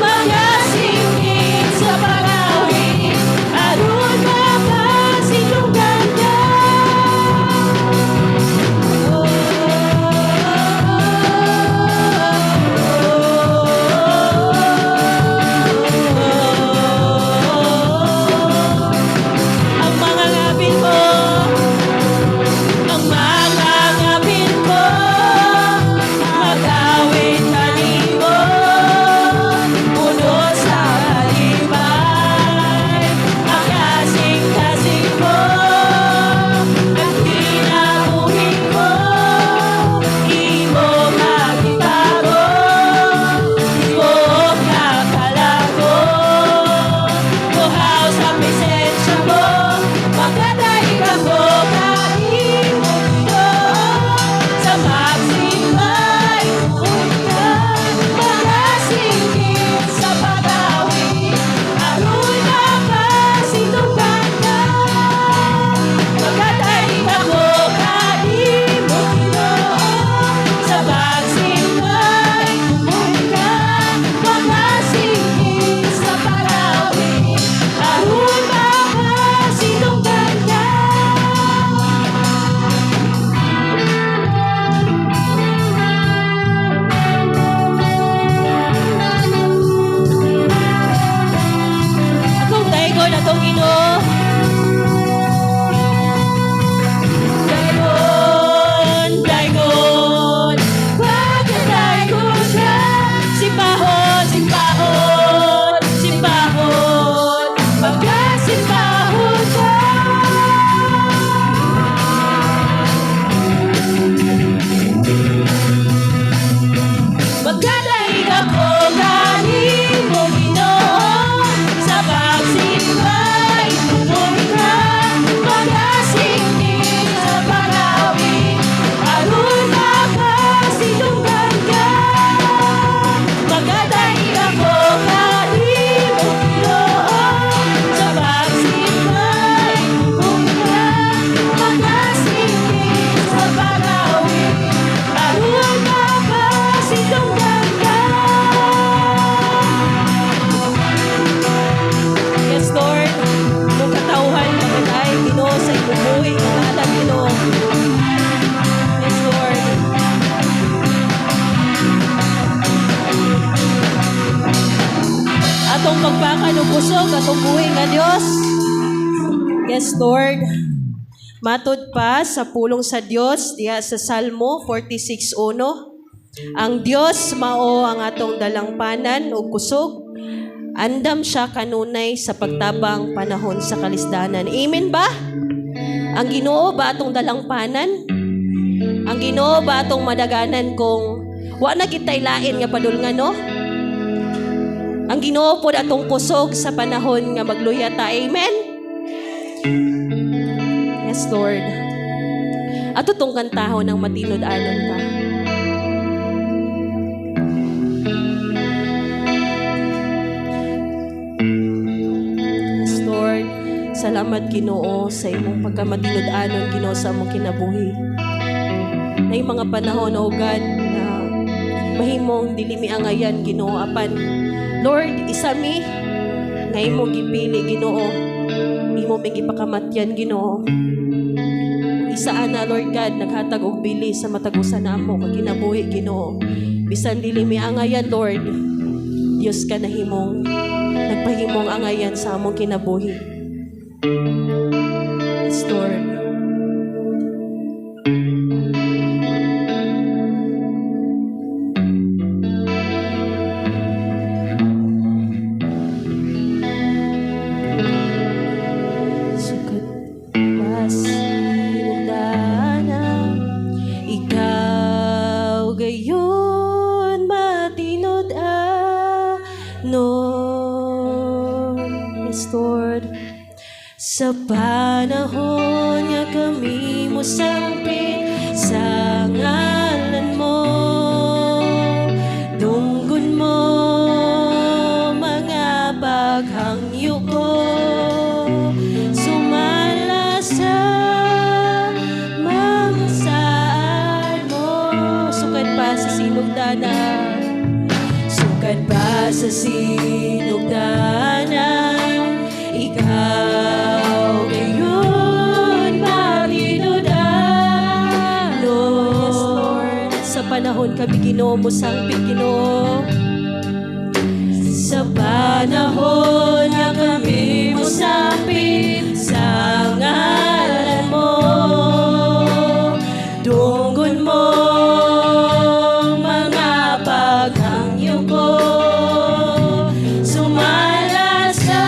makasingit sa pag-awit, aron makasingdunggan ka. Ang mga ngapin ko, ang mga ngapin ko, mag-awit kanimo, puno sa kalipay. Ang kasing-kasing ko, ang kinabuhi ko, imo makitago, imo kakalago. Buhaw sa presensya mo, magadaig ako kanimo, Ginoo, sa pagsimba'y ka, makasingit sa pag-awit, aron makasingdunggan ka. Magadaig ako kanimo, Ginoo, sa pagsimba'y ka, makasingit sa pag-awit, aron makasingdunggan ka. Atong daygon atong Ginoo. Daygon, daygon, pagkadaygon ka. Simbahon, simbahon, simbahon, pagkasimbahon ka. Magkadaig ako kanimo, Ginoo, sa pagsimba'y ka, pagkasingit sa pag-awit, aron makasindunggan ka. Magkadaig ako kanimo, Ginoo, sa pagsimba'y ka, pagkasingit sa pag-awit, aron makasindunggan ka. Yes, Lord. Imong katawhan magadaig, Ginoo, sa imong buhi nga ngalan, Ginoo. Yes, Lord. Atong pagpakan og kusog atong buhi nga Dios. Yes, Lord. Matod pa sa pulong sa Dios diha sa Salmo 46:1, ang Dios mao ang atong dalangpanan ug kusog. Andam siya kanunay sa pagtabang panahon sa kalisdanan. Amen ba? Ang Ginoo ba atong dalangpanan? Ang Ginoo ba atong madaganan kung wa na kitay lain nga padulngan, no? Ang Ginoo pod atong kusog sa panahon nga magluya ta. Amen? Yes, Lord. Ato tong kantahon ng matinud-anon ka. Yes, Lord. Salamat, Ginoo, sa imong pagkamatinud-anon, Ginoo, sa among kinabuhi. Nay mga panahon, O God, na mahimong dili mi angayan, Ginoo, apan Lord, isa mi nga imong gipili, Ginoo. Imo mi gipakamatyan, Ginoo. Isa ana, Lord God, naghatag og bili sa matag usa namo kag kinabuhi, Ginoo. Bisan dili mi angayan, Lord, Dios ka nahimong nagpahimong angayan sa among kinabuhi. Yes, Lord. Sukat pa sinugdana, ikaw gayon matinud-anon. Yes, Lord. Sa panahon nga kami mosangpit sa ngalan mo, dunggon mo mga paghangyo ko, sumala sa mga saad mo. Sukad pa sa sinugdana, sukad pa sa sinugdana, ikaw gayon matinud-anon. Yes, Lord. Sa panahon kami, Ginoo, mosangpit, Ginoo. Sa panahon nga kami mosangpit sa ngalan mo, dunggon mo mga paghangyo ko, sumala sa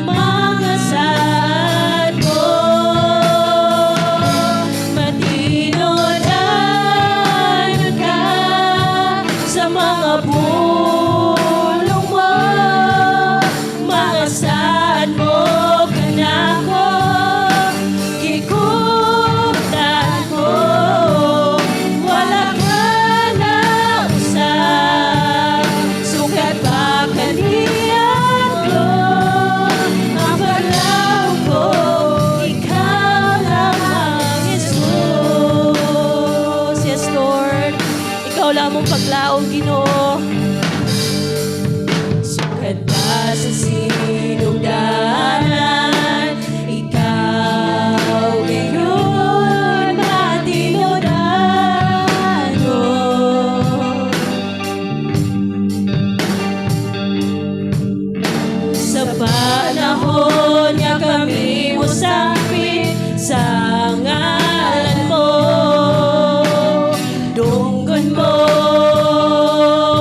mga saad mo. Matinud-anon ka sa mga pulong mo, mga saad mo kanako, gikuptan ko, wala ka na usab. Sukad pa kaniadto, ang paglaom ko, ikaw lamang, Jesus. Yes, Lord. Ikaw lamang paglaom, Ginoo. Sukad pa sa sinugdanan, ikaw gayon matinud-anon. Sa panahon nga kami mosangpit sa ngalan mo, dunggon mo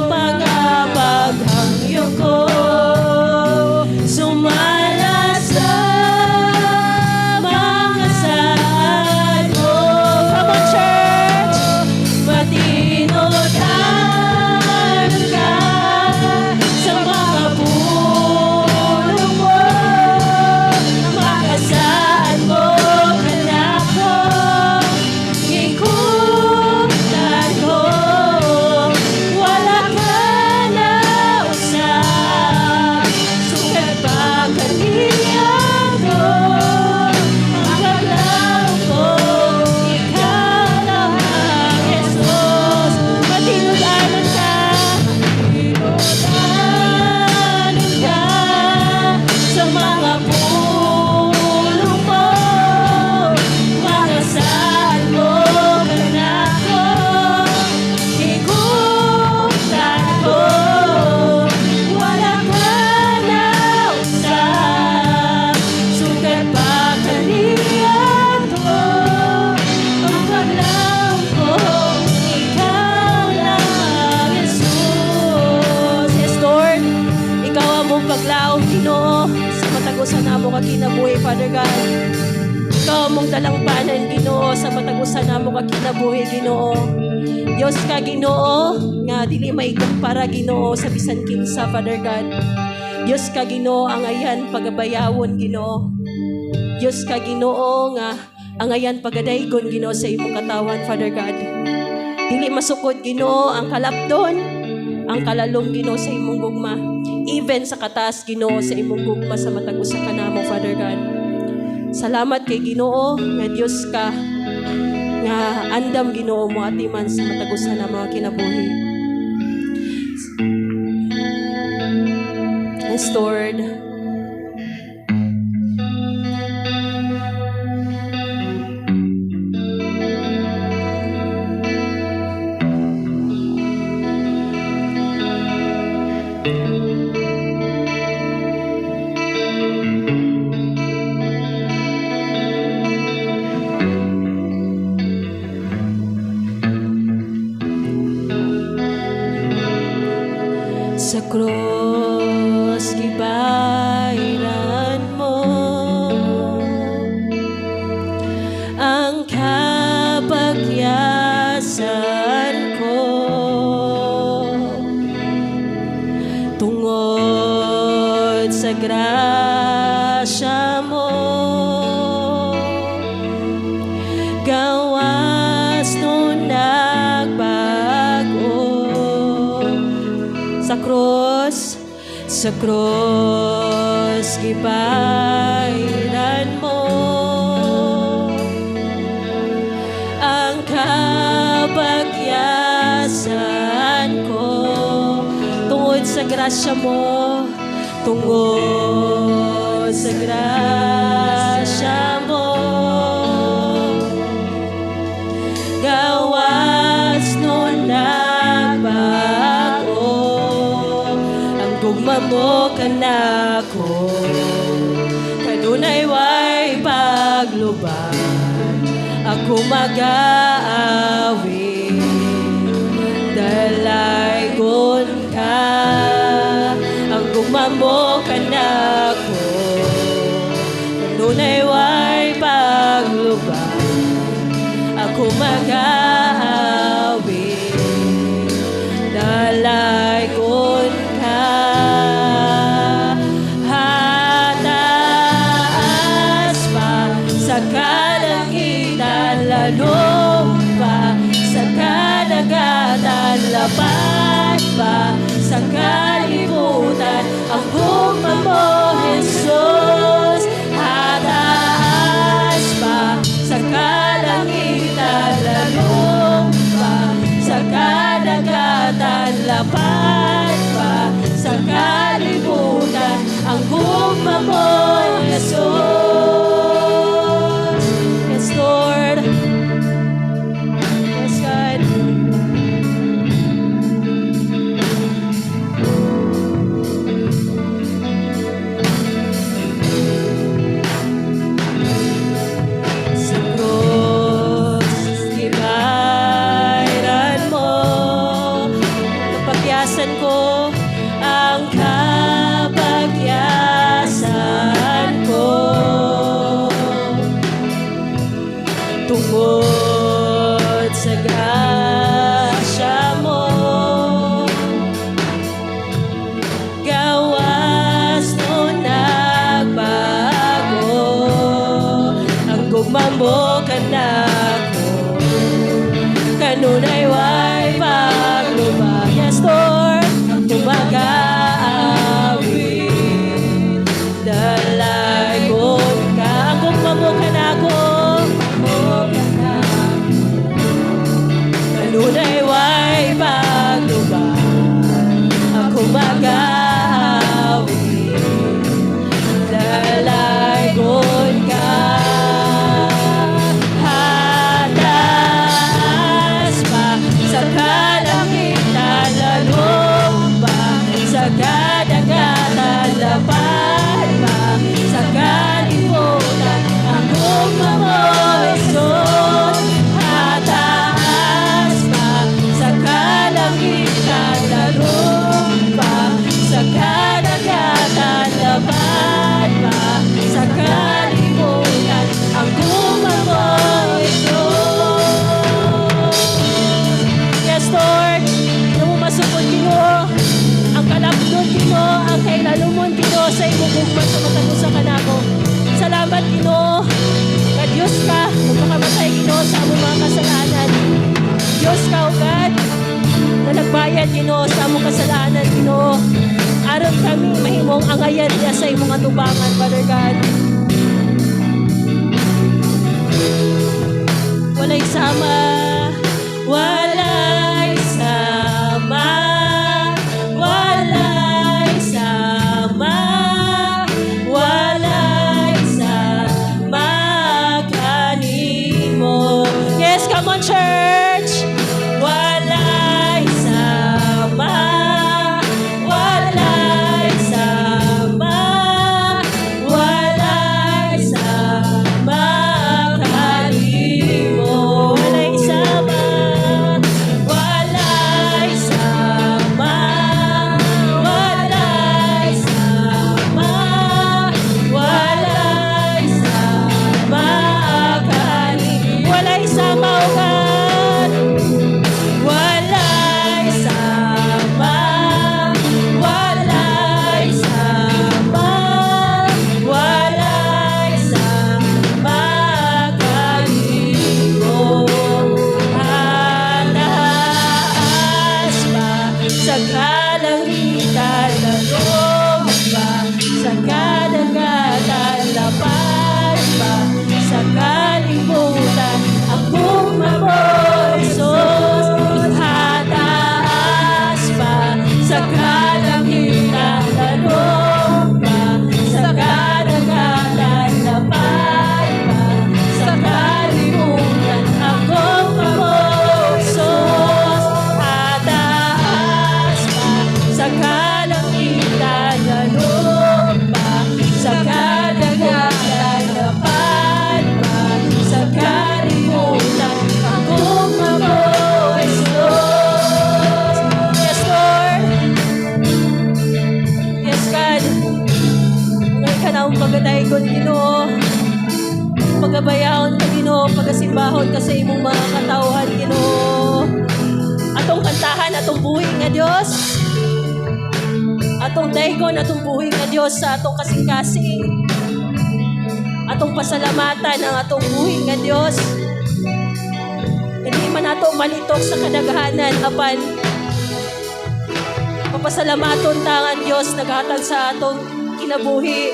mga paghangyo ko, sumala sa mga saad mo. Come on, church! Matinud-anon ka sa mga pulong mo, mga saad mo kanako, gikuptan ko, wala ka na usab. Sukad pa kaniadto, ang paglaom ko, ikaw lamang, Jesus. Matinud-anon ka, matinud-anon ka sa mga pulong mo, mga saad mo kanako, gikuptan ko, wala ka na usab. Sukad pa kaniadto, ang paglaom ko, ikaw lamang, Jesus. Yes, Lord, ikaw among paglaom, Ginoo, sa matag usa namo ka kinabuhi, Father God. Ikaw among dalangpanan, Ginoo, sa matag usa namo ka kinabuhi, Ginoo. Dios ka, Ginoo, nga dili maikumpara, Ginoo, sa bisan kinsa, Father God. Dios ka, Ginoo, angayan pagabayawon, Ginoo. Dios ka, Ginoo, nga angayan pagadaygon, Ginoo, sa imong katawan, Father God. Dili masukod, Ginoo, ang kalapdon, ang kalalom, Ginoo, sa imong gugma. Even sa kataas, Ginoo, sa imong gugma sa matag usa kanamo, Father God. Salamat kay Ginoo nga Dios ka Nga andam Ginoo mo atiman sa matag usa na mga kinabuhi. Restored. Sa cross gibayran mo ang kapagyasan ko tungod sa grasya mo, gawas no nagbago. Sa cross, sa cross gibayran mo ang kapagyasan ko tungod sa grasya mo, tungod sa grasya mo, gawas no nagbago ang gugma mo kanako, kanunay way paglubad, ako mag-aawit, dalaygon ka. Ang gugma mo kanako, kanunay way paglubad, ako mag-aawit, dalaygon ka. Hataas pa sa kalangitan, lalo pa sa kadagatan, lapat pa sa kalibutan, ang gugma mo, Jesus. Hataas pa sa kalangitan, lalo pa sa kadagatan, lapat pa sa kalibutan, ang gugma mo, Jesus. Yes, Lord. Yes, God. Sa cross, gibayran mo kapagyasan ko, ang kapagyasan ko tungod sa grasya mo, gawas no nagbago ang gugma mo kanako, kanunay way paglubad. Yes, Lord. Tumag-aawit, dalaygon ka. Ang gugma mo kanako, kanunay way paglubad, ako mag-aawit, dalaygon ka. Hataas pa sa kalangitan, lalo pa sa kadagatan, lapat pa sa kalibutan, ang gugma mo, Jesus. Hataas pa sa kalangitan, lalo pa sa kadagatan, lapat pa sa kalibutan, ang gugma mo, Jesus. Yes, Lord. Namo masugod, Ginoo, ang kalapdon, Ginoo, ang kailalumon, Ginoo, sa imong gugma sa matag usa kanako. Salamat, Ginoo, nga Dios ka, nagpakamatay, Ginoo, sa among mga kasalanan. Dios ka, O God, na nagbayad, Ginoo, sa among kasalanan, Ginoo, aron kami mahimong angayan niya sa imong atubangan, Father God. Walay sama, walay sama, walay sama, walay sama kanimo. Yes, come on, church. Walay sama, walay sama, walay sama kanimo. Walay sama, walay sama, walay sama, walay sama kanimo. Walay sama, O God. Walay sama, walay sama, walay sama kanimo. Hataas pa sa kalangitan, lalong pa sa kadagatan, lapad pa sa kalibutan, ang gugma mo, Jesus. Hataas pa sa kalangitan, lalong pa sa kadagatan, lapad pa sa kalibutan, ang gugma mo, Jesus. Hataas pa sa kalangitan, lalong pa sa kadagatan, lapad pa sa kalibutan, ang gugma mo, Jesus. Yes, Lord. Yes, God. Angay ka namong pagadaygon, Ginoo. Pagabayahon ka, Ginoo, pagasimbahon ka sa imong mga katawhan, Ginoo. Atong kantahan atong buhi nga Dios. Atong daygon atong buhi nga Dios sa atong kasing-kasing. Atong pasalamatan ang atong buhi nga Dios. Hindi man nato malitok sa kadaghanan apan papasalamaton ta ang Dios naghatag sa atong kinabuhi.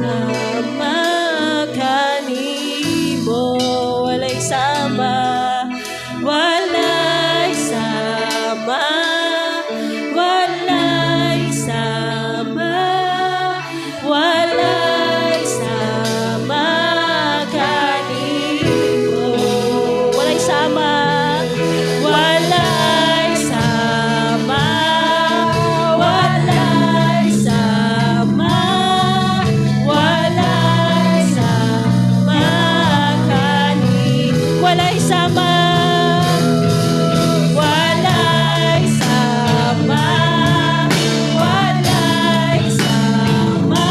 Sama kanimo, walay sama, walay sama, walay sama, walay sama kanimo. Walay sama, walay sama, walay sama, walay sama kanimo. Walay sama, walay sama, walay sama,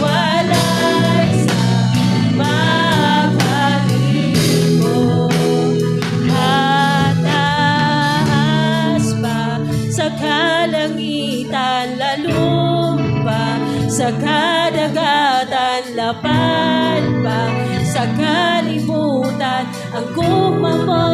walay sama kanimo. Hataas pa sa kalangitan, lalong pa sa kadagatan, lapad pa sa kalibutan, ang gugma mo,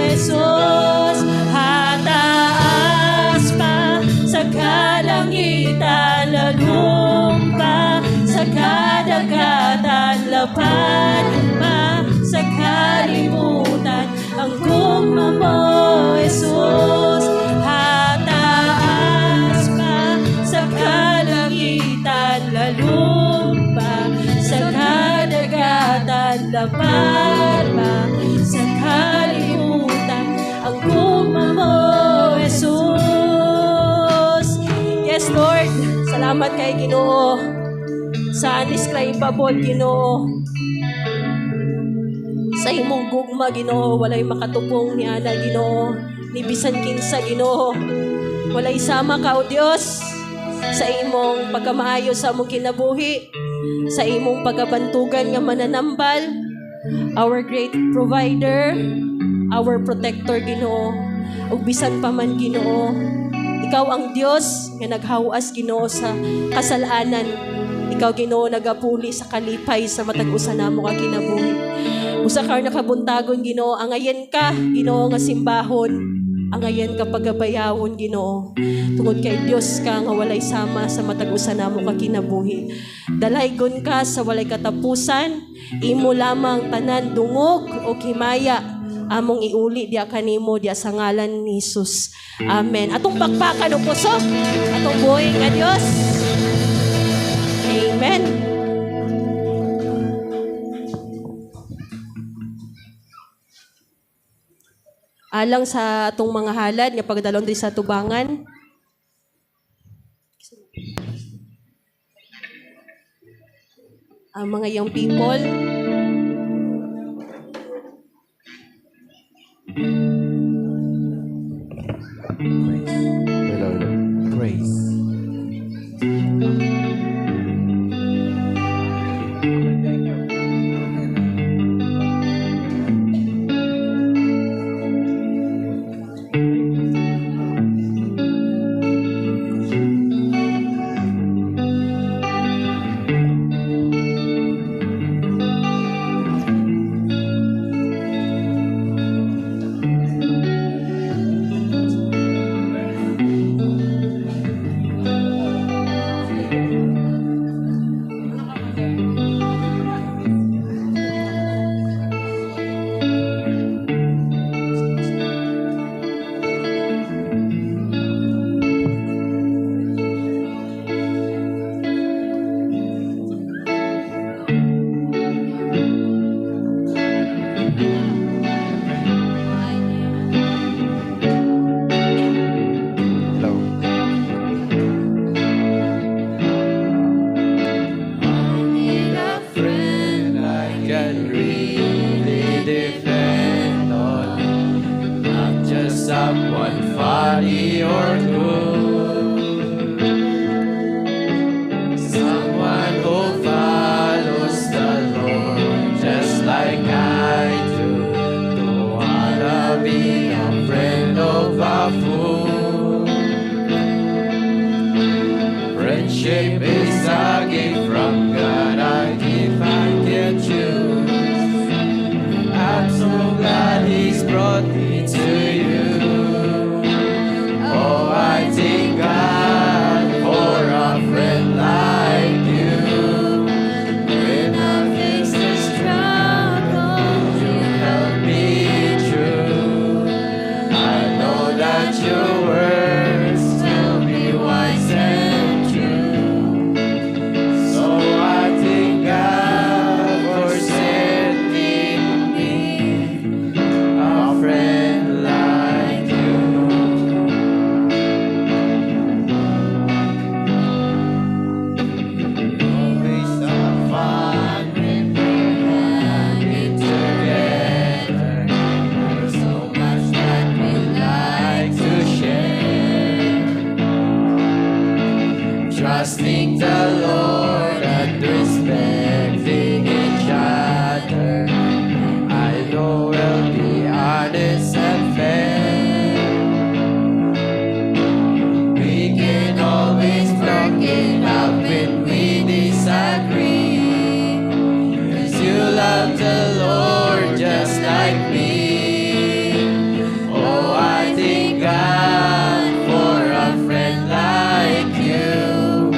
Jesus. Hataas pa sa kalangitan, lalong pa sa kadagatan, lapad pa sa kalibutan, ang gugma mo, Jesus. Hataas pa sa kalangitan, lalong pa sa kadagatan, lapad pa sa kalibutan, ang gugma mo, Jesus. Yes, Lord. Salamat kay Ginoo sa undescribable, Ginoo. Sa imong gugma, Ginoo, walay makatupong ni ana, Ginoo, ni bisan kinsa, Ginoo. Walay sama ka, O Dios, sa imong pagkamaayo sa among kinabuhi, sa imong pagabantugan nga mananambal, our great provider, our protector, Ginoo. Ug bisan pa man, Ginoo, ikaw ang Dios nga naghawas, Ginoo, sa kasalanan. Ikaw, Ginoo, nagapuli sa kalipay sa matag usa namo nga kinabuhi. Usa ka nakabuntagon, Ginoo, angayen ka, Ginoo, nga simbahon. Angayan ka pagabayawon, Ginoo. Tungod kay Dios ka nga walay sama sa matag usa namo ka kinabuhi. Dalaygon ka sa walay katapusan, imo lamang tanan dungog o himaya among iuli diya kanimo diya sa ngalan ni Jesus. Amen. Atong pakpakan og kusog, atong buhi nga Dios. Amen. Alang sa atong mga halad nga pagdalon diri sa tubangan. Ang mga young people. Praise. Hello, hello. Praise. Hello. Need a friend I can really depend on, not just someone funny or good, someone who follows the Lord just like I do. Don't wanna be a friend of a fool. Friendship is a gift from God, a gift I can choose. I'm so glad He's brought me to you. Oh, I thank God for a friend like you. When I face the struggle, you help me through. I know that your words will be wise and true. So I thank God for sending me a friend like you. Always have fun when we're hanging together. There's so much that we like to share. Trusting the Lord and respecting each other. I know we'll be honest and fair. We can always work it out when we disagree. 'Cause you love the Lord just like me. Oh, I thank God for a friend like you.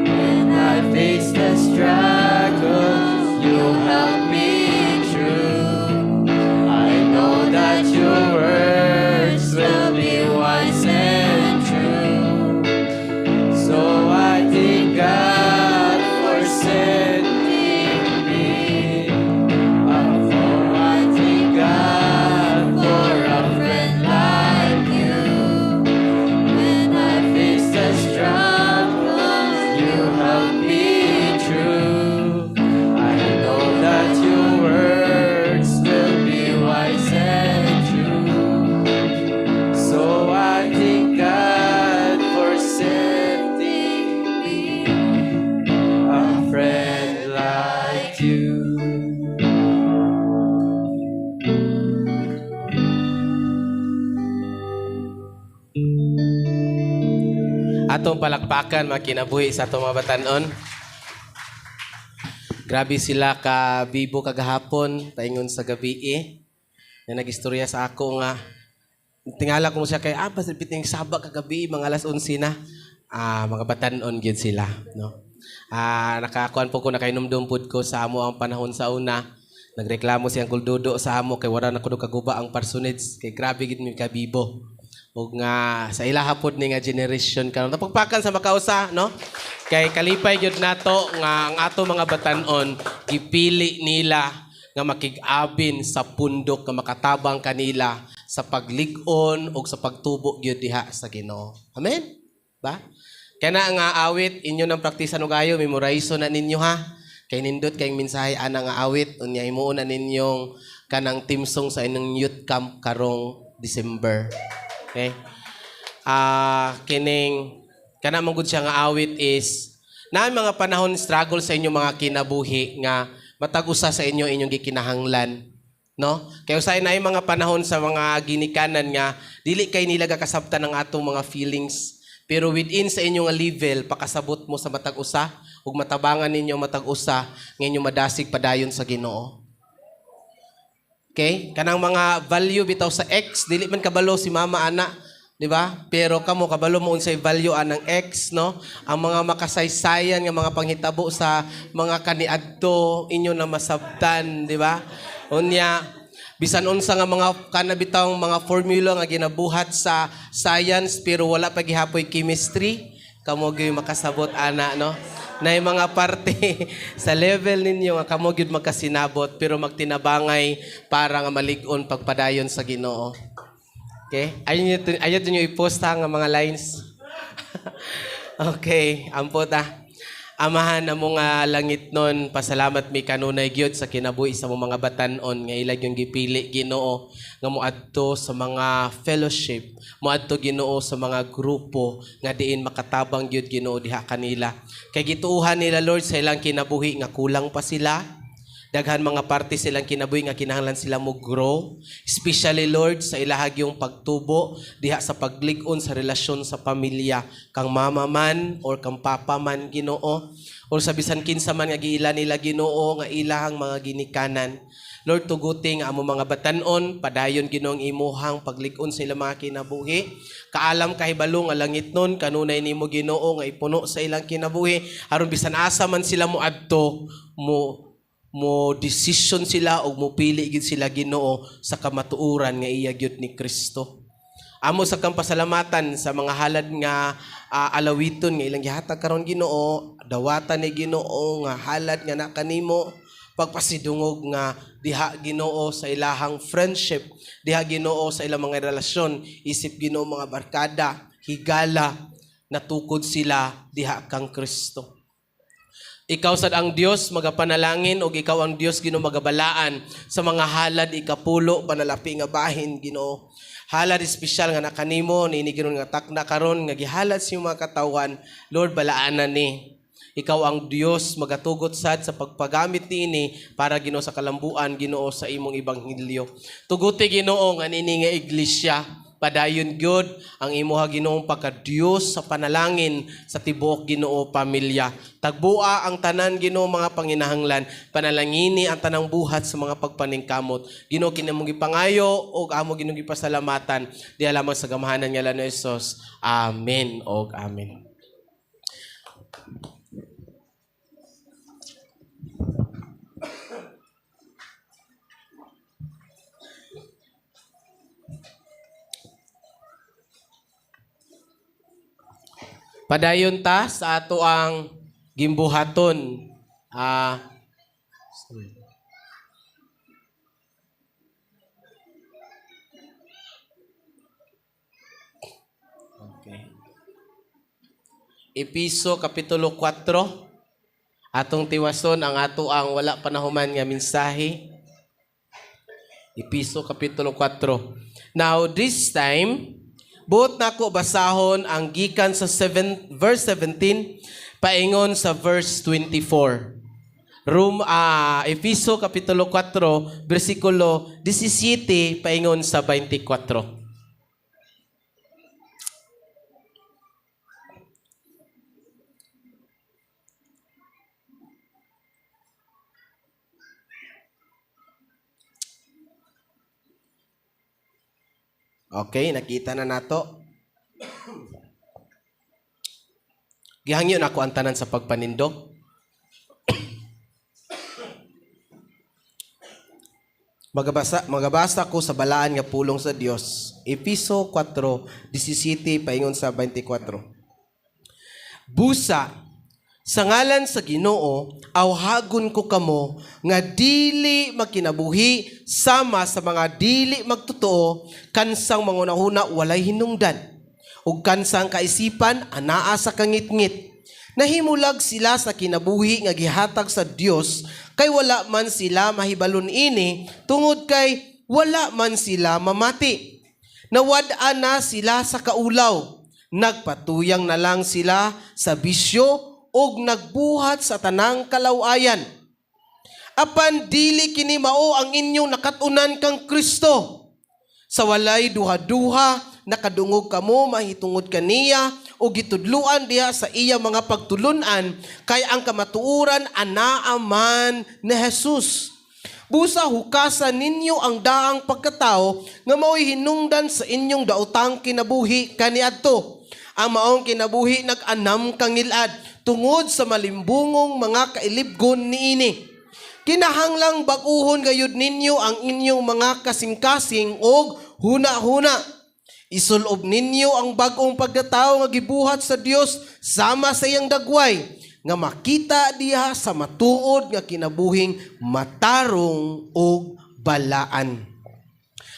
When I face the struggles, you help me through. I know that your words will be wise and true. So I thank God for sending me. Oh, I thank God for a friend like you. When I face the struggles, you help me through. I know that your words will be wise and true. So I thank God for sending me a friend like you. Atong palakpakan mga kinabuhi sa atong mga batanon. Grabe sila ka bibo kagahapon, paingon sa gabi eh. Na nagistorya sa ako nga Tingala ko siya kay basta biting saba kagabi mga alas 11 na. Mga batan-on gyud sila, no. Nakakuan po ko, nakainomdom pud ko sa amo ang panahon sa una. Nagreklamo si Uncle Dodo sa amo kay wala na kuno kaguba ang parsonage kay grabe gid mi kabibo. Ug nga sa ilaha pod ni nga generation karon. Napagpakan sa makausa, no? Kay kalipay gyud nato nga ang ato mga batan-on gipili nila nga makig-abin sa pundok nga makatabang kanila sa paglig-on ug sa pagtubo gyud diha sa Ginoo. Amen. Ba? Kana nga awit inyo nang praktisan og ayo, memorize na ninyo ha. Kay nindot kay mensahe ana nga awit, unya himuon na ninyong kanang team song sa inyong youth camp karong December. Okay? Kining kana man gud siya nga awit is na mga panahon struggle sa inyong mga kinabuhi nga matag usa sa inyo inyong gikinahanglan, no? Kay usahay na mga panahon sa mga ginikanan nga dili kay nila gakasabtan ang atong mga feelings, pero within sa inyong level pakasabot mo sa matag usa ug matabangan ninyo matag usa nga inyong madasig padayon sa Ginoo. Okay? Kanang mga value bitaw sa ex, dili man kabalo si mama ana, di ba? Pero kamo kabalo mo unsay value anang ex, no? Ang mga makasaysayan nga mga panghitabo sa mga kaniadto inyo na masabtan, di ba? Unya bisan unsa nga mga kana bitawng mga formula nga ginabuhat sa science pero wala pa gihapoy chemistry, kamo gyud makasabot ana, no? Nay mga parte sa level ninyo nga kamo gyud magkasinabot pero magtinabangay para nga malig-on pagpadayon sa Ginoo. Okay? Ayun niyo i-post ha nga mga lines. Okay, ampot ha. Amahan amo nga langit nun, pasalamat mi kanunay gyud sa kinabuhi sa among mga batan-on nga ilag yung gipili Ginoo nga moadto sa mga fellowship, moadto Ginoo sa mga grupo nga diin makatabang gyud Ginoo diha kanila. Kay gituohan nila Lord sa ilang kinabuhi nga kulang pa sila. Daghan mga parte silang kinabuhi nga kinahanglan sila mo grow, especially Lord sa ilahag yung pagtubo diha sa paglig-on sa relasyon sa pamilya, kang mama man or kang papa man Ginoo, or sa bisan kinsa man nga giila nila Ginoo nga ilahang mga ginikanan. Lord, tuguti nga amo mga batan-on, padayon Ginoo ang imuhang paglig-on sa ilang mga kinabuhi. Kaalam kahibalo nga langit nun, kanunay nimo Ginoo nga ipuno sa ilang kinabuhi aron bisan asa man sila moadto, mo decision sila og mopili gid sila Ginoo sa kamatuoran nga iya gyud ni Kristo. Amo sa kang pasalamatan sa mga halad nga alawiton nga ilang gihatag karon Ginoo, dawatan ni Ginoo nga halad nga nakanimo, pagpasidungog nga diha Ginoo sa ilahang friendship, diha Ginoo sa ilang mga relasyon, isip Ginoo mga barkada, higala, natukod sila diha kang Kristo. Ikaw sad ang Dios magapanalangin og ikaw ang Dios Ginoo magabalaan sa mga halad ikapulo panalapi nga bahin Ginoo. Halad espesyal nga nakanimo niini Ginoo nga takna karon nga gihalad sa imong mga katawan, Lord balaanan ni. Ikaw ang Dios magatugot sad sa pagpagamit niini para Ginoo sa kalambuan Ginoo sa imong ebanghelyo. Tuguti Ginoo nga niini nga iglesia padayon gyud ang imuha Ginoong pagka-Dios sa panalangin sa tibuok Ginoo pamilya. Tagbuа ang tanan Ginoo mga panginahanglan, panalangini ang tanang buhat sa mga pagpaningkamot. Ginoo kinamong gipangayo og amo Ginoo gipasalamatan diha lamang sa gamahanan nga ni Hesus. Amen og amen. Padayon ta sa ato ang gimbuhaton. Sorry. Okay. Episo Kapitulo 4. Atong tiwason ang ato ang wala pa nahuman nga mensahe. Episo Kapitulo 4. Now this time, buot nako basahon ang gikan sa verse 17 paingon sa verse 24. Efeso Kapitulo 4 bersikulo 17 paingon sa 24. Okay, nakita na nato. Gihangyo nako ang tanan sa pagpanindog. Magabasa ko sa balaan nga pulong sa Dios. Efeso 4:17 paingon sa 24. Busa sa ngalan sa Ginoo, awhagon ko kamo nga dili magkinabuhi sama sa mga dili magtotoo, kansang mangunahuna walay hinungdan, ug kansang kaisipan anaa sa kangitngit. Nahimulag sila sa kinabuhi nga gihatag sa Dios, kay wala man sila mahibalon ini, tungod kay wala man sila mamati. Nawad-an na sila sa kaulaw, nagpatuyang na lang sila sa bisyo ug nagbuhat sa tanang kalawayan. Apan dili kini mao ang inyong nakat-unan kang Kristo. Sa walay duha-duha, nakadungog kamo mahitungod kaniya o gitudluan diha sa iya mga pagtulunan, kay ang kamatuoran anaa man ni Jesus. Busa hukasan ninyo ang daang pagkatao nga mao'y hinungdan sa inyong daotang kinabuhi kaniadto. Ang maong kinabuhi nag-anam kangilad tungod sa malimbungong mga kailibgon niini. Kinahanglang bag-uhon gayud ninyo ang inyong mga kasing-kasing og huna-huna. Isulob ninyo ang bag-ong pagkatao nga gibuhat sa Dios sama sa iyang dagway, nga makita diha sa matuod nga kinabuhing matarong og balaan.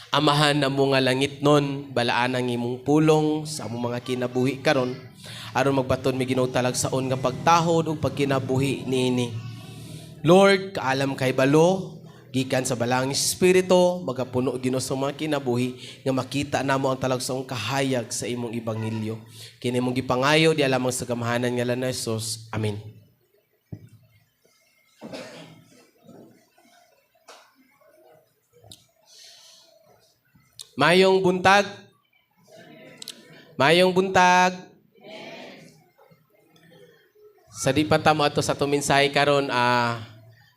Amahan namo nga langit nun, balaan ang imong pulong sa among mga kinabuhi karon, aron magbaton mi Ginoo talagsaon nga pagtahod ug pagkinabuhi niini. Lord, kaalam kay balo, gikan sa balang espiritu, magapuno Ginoo sa mga kinabuhi nga makita namo ang talagsaong kahayag sa imong ebanghelyo. Kini imong gipangayo diha lamang sa gamhanan nga ngalan ni Jesus. Amen. Mayong buntag. Mayong buntag. Sa di pa ta mo ato sa atong mensahe karon,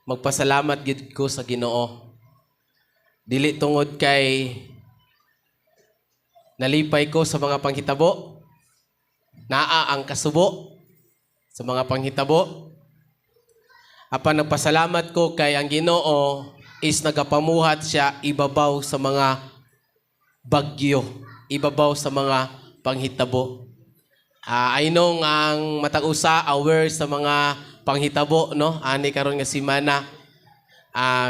magpasalamat gid ko sa Ginoo. Dili tungod kay nalipay ko sa mga panghitabo, naa ang kasubo sa mga panghitabo. Apan nagpasalamat ko kay ang Ginoo is nagapamuhat siya ibabaw sa mga bagyo, ibabaw sa mga panghitabo. I know ang matag usa aware sa mga panghitabo, no? Ani karon nga semana.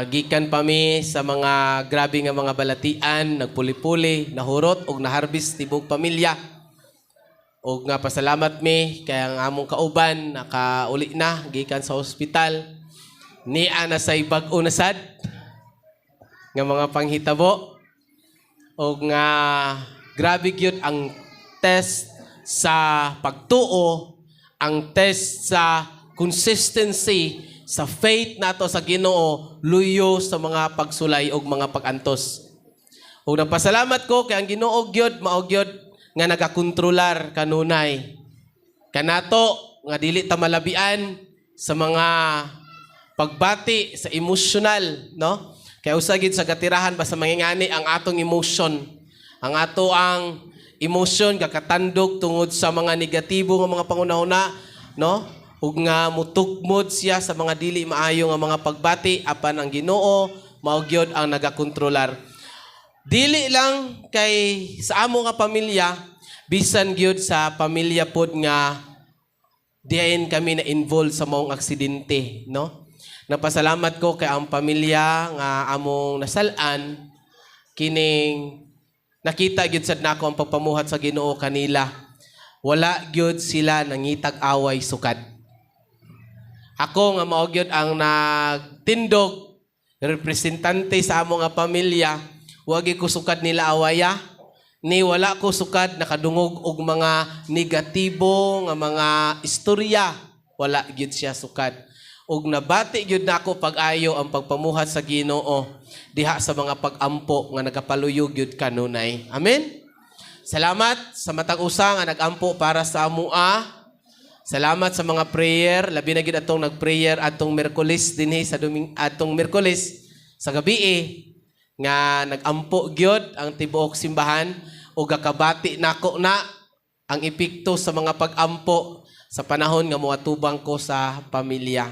Gikan pa mi sa mga grabe nga mga balatian, nagpuli-puli, nahurot og naharbis tibok pamilya. Og nga pasalamat mi kay ang among kauban nakauli na gikan sa ospital. Nia na say bag-o na sad nga mga panghitabo. Og nga grabe gyud ang test sa pagtuo, ang test sa consistency sa faith nato sa Ginoo, luyo sa mga pagsulay og mga pag-antos. Ug nagpasalamat ko kay ang Ginoo gyud mao gyud nga nagakontrolar kanunay. Kanato nga dili ta malabian sa mga pagbati sa emosyonal, no? Kay usa gid sa katirahan basta mangingani ang atong emotion. Ang ato ang emotion gakatandog tungod sa mga negatibo nga mga pangunahuna, no? Ug nga mutukmod siya sa mga dili maayo nga mga pagbati, apan ang Ginoo mao gyud ang nagakontrolar. Dili lang kay sa amo nga pamilya, bisan gyud sa pamilya pod nga diin kami na involved sa maong aksidente, no? Napasalamat ko kay ang pamilya nga among nasal-an, kining nakita gyud sad nako ang pagpamuhat sa Ginoo kanila. Wala gyud sila nangitag away sukad. Ako nga mao gyud ang nagtindog representante sa amo nga pamilya, wa gyud ko sukad nila awaya, ni wala ko sukad nakadungog og mga negatibo nga mga istorya, wala gyud siya sukad. Og nabati gyud nako pag-ayo ang pagpamuhat sa Ginoo diha sa mga pag-ampo nga nagapaluyog gyud kanunay. Amen. Salamat sa matag usa nga nag-ampo para sa amoa. Salamat sa mga prayer, labi na gyud atong nag-prayer atong Miyerkules dinhi sa atong Miyerkules sa gabi nga nag-ampo gyud ang tibuok simbahan. O gakabati nako na ang epekto sa mga pag-ampo sa panahon nga moatubang ko sa pamilya.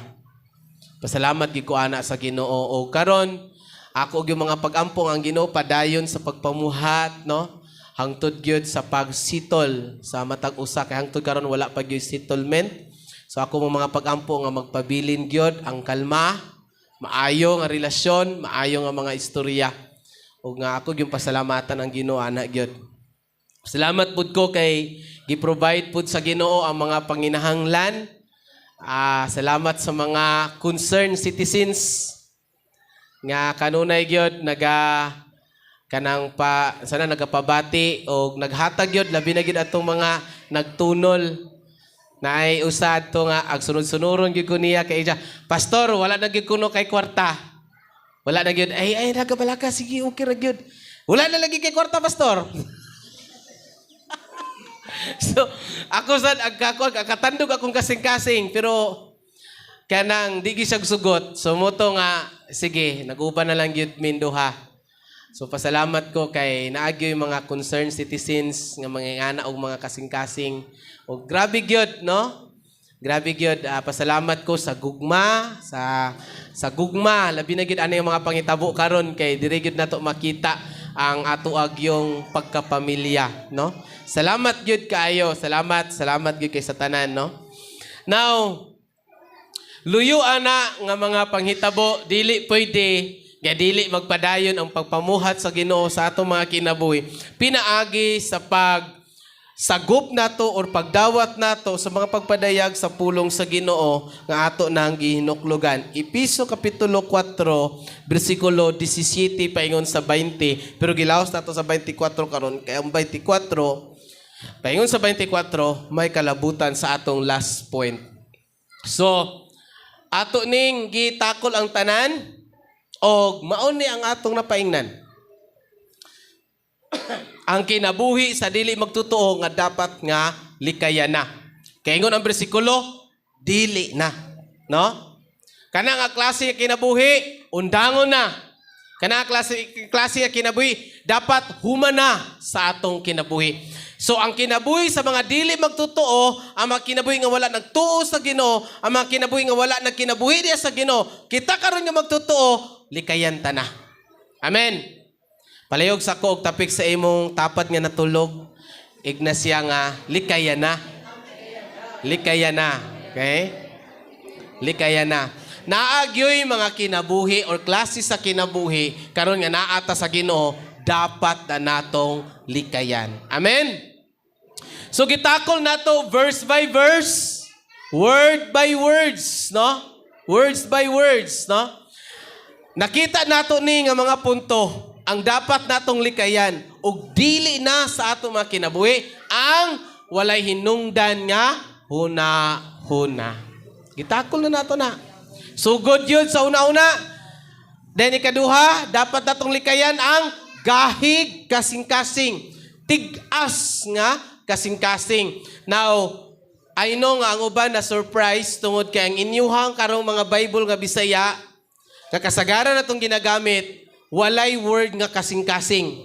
Pasalamat gyud ko ana sa Ginoo. O karon ako gyud mga pag-ampo ang Ginoo padayon sa pagpamuhat, no? Hangtod gyud sa pagsitol sa matag usa kay hangtod karon wala pa gyud settlement. So ako mga pag-ampo nga magpabilin gyud ang kalma, maayo nga relasyon, maayo nga mga istorya. Ug nga ako gyud pasalamatan ang Ginoo ana gyud. Salamat pud ko kay gi-provide pud sa Ginoo ang mga panginahanglan. Salamat sa mga concerned citizens nga kanunay gyud naga kanang pa sana nagapabati og naghatag gyud, labi na gyud atong mga nagtunol. Naay usa adto nga ag sunod-sunuron gyud ko niya kay siya, "Pastor, wala na gyud kuno kay kwarta. Wala na gyud." Ay ay nagabalaka, sige, okay ra gyud. "Wala na lagi kay kwarta, pastor." So, ako sad ag ako katandog akong kasing-kasing, pero kanang di gyud siya sugot. So moto nga sige, nag-uban na lang gyud min duha. So pasalamat ko kay naagyo yung mga concerned citizens nga mga ingana og mga kasing-kasing. Og grabe gyud, no? Grabe gyud, pasalamat ko sa gugma, sa gugma, labi na gyud ana yung mga pangitabo karon kay diri gyud nato makita ang ato agyong pagkapamilya, no? Salamat gyud kaayo, salamat, salamat gyud kay sa tanan, no? Now, luyo ana nga mga panghitabo, dili pwede nga dili magpadayon ang pagpamuhat sa Ginoo sa atong mga kinabuhi. Pinaagi sa pag sagop nato or pagdawat nato sa mga pagpadayag sa pulong sa Ginoo nga ato nang gihinuklogan. Epeso kapitulo 4 bersikulo 17 paingon sa 20, pero gilaos nato sa 24 karon kay ang 24 paingon sa 24 may kalabutan sa atong last point. So ato ning gitakol ang tanan og mao ni ang atong napaingnan. Ang kinabuhi sa dili magtotoo nga dapat nga likayan na. Kay ingon ang bersikulo, dili na. No? Kana nga klase nga kinabuhi, undangon na. Kana nga klase nga kinabuhi, dapat humana sa atong kinabuhi. So ang kinabuhi sa mga dili magtotoo, ang mga kinabuhi nga wala nagtuo sa Ginoo, ang mga kinabuhi nga wala nagkinabuhi diya sa Ginoo, kita karon nga magtotoo, likayan ta na. Amen. Palayog sa ko og tapik sa imong tapad nga natulog. Igna siya nga likayan na. Likayan na. Okay? Likayan na. Naagyoy mga kinabuhi or klase sa kinabuhi karon nga naata sa Ginoo, dapat na natong likayan. Amen. So gitakol nato verse by verse, word by words, no? Words by words, no? Nakita nato ni nga mga punto ang dapat natong likayan ug dili na sa atong mga kinabuhi ang walay hinungdan nga huna-huna. Gitakol na nato na. Sugod yun sa una-una. Then ikaduha, dapat natong likayan ang gahig kasing-kasing. Tig-as nga kasing-kasing. Now, I know nga ang uban na surprise tungod kay ang inyuhang karong mga Bible nga Bisaya, nga kasagaran natong ginagamit, walay word nga kasing-kasing.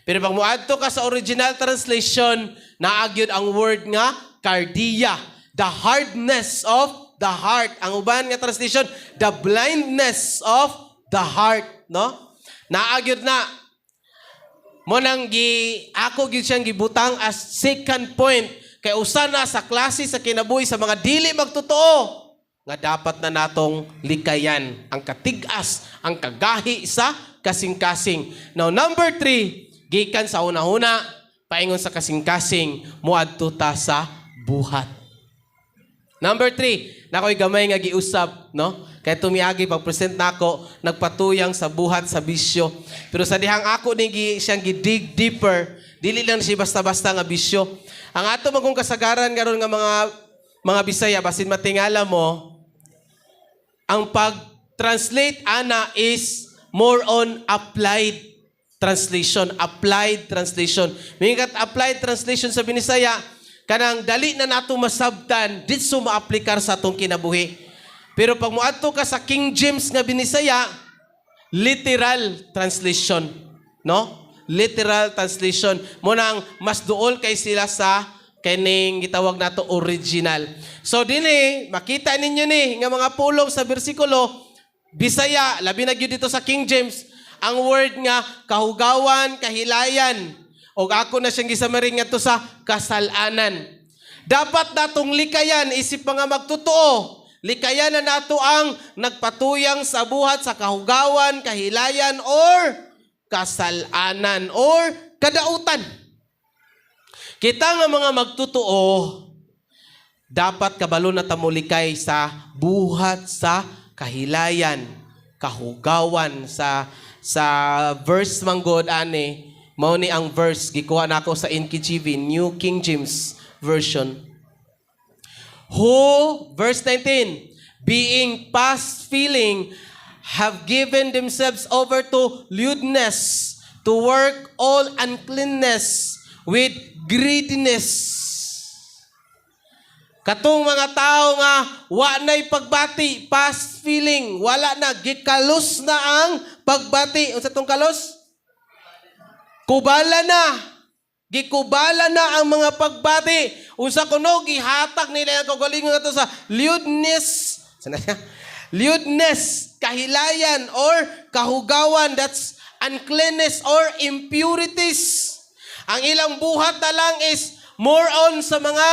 Pero pag muadto ka sa original translation, naagyod ang word nga cardia, the hardness of the heart. Ang uban nga translation, the blindness of the heart, no? Naagyod na. Mo nang gi ako gyud siyang gibutang as second point kay usa na sa klase sa kinabuhi sa mga dili magtotoo nga dapat na natong likayan ang katig-as, ang kagahi sa kasing-kasing. Now number 3, gikan sa una-una paingon sa kasing-kasing moadto ta sa buhat. Number 3, nakoy gamay nga giusab, no? Kay tumiagi pag-present nako, nagpatuyang sa buhat sa bisyo. Pero sa dihang ako ni siyang gi-dig deeper, dili lang siya basta-basta nga bisyo. Ang ato magong kasagaran karon nga mga Bisaya, basin matingala mo, ang pag-translate ana is more on applied translation, applied translation. Mingat applied translation sa Binisaya, kanang dali na nato masabtan, ditso maaplikar sa atong kinabuhi. Pero pag moadto ka sa King James nga Binisaya, literal translation, no? Literal translation. Mo nang mas duol kay sila sa kining gitawag nato original. So dinhi makita ninyo ni nga mga pulong sa bersikulo Bisaya, labi na gyud dito sa King James, ang word nga kahugawan, kahilayan. Og ako na siyang gisamarin ngadto sa kasalanan. Dapat natong likayan isip mga magtotoo. Likayan na nato ang nagpatuyang sa buhat sa kahugawan, kahilayan, or kasalanan, or kadautan. Kita nga mga magtotoo, dapat kabalo na tamulikay sa buhat sa kahilayan, kahugawan. Sa verse manggod ani, mao ni ang verse gikuha nako sa NKJV, New King James Version. Who, verse 19, being past feeling, have given themselves over to lewdness, to work all uncleanness with greediness. Katong mga tao nga wa na'y pagbati, past feeling, wala na, gikalos na ang pagbati. Unsa tong kalos? Kubala na. Gikubala na ang mga pagbati. Unsa kuno gihatag nila ang kaugalingon ato sa lewdness. Sana siya? Lewdness, kahilayan or kahugawan, that's uncleanness or impurities. Ang ilang buhat na lang is more on sa mga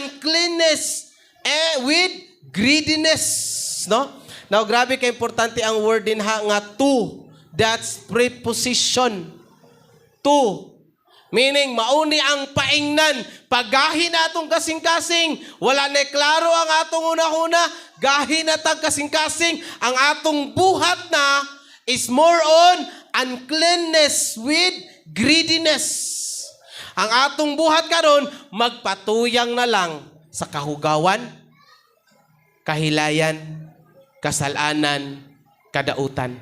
uncleanness with greediness, no? Now, grabe ka importante ang word din ha nga to. That's preposition. To. Meaning, mauni ang paingnan. Paggahi na atong kasing-kasing. Wala na klaro ang atong una-una. Gahi na tag kasing-kasing. Ang atong buhat na is more on uncleanness with greediness. Ang atong buhat karon magpatuyang na lang sa kahugawan, kahilayan, kasalanan, kadautan.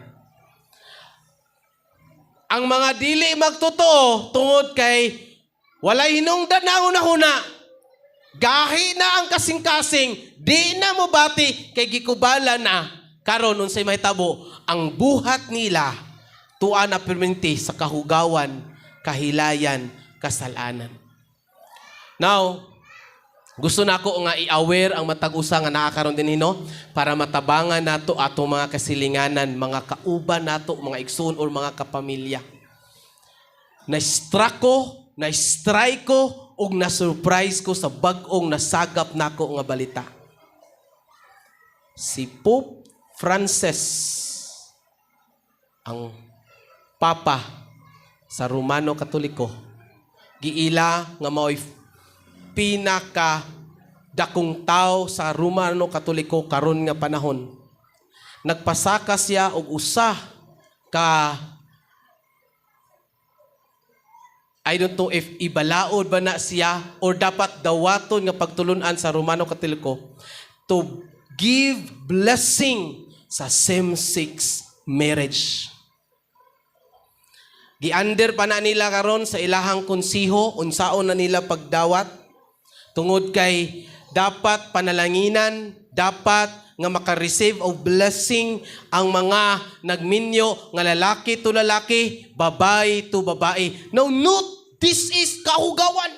Ang mga dili magtotoo tungod kay walay hinungdan na ang una-una. Gahi na ang kasing-kasing, di na mo bati kay gikubala na karon unsay mahitabo ang buhat nila tua na perminti sa kahugawan, kahilayan, kasalanan. Now, gusto na ako nga i-aware ang matag usa nga naa karon dinhi, no, para matabangan nato atong mga kasilinganan, mga kauban nato, mga igsoon or mga kapamilya. Na-struck ko, na-strike ko, ug na-surprise ko sa bag-ong nasagap nako nga balita. Si Pope Francis, ang Papa sa Romano Katoliko, giila nga mao'y pinaka dakong tao sa Romano Katoliko karon nga panahon. Nagpasaka siya og usa ka, I don't know if ibalaod ba na siya or dapat dawaton nga pagtulunan sa Romano Katoliko to give blessing sa same-sex marriage. Giander pa na nila karon sa ilahang konsiho, unsaon na nila pagdawat tungod kay dapat panalanginan, dapat nga maka-receive of blessing ang mga nagminyo nga lalaki to lalaki, babae to babae. Now note, this is kahugawan.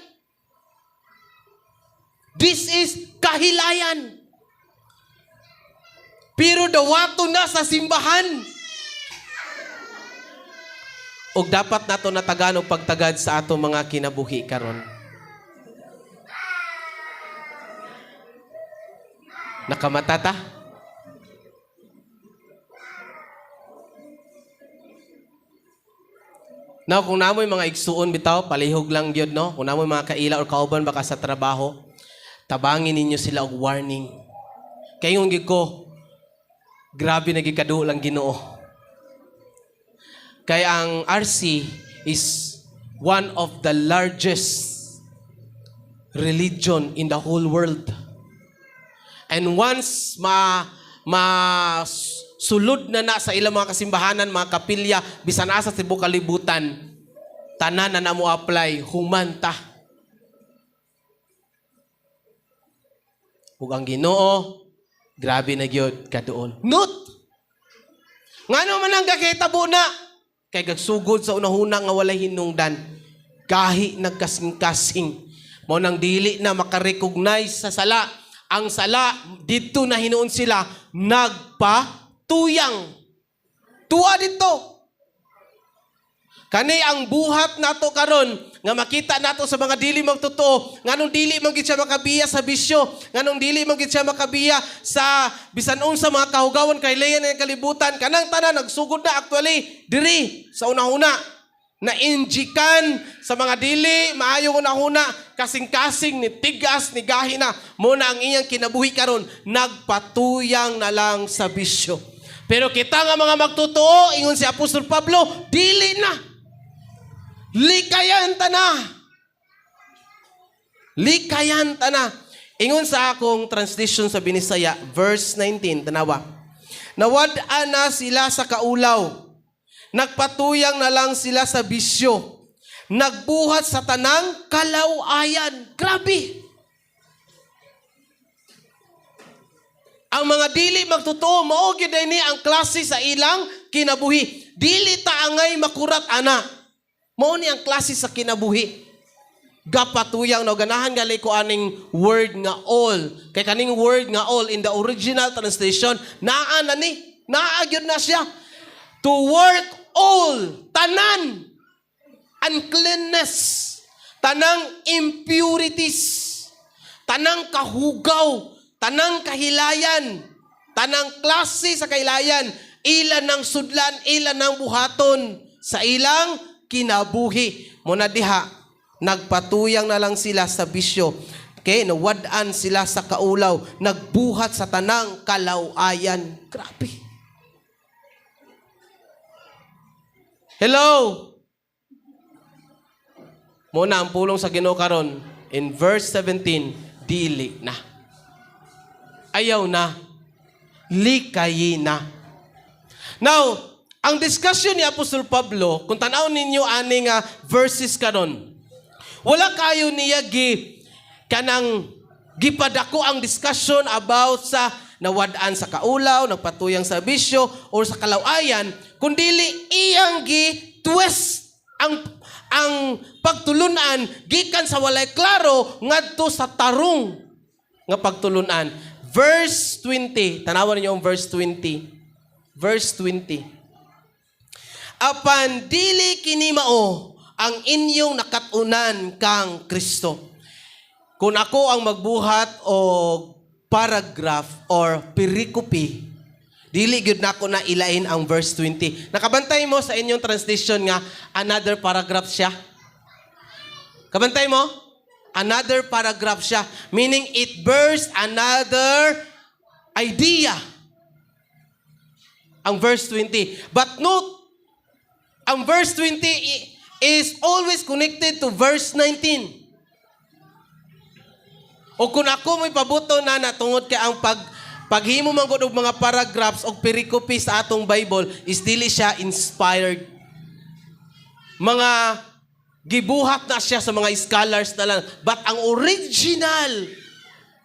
This is kahilayan. Pero dawato na sa simbahan. Og dapat nato natagan og pagtagad sa atong mga kinabuhi karon. Nakamata ta? Now, kung namoy mga igsuon bitaw, palihog lang gyud, no? Kung namoy mga kaila or kauban baka sa trabaho, tabangin ninyo sila og warning. Kay yung gid ko, grabe na gid kaduol ang Ginoo. Kay ang RC is one of the largest religion in the whole world. And once ma sulod na na sa ilang mga kasimbahanan, mga kapilya, bisan asa sa tibuok kalibutan, tanan na na mo apply, humanta. Ug ang Ginoo, grabe na gyud kaduol. Note! Ngano man ang gakitabo na? Kay gagsugod sa unahuna nga walay hinungdan. Gahi nagkasing-kasing. Mao nang dili na makarecognize sa sala. Ang sala, didto na hinuon sila, nagpatuyang. Tuwa dito. Kani ang buhat nato karon nga makita nato sa mga dili magtotoo, nganong dili man gid siya makabiya sa bisyo, nganong dili man gid siya makabiya sa bisan unsa mga kahugawan kay leyan ng kalibutan, kanang tanan nagsugod na actually diri sa unahuna na injikan sa mga dili maayong unahuna, kasing-kasing ni tigas ni gahi na mo na ang iyang kinabuhi karon nagpatuyang na lang sa bisyo. Pero kita nga mga magtotoo, ingon si Apostol Pablo, dili na. Likayan ta na. Likayan ta na. Ingon sa akong translation sa Binisaya, verse 19, tanawa. Nawad-an na sila sa kaulaw. Nagpatuyang na lang sila sa bisyo. Nagbuhat sa tanang kalawayan. Grabe! Ang mga dili magtotoo, mao gyud ni ang klase sa ilang kinabuhi. Dili ta angay makurat ana. Mao ni ang klase sa kinabuhi. Gapatuyang no, ganahan gali ko aning word nga all. Kay kaning word nga all in the original translation, naa na ni, naa gyud na siya. To work all, tanan, uncleanness, tanang impurities, tanang kahugaw, tanang kahilayan, tanang klase sa kahilayan, ilan ng sudlan, ilan ng buhaton sa ilang kinabuhi. Muna diha, nagpatuyang na lang sila sa bisyo. Okay, nawad-an sila sa kaulaw, nagbuhat sa tanang kalawayan. Grabe. Hello? Muna ang pulong sa Ginoo karon in verse 17, dili na. Ayaw na. Likayi na. Now, ang discussion ni Apostol Pablo, kung tan-aw ninyo ani nga verses karon, wala kayo niya gi kanang gipadako ang discussion about sa nawad-an sa kaulaw, nagpatuyang sa bisyo or sa kalawayan, kundili iyang gi twist ang pagtulunan gikan sa walay klaro ngadto sa tarong nga pagtulunan. Verse 20, tanawan ninyo ang verse 20. Verse 20. Apan dili kini mao ang inyong nakatunan kang Kristo. Kung ako ang magbuhat og paragraph or pericope, dili gyud nako na ilain ang verse 20. Nakabantay mo sa inyong translation nga another paragraph siya. Kabantay mo? Another paragraph siya. Meaning it bears another idea. Ang verse 20. But note, ang verse 20 is always connected to verse 19. O kung ako may pabuto na natungod kay ang paghimo man gud og mga paragraphs og pericope sa atong Bible is dili siya inspired. Mga gibuhat na siya sa mga scholars na lang. But ang original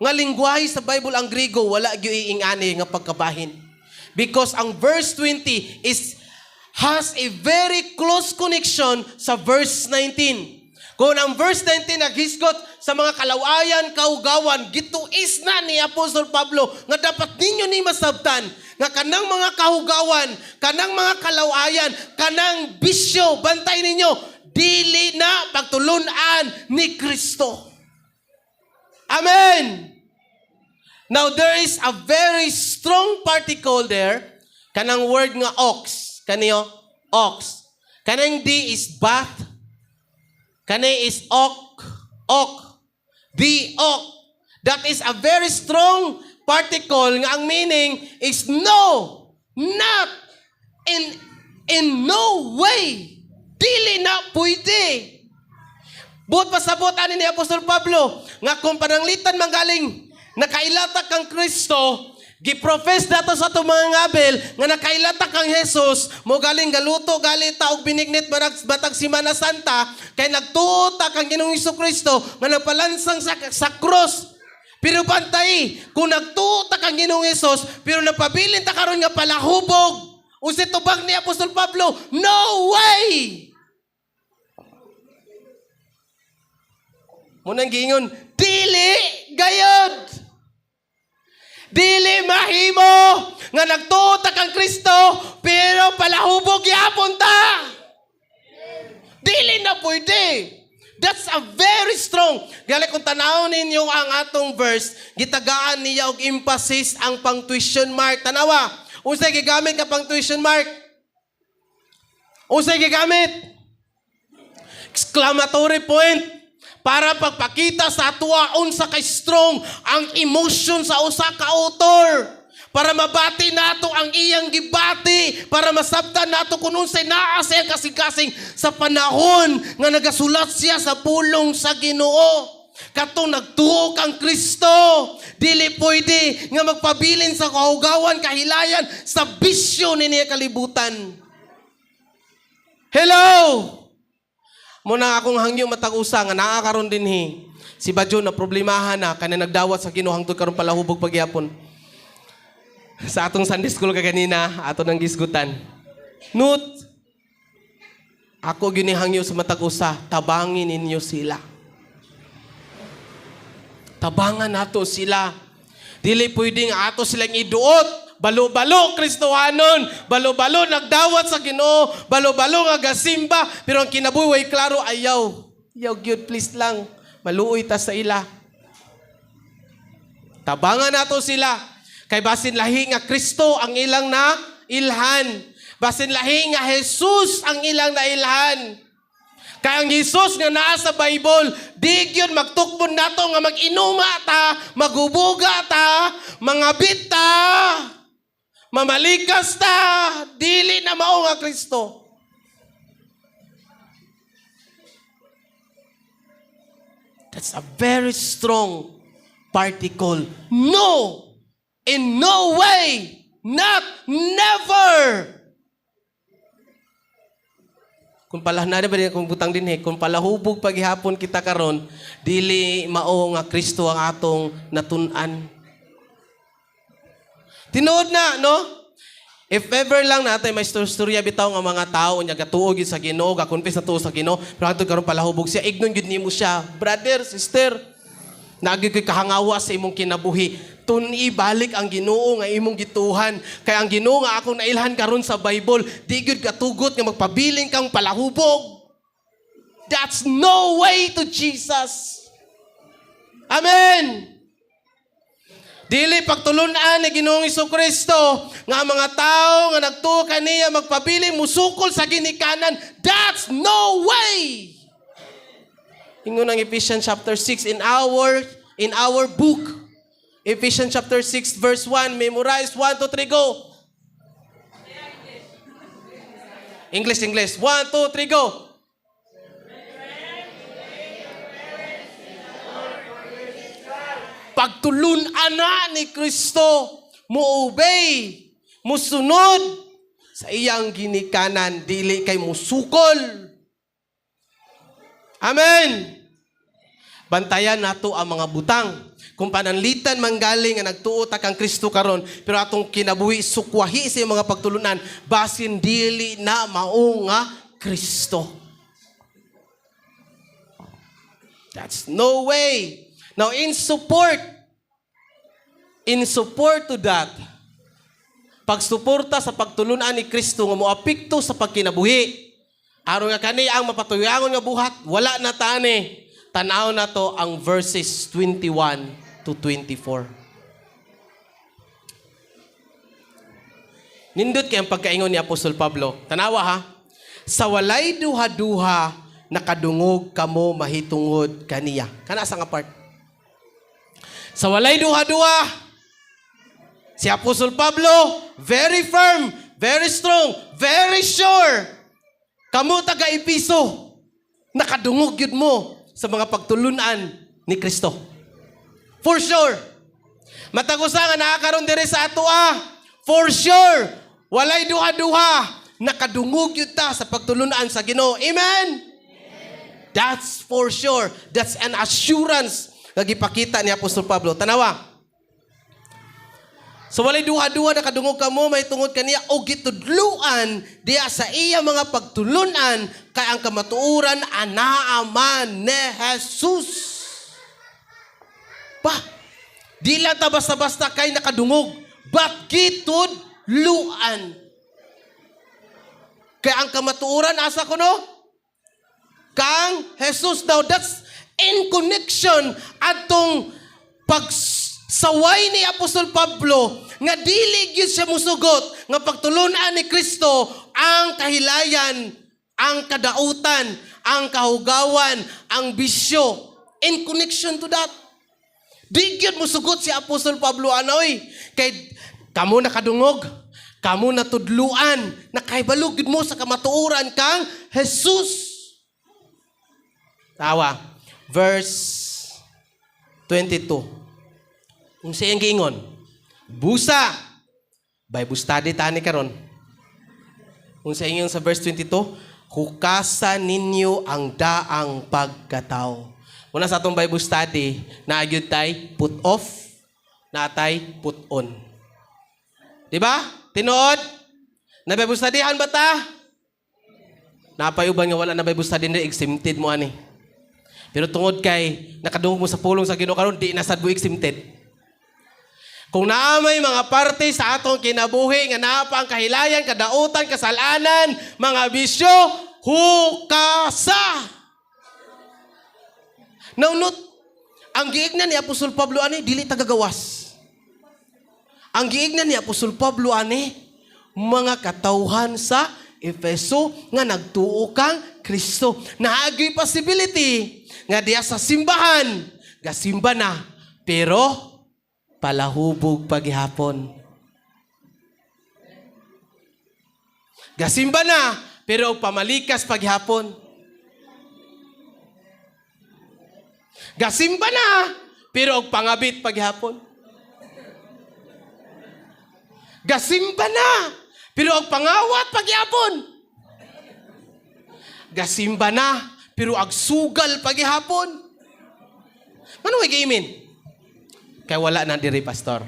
nga lingwahe sa Bible ang Griego, wala gyud iingani nga pagkabahin. Because ang verse 20 is has a very close connection sa verse 19. Kung ang verse 19 naghisgot sa mga kalawayan, kaugawan, gituis na ni Apostol Pablo nga dapat ninyo ni masabtan nga kanang mga kahugawan, kanang mga kalawayan, kanang bisyo, bantay ninyo, dili na pagtulunan ni Kristo. Amen! Now, there is a very strong particle there, kanang word nga ox. Kaniyo? Ox. Kanang D is bath. Kani is ok. Ok. The ok. That is a very strong particle nga ang meaning is no, not, in no way. Dili na pwede. Buot pasabot ani ni Apostol Pablo nga kung pananglitan manggaling nakailatak kang Kristo, giprofess dato sa atong mga ngabel nga nakailatak kang Jesus, mo galing galuto gali ta og binignit batag Semana Santa kay nagtuo ta kang Ginoong Kristo nga nagpalansang sa cross. Pero bantay, kung nagtuo ta kang Ginoong Hesus, pero napabilin ta karon nga palahubog, Unsay tubag ni Apostol Pablo? No way! Munang giingon, dili gayod. Dili mahimo nga nagtuo ta kang Kristo pero palahubog gyapon ta. Dili na pwede. That's a very strong. Gali kung tanawon ninyo ang atong verse, gitagaan niya og emphasis ang punctuation mark. Tanawa, unsay gigamit ka punctuation mark? Unsay gigamit? Exclamatory point para pagpakita sa atoa unsa kay strong ang emotion sa usa ka author, para mabati nato ang iyang gibati, para masabtan nato kung unsay naa sa iyang kasing-kasing sa panahon nga nagasulat siya sa pulong sa Ginoo. Katong nagtuo kang Kristo, dili pwede nga magpabilin sa kahugawan, kahilayan, sa bisyo ni niya kalibutan. Hello! Muna akong hangyo matag usa nga naa karon dinhi. Si Bajo na problemahan na kana nagdawat sa Ginoo hangtod karon palahubog pagyapon. Sa atong Sunday school kaganina, ato nang gisgutan. Nut, ako ginihangyo sa matag usa, tabangin ninyo sila. Tabangan nato sila. Dili pwedeng ato silang iduot. Balo-balo Kristohanon, balo-balo nagdawat sa Ginoo, balo-balo nga gasimba, pero ang kinabuhi way klaro, ayaw. Ayaw gyud, please lang. Maluoy ta sa ila. Tabangan nato sila. Kay basin lahi nga Kristo ang ilang na ilhan. Basin lahi nga Jesus ang ilang nailhan. Kay ang Jesus nga naa sa Bible, di gyud magtukbon nato nga mag-inuma ta, magubuga ta, mangabit ta, mamalikas ta, dili na mao nga Kristo. That's a very strong particle. No! In no way! Not! Never! Kung pala na ba kung butang din kung palahubog paghihapon kita karon, dili mao nga Kristo ang atong natun-an. Tinuod na, no? If ever lang natay may istorya bitaw nga mga tao nya gatuo gyud sa Ginoo, ga-confess na tuo sa Ginoo, pero hangtod karon palahubog siya, ignon gyud nimo siya, brother, sister. Naagi ko'y kahangawa sa imong kinabuhi. Tun-i balik ang Ginoo nga imong gituhan. Kay ang Ginoo nga akong nailhan karon sa Bible, di gyud katugot nga magpabilin kang palahubog. That's no way to Jesus. Amen. Dili pagtulunan ni Ginoong Hesukristo nga ang mga tao nga nagtuo kaniya magpabilin musukol sa ginikanan. That's no way. Ingon ang Ephesians chapter 6 in our book. Ephesians chapter 6 verse 1, memorize. 1, 2, 3, go. English, English. 1, 2, 3, go. Pagtulunan na ni Kristo, mo-obey, musunod sa iyang ginikanan, dili kay musukol. Amen. Bantayan nato ang mga butang. Kung pananlitan manggaling nga nagtuo ta kang Kristo karon, pero atong kinabuhi sukwahi sa iyang mga pagtulunan, basin dili na mao nga Kristo. That's no way. Now, in support to that, pagsuporta sa pagtulunan ni Kristo nga moapekto sa pagkinabuhi, aron nga kani ang mapatuyangon nga buhat, wala na tani. Tanaw na to ang verses 21 to 24. Nindot kay ang pagkaingon ni Apostol Pablo. Tanawa ha. Sa walay duha-duha, nakadungog kamo mahitungod kaniya. Kana sa nga part. Sa walay duha-duha, si Apostol Pablo, very firm, very strong, very sure. Kamo taga Episo, nakadungog yun mo sa mga pagtulunan ni Kristo. For sure. Matag usa nga naa karon diri sa atoa. For sure. Walay duha-duha. Nakadungog yun ta sa pagtulunan sa Ginoo. Amen? That's for sure. That's an assurance nga gipakita ni Apostol Pablo. Tanawa. So walay duha-duha nakadungog kamo may tungod kaniya og gitudluan diya sa iya mga pagtulunan kay ang kamatuoran anaa man ni Jesus. Pa, di lang ta basta-basta kay nakadungog, but gitudluan. Kay ang kamatuoran asa kuno? Kang Jesus. Now that's in connection atong pagsaway ni Apostol Pablo nga dili gyud siya musugot nga pagtulunan ni Kristo ang kahilayan, ang kadautan, ang kahugawan, ang bisyo. In connection to that. Di gyud musugot si Apostol Pablo anoy kay kamo nakadungog, kamo natudluan, nakahibalo gyud mo sa kamatuoran kang Jesus. Tawa. Verse 22. Kung siyang giingon, busa. Bible study tani karon. Kung sa ingon sa verse 22, hukasa ninyo ang daang pagkatao. Una sa atong Bible study, naagyud tay put off, naatay put on. Di ba? Tinuod? Na Bible studyhan ba ta? Napay uban nga wala na Bible study na exempted mo ani. Pero tungod kay nakadungog mo sa pulong sa Ginoo karon, di na sad mo exempted. Kung naa may mga parte sa atong kinabuhi nga naa pa ang kahilayan, kadautan, kasalanan, mga bisyo, hukasa. Now note, ang giignan ni Apostol Pablo ani dili tagagawas. Ang giignan ni Apostol Pablo ani mga katawhan sa Efeso nga nagtuo kang Kristo. Naagyo'y possibility nga diya sa simbahan, gasimba na, pero palahubog paghihapon. Gasimba na, pero pamalikas paghihapon. Gasimba na, pero og pangabit paghihapon. Gasimba na, pero og pangawat paghihapon. Gasimba na, pero agsugal paghihapon. Ano may giimin? Kaya wala na diri, pastor.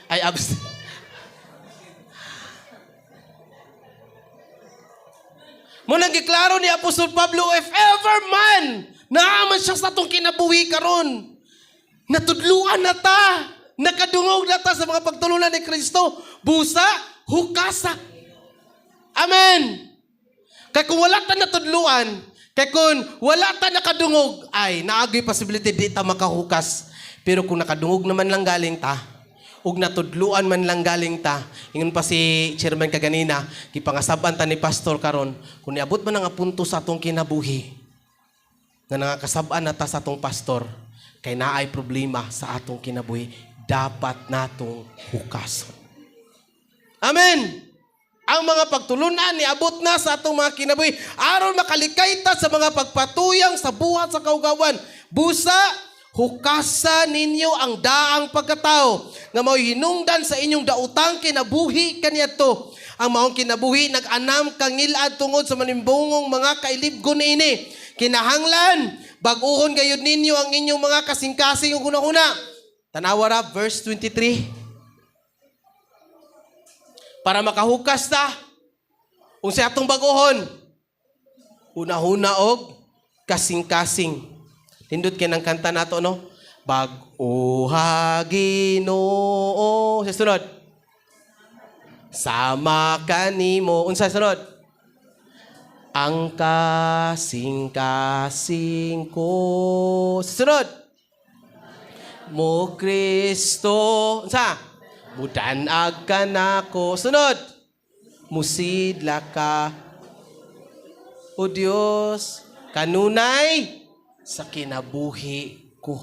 Ay, abs. Mo nang giklaro ni Apostol Pablo, if ever man, naaman siya sa atong kinabuhi karon, natudluan na ta, nakadungog na ta sa mga pagtulunan ni Kristo, busa, hukasa. Amen. Kay kung wala ta natudluan, kay kung wala ta nakadungog, ay, naagay possibility di ta makahukas. Pero kung nakadungog naman lang galing ta, ug natudluan man lang galing ta, ingon pa si chairman kaganina, gipangasaban ta ni pastor karon, kung niabot man ang punto sa atong kinabuhi, nga nangakasab-an na ta sa atong pastor, kay naay problema sa atong kinabuhi, dapat natong hukason. Amen! Ang mga pagtulunan niabot na sa atong mga kinabuhi, aron makalikay ta sa mga pagpatuyang sa buhat sa kaugawan. Busa, hukasa ninyo ang daang pagkatao nga mao'y hinungdan sa inyong dautang kinabuhi kaniadto. Ang maong kinabuhi nag-anam kangilad tungod sa manimbungong mga kailibgon niini. Kinahanglan bag-uhon gayud ninyo ang inyong mga kasing-kasing ug hunahuna. Tanawa ra verse 23. Para makahukas ta unsa atong bag-uhon? Hunahuna og kasing-kasing. Nindot kay nang kanta nato, no? Bag-oha Ginoo. Sa sunod. Sama kanimo. Unsa sunod? Ang kasing-kasing ko. Sa sunod. Mo Kristo. Unsa? Mudanag ka nako. Sunod. Musidla ka. O Dios, kanunay sa kinabuhi ko.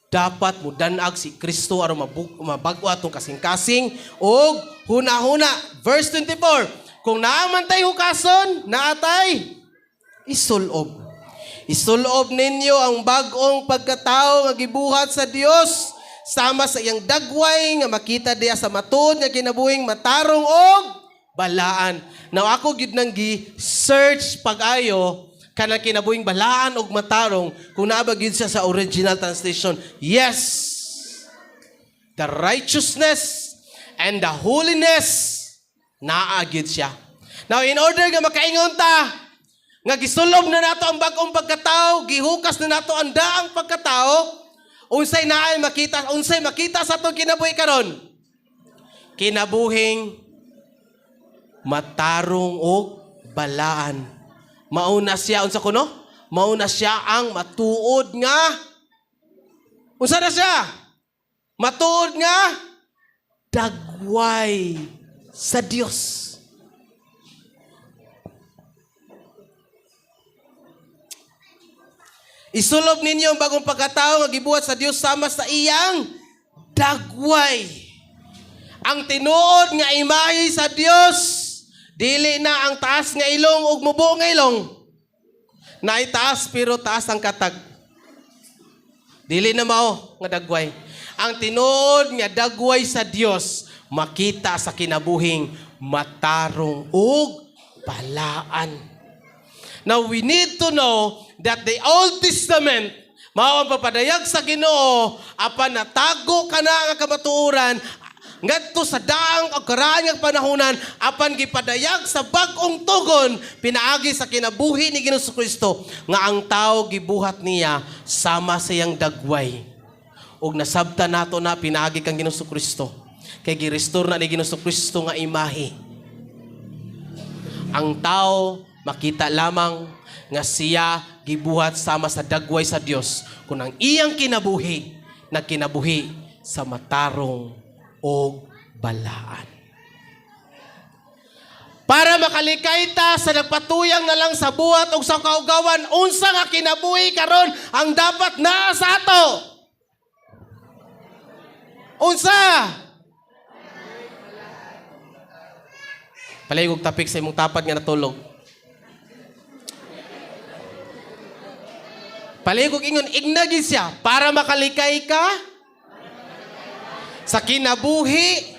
Dapat mudanag si Kristo aron mabag-o atong kasing-kasing og hunahuna. Verse 24, kung naaman tay hukason, naatay isulob. Isulob ninyo ang bag-ong pagkatao nga gibuhat sa Dios sama sa iyang dagway nga makita diya sa matuod nga kinabuhing matarong og balaan. Now ako gyud nang gi-search pag-ayo kanang kinabuhing balaan og matarong kung naa ba gyud siya sa original translation. Yes. The righteousness and the holiness, naa gyud siya. Now, in order nga makaingon ta nga gisulob na nato ang bag-ong pagkatao, gihukas na nato ang daang pagkatao, unsay naay makita, unsay makita sa atong kinabuhi karon? Kinabuhing matarong og balaan. Mauna siya unsa kuno? Mauna siya ang matuod nga, unsa na siya? Matuod nga dagway sa Dios. Isulob ninyo ang bagong pagkatao nga gibuhat sa Dios sama sa iyang dagway. Ang tinuod nga imahe sa Dios, dili na ang taas nga ilong ug mubo nga ilong. Naay taas pero taas ang katag. Dili na mao nga dagway. Ang tinuod nga dagway sa Dios makita sa kinabuhing matarong ug balaan. Now we need to know that the Old Testament mao ang papadayag sa Ginoo apan natago kana nga kamatuoran ngadto sa daang o karaan nga panahonan, apan gipadayag sa bag-ong tugon pinaagi sa kinabuhi ni Ginoong Kristo nga ang tao gibuhat niya sama sa iyang dagway. Ug nasabtan nato na pinaagi kang Ginoong Kristo kay gi-restore na ni Ginoong Kristo nga imahe. Ang tao makita lamang nga siya gibuhat sama sa dagway sa Dios kung ang iyang kinabuhi nagkinabuhi sa matarong og balaan. Para makalikay ta sa nagpatuyang na lang sa buhat og sa kaugawan, unsa nga kinabuhi karon ang dapat naa sa ato? Unsa? Palayog tapik sa imong tapad nga natulog. Palayog ingon, ignagin siya para makalikay ka sa kinabuhi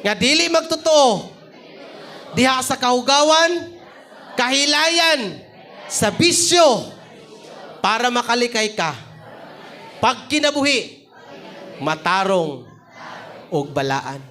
nga dili magtotoo diha sa kahugawan, kahilayan, sa bisyo, para makalikay ka pag kinabuhi matarong og balaan.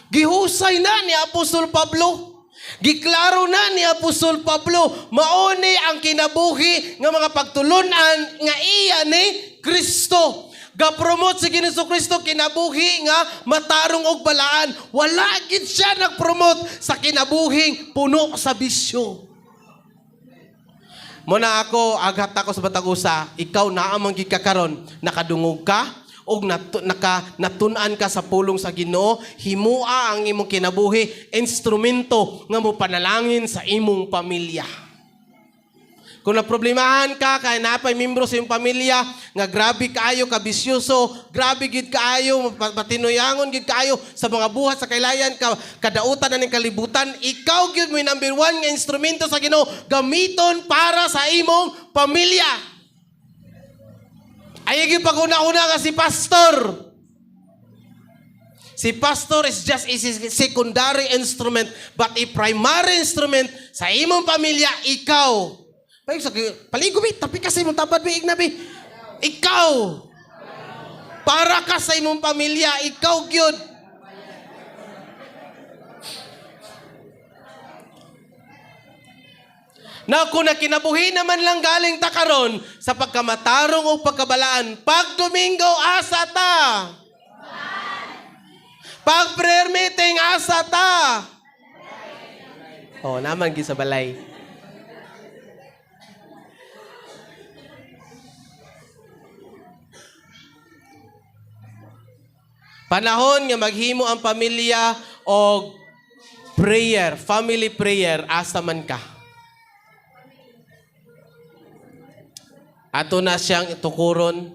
Gihusay na ni Apostol Pablo. Giklaro na ni Apostol Pablo, mauni ang kinabuhi nga mga pagtulunan nga iya ni Kristo. Ga-promote si Ginoong Kristo kinabuhi nga matarong og balaan. Wala gid siya nag-promote sa kinabuhing puno sa bisyo. Muna ako, aghat ako sa Batagusa, ikaw naa man gid ka karon, nakadungog ka og natun-an ka sa pulong sa Ginoo, himua ang imong kinabuhi instrumento nga mopanalangin sa imong pamilya. Kung naproblemahan ka, kay napay membro sa imong pamilya nga grabe kaayo ka bisyoso, grabe gid kaayo patinoyangon gid kaayo sa mga buhat sa kailayan ka, kadautan na ning kalibutan, ikaw gyud mo'y number one nga instrumento sa Ginoo gamiton para sa imong pamilya. Ay gyud paguna-una nga si pastor. Si pastor is just a secondary instrument, but a primary instrument sa imong pamilya, ikaw. Paligo bi, tapi kasi mong tabad bi, igna bi. Ikaw. Para ka sa imong pamilya, ikaw gyud. Na kung nakinabuhi naman lang galing ta karon sa pagkamatarong o pagkabalaan, pag Domingo asa ta. Pag prayer meeting asa ta. Oh, naman gyud sa balay. Panahon nga maghimo ang pamilya og prayer, family prayer, asa man ka. Ato na siyang tukuron,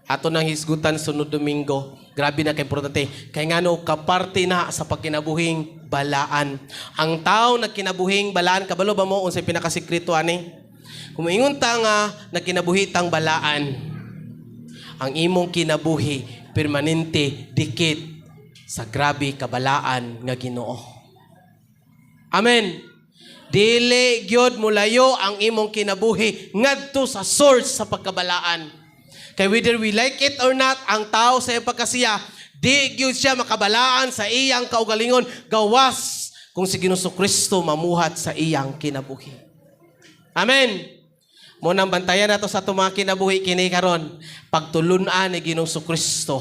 ato nang hisgutan sunod Domingo. Grabe na kay importante. Kay ngano kaparte na sa pagkinabuhing balaan. Ang tao nagkinabuhing balaan, kabalo ba mo unsay pinakasikreto ani? Kung moingon ta nga nagkinabuhi tang balaan, ang imong kinabuhi permanente dikit sa grabe kabalaan nga Ginoo. Amen. Dili gyud mulayo ang imong kinabuhi ngadto sa source sa pagkabalaan. Kay whether we like it or not, ang tao sa iyang pagkasiya, di gyud siya makabalaan sa iyang kaugalingon gawas kung si Ginoong Kristo mamuhat sa iyang kinabuhi. Amen. Mo nang bantayan nato sa atong mga kinabuhi kini karon, pagtulun-an ni Ginoong Kristo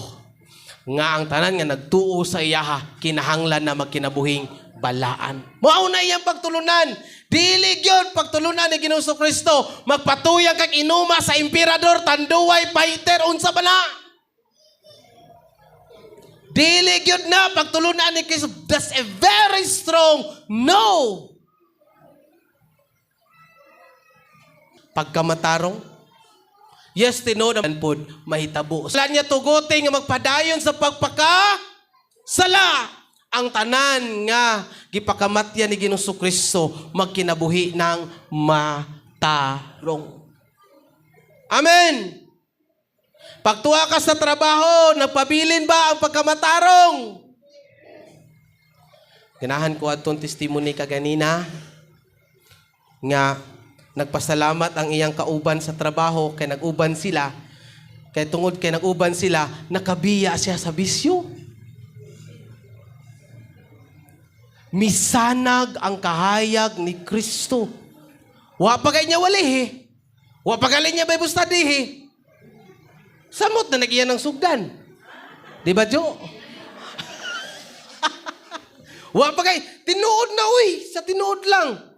nga ang tanan nga nagtuo sa iyaha kinahanglan na magkinabuhing balaan. Mao na iyang pagtulunan. Dili gyud pagtulunan ni Ginoong Kristo magpatuyang kag inuma sa emperador, tanduay, fighter, unsa ba na? Dili gyud na pagtulunan ni Kristo. That's a very strong no. Pagkamatarong, yes, tinuod man pod mahitabo. Sala niya tuguti nga magpadayon sa pagpaka sala. Ang tanan nga gipakamatya ni Ginoong Kristo magkinabuhi ng matarong. Amen. Pagtuwa ka sa trabaho, nagpabilin ba ang pagkamatarong? Ganahan ko atong testimony kaganina nga nagpasalamat ang iyang kauban sa trabaho kay nag-uban sila. Kay tungod kay nag-uban sila, nakabiya siya sa bisyo. Misanag ang kahayag ni Kristo. Wa pa kay niya walihi. Wa pa gali niya Bible study he. Samot na nagiyan ng sugdan. Di ba, Jo? Wa pa kay tinuod na uy, sa tinuod lang.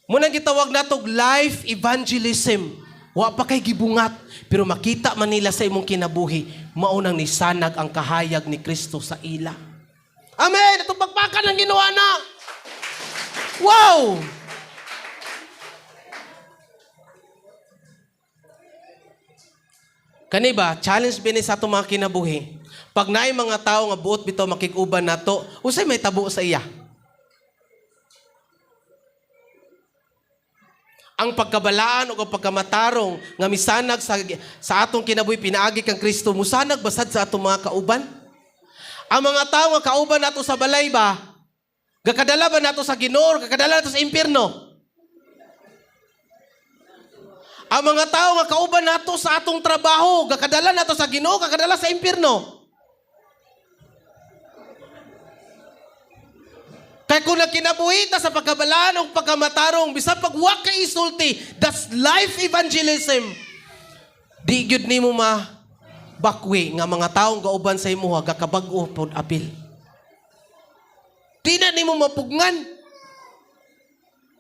Munang gitawag natog life evangelism. Wa pa kay gibungat, pero makita man nila sa imong kinabuhi, mao nang nisanag ang kahayag ni Kristo sa ila. Amen! Itong pagpakan ng ginawa na. Wow! Kani ba, challenge bini sa atong mga kinabuhi. Pag naay mga tao nga buot bitaw makig-uban nato, usay may tabo sa iya. Ang pagkabalaan o ang pagkamatarong nga misanag sa atong kinabuhi pinaagi kang Kristo, musanag basad sa atong mga kauban? Ang mga tao nga kauban nato sa balay ba, gakadala ba nato sa Ginoo, gakadala nato sa impierno? Ang mga tao nga kauban nato sa atong trabaho, gakadala nato sa Ginoo, gakadala sa impierno. Kaya kung nagkinabuhi ta sa pagkabalaan o pagkamatarong, bisan pag wa kay isulti, that's life evangelism. Di gyud nimo mabakwi nga mga taong gauban sa imuha gakabag-o pod apil. Di na nimo mapugnan.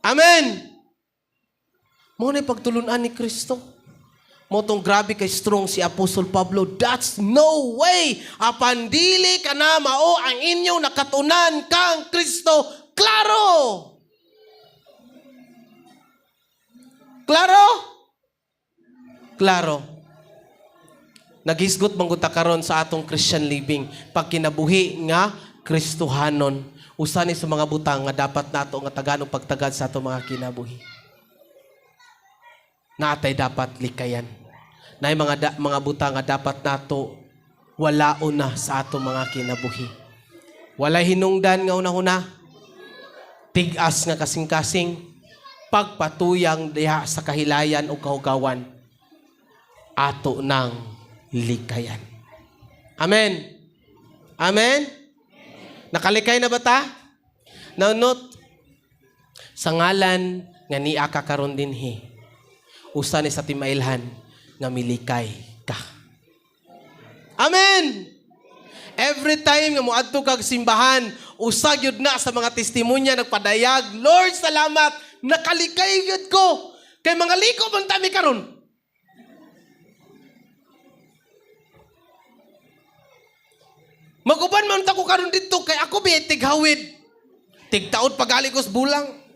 Amen. Mao na pagtulunan ni Kristo. Mao tong grabe kay strong si Apostol Pablo. That's no way. Apan dili ka na mao ang inyong nakatunan kang Kristo. Klaro! Klaro? Klaro. Naghisgot man gud ta karon sa atong Christian living. Pag kinabuhi nga Kristohanon, usa ni sa mga butang nga dapat nato nga taganong pagtagad sa atong mga kinabuhi. Naatay dapat likayan. Naay mga butang nga dapat nato walaon na sa atong mga kinabuhi. Walay hinungdan nga una-una, tig-as nga kasing-kasing, pagpatuyang diha sa kahilayan o kahugawan, ato nang likayan. Amen. Amen. Nakalikay na ba ta? Now note, sa ngalan nga niya ka karon dinhi, usa ni sa timailhan nga milikay ka. Amen! Every time nga moadto kag simbahan, usa gyud na sa mga testimonya nagpadayag, Lord, salamat, nakalikay gyud ko. Kay mga liko man tami karon. Maguban man ta ko karon didto kay ako bi tighawid. Tigtaod pagali ko sa bulang.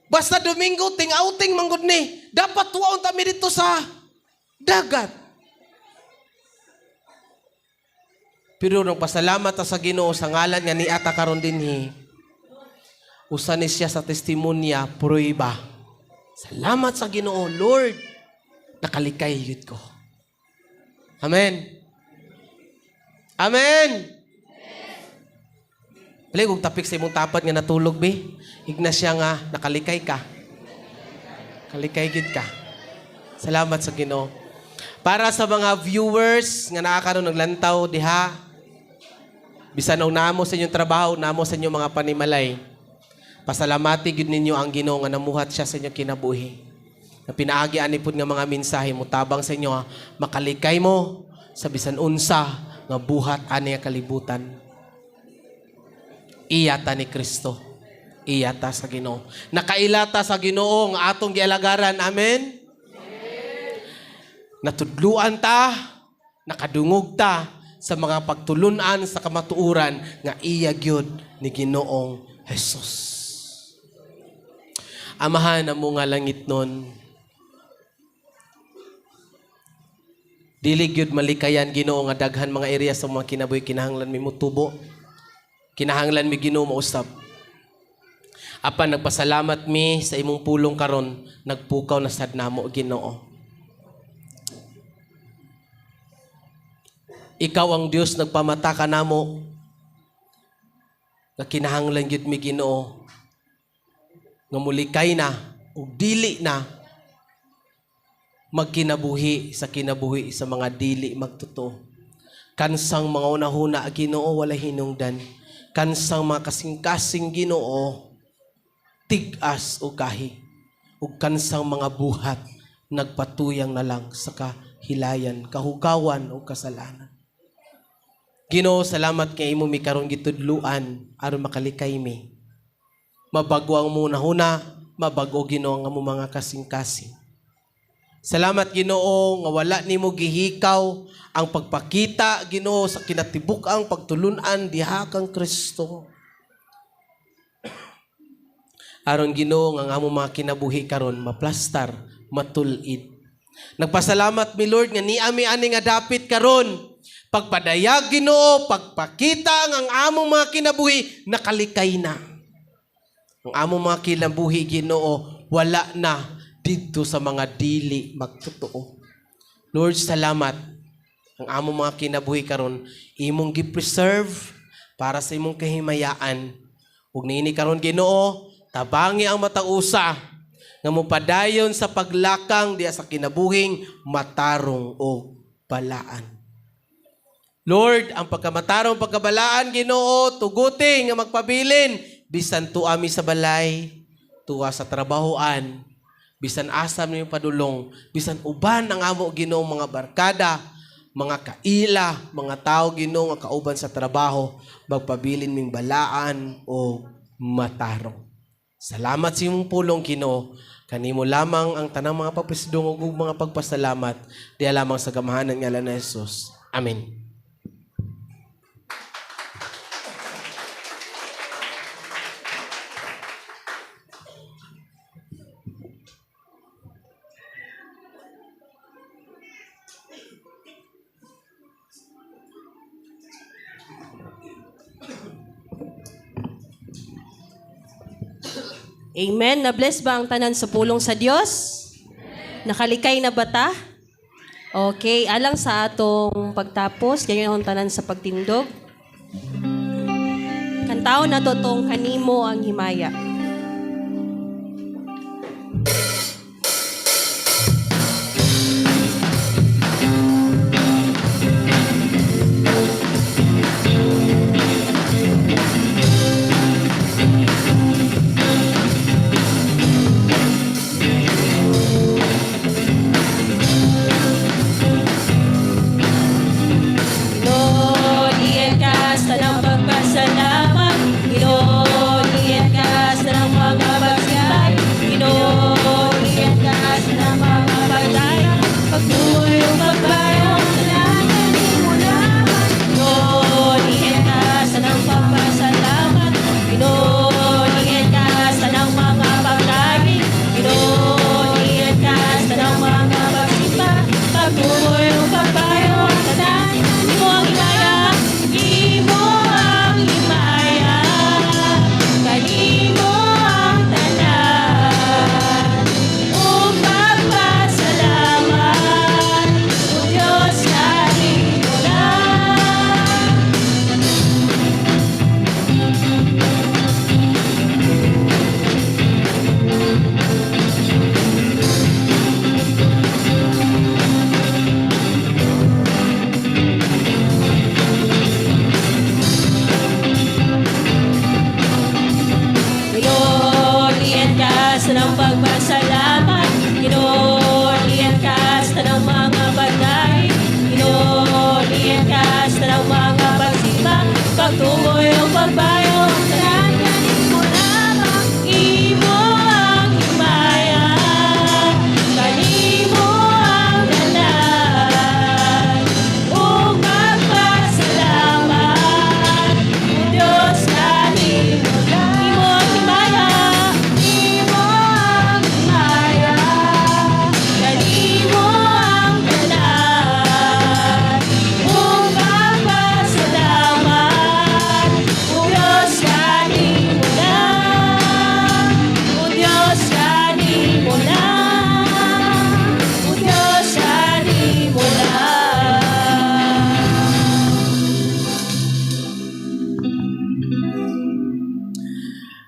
Basta Domingo, ting-outing manggod ni. Dapat tuwaon ta mi dito sa dagat. Pero nung pasalamat ta sa Ginoo sa ngalan nga niata karon dinhi, usa ni siya sa testimonya, pruiba. Salamat sa Ginoo, Lord. Nakalikay yun ko. Amen. Amen. Dali kung tapik sa imong tapad nga natulog bi, igna siya nga nakalikay ka. Kalikay gid ka. Salamat sa Ginoo. Para sa mga viewers nga naa karon naglantaw diha, bisan og namo sa inyong trabaho, namo sa inyong mga panimalay, pasalamati gyud ninyo ang Ginoo nga namuhat siya sa inyong kinabuhi. Na pinaagi ani pud nga mga mensahe mo tabang sa inyo, ha, makalikay mo sa bisan unsa nga buhat ani nga kalibutan. Iyata ni Kristo. Iyata sa Ginoo. Nakailata sa Ginoo nga atong gialagaran. Amen. Natudluan ta, nakadungog ta sa mga pagtulunan sa kamatuoran nga iya gyud ni Ginoong Jesus. Amahan amo nga langit nun. Dili gyud malikayan, Ginoo, nga daghan mga area sa mga kinabuhi kinahanglan mi motubo. Kinahanglan mi, Ginoo, mausab. Apan nagpasalamat mi sa imong pulong karon, nagpukaw na sad namo, Ginoo. Ikaw ang Dios nagpamata ka namo nga kinahanglan gyud mi, Ginoo, nga mulikay na ug dili na magkinabuhi sa kinabuhi sa mga dili magtotoo. Kansang mga unahuna, Ginoo, wala hinungdan. Kansang mga kasing-kasing, Ginoo, tig-as o kahi. Ug kansang mga buhat nagpatuyang na lang sa kahilayan, kahugawan o kasalanan. Ginoo, salamat kay imo mi karon gitudluan aron makalikay mi. Mabago ang hunahuna, mabago, Ginoo, ang among mga kasing-kasing. Salamat, Ginoo, nga wala nimo gihikaw ang pagpakita, Ginoo, sa kinatibuk-ang pagtulunan diha kang Kristo. Aron, Ginoo, nga ang among mga kinabuhi karon maplastar, matulid. Nagpasalamat mi, Lord, nga niami ani nga dapit karon. Pagpadayag, Ginoo, pagpakita ang among mga kinabuhi nakalikay na. Ang among mga kinabuhi, Ginoo, wala na didto sa mga dili magtotoo. Lord, salamat. Ang among mga kinabuhi karon imong gi-preserve para sa imong kahimayaan. Ug niini karon, Ginoo, tabangi ang matag usa nga mopadayon sa paglakang diha sa kinabuhing matarong o balaan. Lord, ang pagkamatarong pagkabalaan, Ginoo, tuguti nga magpabilin bisan tuwa mi sa balay, tuwa sa trabahoan, bisan asa mi padulong, bisan uban ang amo, Ginoo, mga barkada, mga kaila, mga tao, Ginoo, nga kauban sa trabaho, magpabilin ming balaan o matarong. Salamat sa imong pulong, Ginoo. Kanimo lamang ang tanang mga pagpasidungog ug mga pagpasalamat, diha lamang sa gamahanan ngalan ni Jesus. Amen. Amen. Na-bless ba ang tanan sa pulong sa Dios? Nakalikay na ba ta? Okay, alang sa atong pagtapos, ganyan akong tanan sa pagtindog. Kantaon na to tong Kanimo ang Himaya. Ginoo, ka sa tanang pagpasalamat. Ginoo, ka sa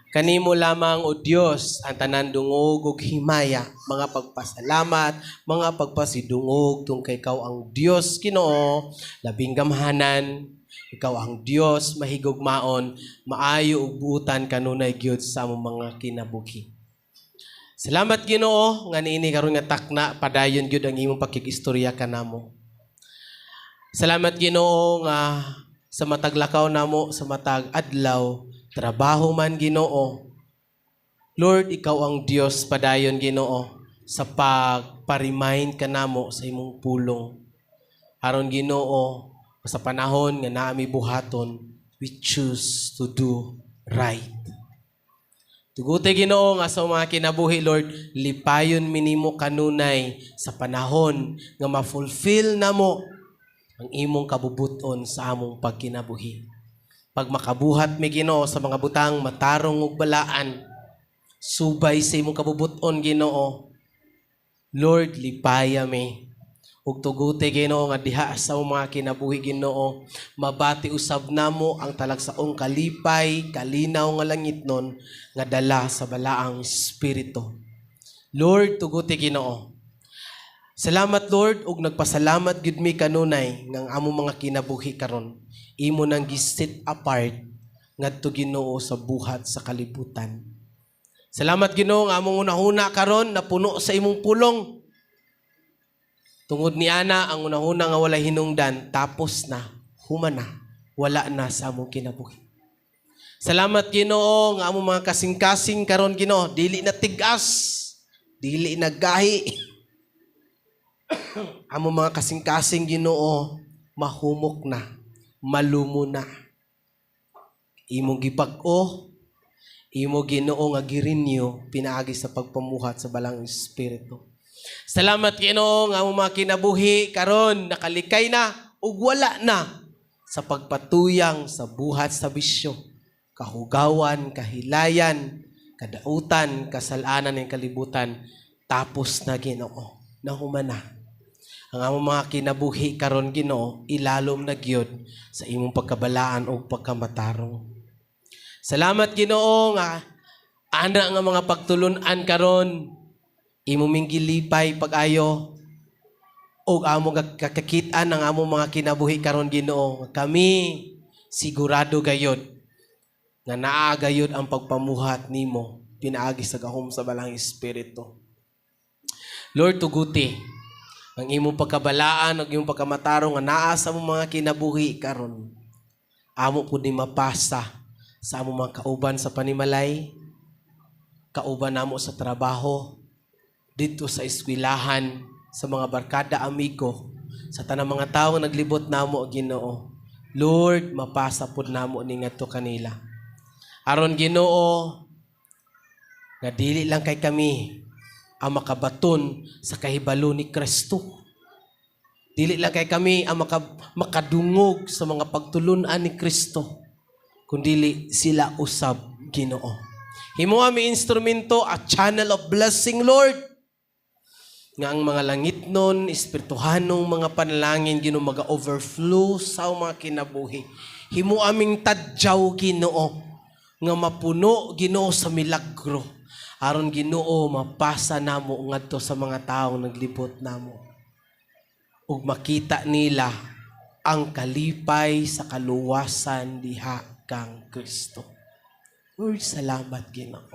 Kanimo lamang, O Dios, ang tanan dungog ug himaya, mga pagpasalamat, mga pagpasidungog tung kay ikaw ang Dios, Ginoo, labing gamhanan, ikaw ang Dios mahigugmaon, maayo ug buutan kanunay gyud sa among mga kinabuhi. Salamat, Ginoo, nga niini karon nga takna padayon gyud ang imong pakigistorya kanamo. Salamat, Ginoo, nga sa matag lakaw namo, sa matag adlaw, trabaho man, Ginoo. Lord, ikaw ang Dios padayon, Ginoo, sa pagpa-remind kanamo sa imong pulong. Aron, Ginoo, sa panahon nga naa mi buhaton, we choose to do right. Tuguti, Ginoo, nga sa mga kinabuhi, Lord, lipayon mi nimo kanunay sa panahon nga ma-fulfill namo ang imong kabubuton sa among pagkinabuhi. Pag makabuhat mi, Ginoo, sa mga butang matarong ug balaan, subay sa imong kabubuton, Ginoo, Lord, lipaya mi. Ug tuguti, Ginoo, nga diha sa among mga kinabuhi, Ginoo, mabati usab namo ang talagsaong kalipay, kalinaw nga langitnon nga dala sa Balaang Espiritu. Lord, tuguti, Ginoo. Salamat, Lord, ug nagpasalamat gid mi kanunay nga ang among mga kinabuhi karon imo nang gi-set apart ngadto, Ginoo, sa buhat sa kalibutan. Salamat, Ginoo, nga among hunahuna karon napuno sa imong pulong. Tungod ni ana ang hunahuna nga walay hinungdan tapos na, human na, wala na sa among kinabuhi. Salamat, Ginoo, nga among mga kasing-kasing karon, Ginoo, dili na tigas, dili na gahi. Among mga kasing-kasing, Ginoo, mahumok na, malumo na. Imong gibag-o, imo, Ginoo, nga gi-renew pinaagi sa pagpamuhat sa Balaang Espiritu. Salamat, Ginoo, nga among mga kinabuhi karon nakalikay na ug wala na sa pagpatuyang sa buhat sa bisyo, kahugawan, kahilayan, kadautan, kasalanan ng kalibutan. Tapos na, Ginoo, nahuman na. Ang among mga kinabuhi karon, Ginoo, ilalom na gyud sa imong pagkabalaan ug pagkamatarong. Salamat, Ginoo, nga ana nga mga pagtulun-an karon imo ming gilipay pag-ayo ug amo kakakit-an ang among mga kinabuhi karon, Ginoo. Kami sigurado gayod nga naa gayod ang pagpamuhat nimo pinaagi sa gahom sa Balaang Espiritu. Lord, tuguti ang imong pagkabalaan ug imong pagkamatarong nga naa sa among mga kinabuhi karon. Amo pud ni mapasa sa among mga kauban sa panimalay, kauban namo sa trabaho, dito sa eskwelahan, sa mga barkada, amigo, sa tanang mga tawo nga naglibot namo, Ginoo. Lord, mapasa pud namo ni ngadto kanila. Aron, Ginoo, nga dili lang kay kami ang makabaton sa kahibalo ni Kristo. Dili lang kay kami ang makadungog sa mga pagtulunan ni Kristo, kundili sila usab, Ginoo. Himo mi instrumento, a channel of blessing, Lord. Nga ang mga langitnon, espirituhanong mga panalangin, Ginoo, maga-overflow sa mga kinabuhi. Himo aming tadyaw, Ginoo, nga mapuno, Ginoo, sa milagro. Aron, Ginoo, mapasa namo ngadto sa mga taong naglibot namo. Ug makita nila ang kalipay sa kaluwasan diha kang Kristo. Lord, salamat, Ginoo.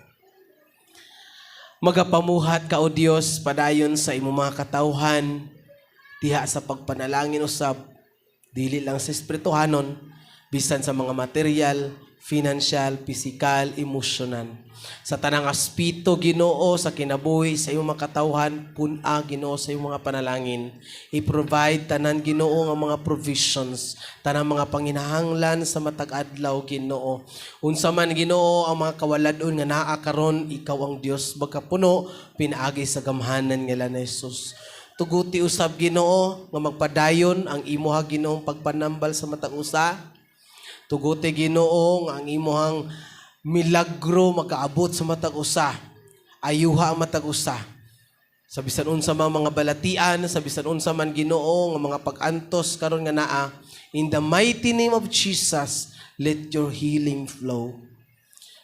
Magapamuhat ka, O Dios, padayon sa imong mga katawhan diha sa pagpanalangin usab, dili lang sa espirituhanon, bisan sa mga material, financial, physical, emotional. Sa tanang aspeto, Ginoo, sa kinabuhi sa imong mga katawhan, pun-a, Ginoo, sa imong mga panalangin. I-provide tanan, Ginoo, nga mga provisions, tanang mga panginahanglan sa matag adlaw, Ginoo. Unsa man, Ginoo, ang mga kawaladon nga naa karon, ikaw ang Dios magkapuno pinaagi sa gamhanan nga ni Jesus. Tuguti usab, Ginoo, nga magpadayon ang imuha, Ginoong, pagpanambal sa matag usa. Tuguti, Ginoo, nga ang imuhang milagro makaabot sa matag usa. Ayuha ang matag usa. Sa bisan unsa man mga balatian, sa bisan unsa man, Ginoo, nga mga pag-antos karon nga naa, in the mighty name of Jesus, let your healing flow.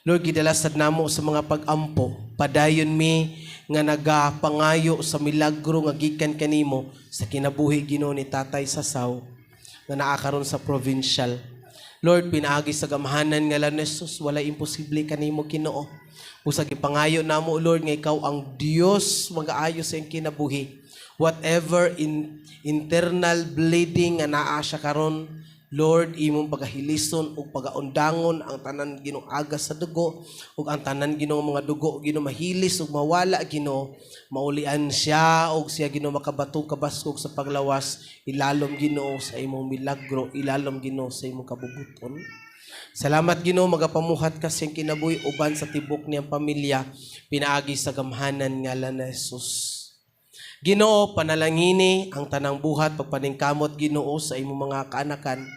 Lord, gidala sad namo sa mga pag-ampo, padayon mi nga nagapangayo sa milagro nga gikan kanimo sa kinabuhi, Ginoo, ni Tatay Sasaw nga naa karon sa provincial. Lord, pinaagi sa gamhanan nga ngalan ni Jesus, wala imposible kanimo, Ginoo. Usag ipangayo namo, Lord, nga ikaw ang Dios magaayo sa iyang kinabuhi. Whatever in internal bleeding nga naa siya karon, Lord, imong pagahilison ug pagaundangon ang tanan, Ginoo, agas sa dugo ug ang tanan, Ginoo, mga dugo, Ginoo, mahilis ug mawala, Ginoo, maulian siya ug siya, Ginoo, makabato kabaskog sa paglawas. Ilalom, Ginoo, sa imong milagro, ilalom, Ginoo, sa imong kabubuton. Salamat, Ginoo, magapamuhat ka sa iyang kinabuhi uban sa tibok niyang pamilya pinaagi sa gamhanan ngalan ni Jesus. Ginoo, panalangini ang tanang buhat pagpaningkamot, Ginoo, sa imong mga kaanakan.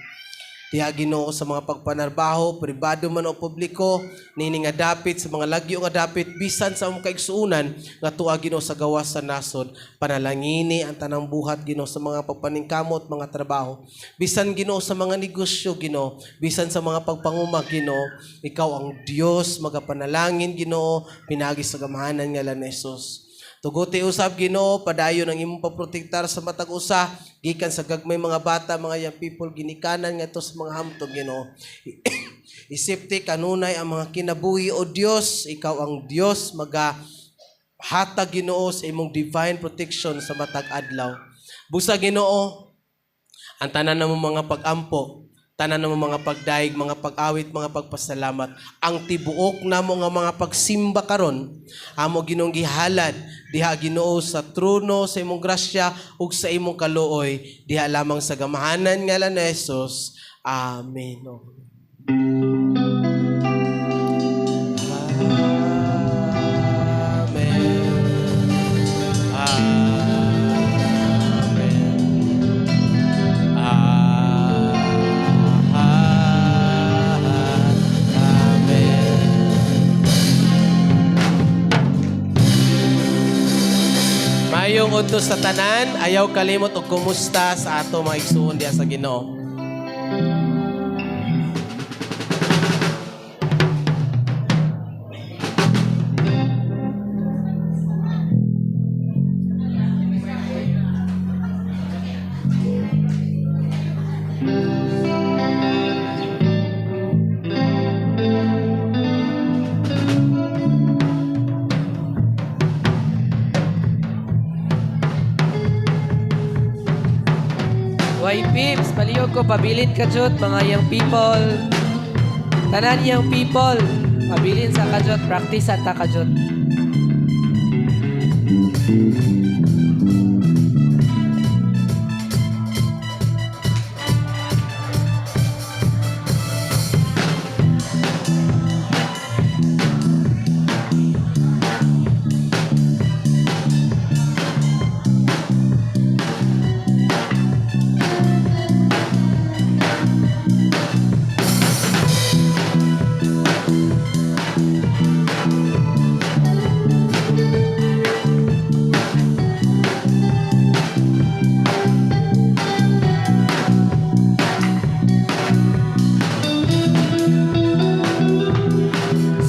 Diha, Ginoo, sa mga pagpanarbaho, pribado man o publiko, nini nga dapit sa mga lagyo nga dapit bisan sa among kaigsuonan nga tuwa, Ginoo, sa gawas sa nasod. Panalangini ang tanang buhat, Ginoo, sa mga pagpaningkamot, mga trabaho. Bisan, Ginoo, sa mga negosyo, Ginoo, bisan sa mga pagpanguma, Ginoo, ikaw ang Dios magapanalangin, Ginoo, pinaagi sa gamhanan nga ni Jesus. Tuguti usab, Ginoo, padayon ang imong pagprotektar sa matag usa gikan sa gagmay mga bata, mga young people ginikanan ngadto sa mga hamtong, Ginoo. Isipti kanunay ang mga kinabuhi o Dios, ikaw ang Dios maga hatag, Ginoo, sa imong divine protection sa matag adlaw. Busa, Ginoo, ang tanan namo mga pag-ampo, tanan namo mga pagdaig, mga pag-awit, mga pagpasalamat, ang tibuok namo nga mga pagsimba karon, amo Ginoong gihalad diha, Ginoo, sa trono sa imong grasya ug sa imong kaluoy, diha lamang sa gamhanan nga ni Jesus. Amen. Amen. Amen. Amen. Mayong udto sa tanan, ayaw kalimot og kumusta sa ato mga igsuon diha sa Ginoo. Why Pips, palihog ko, pabilin ka jud, mga young people. Tanan young people, pabilin sa kajot, practice sa ta kajot.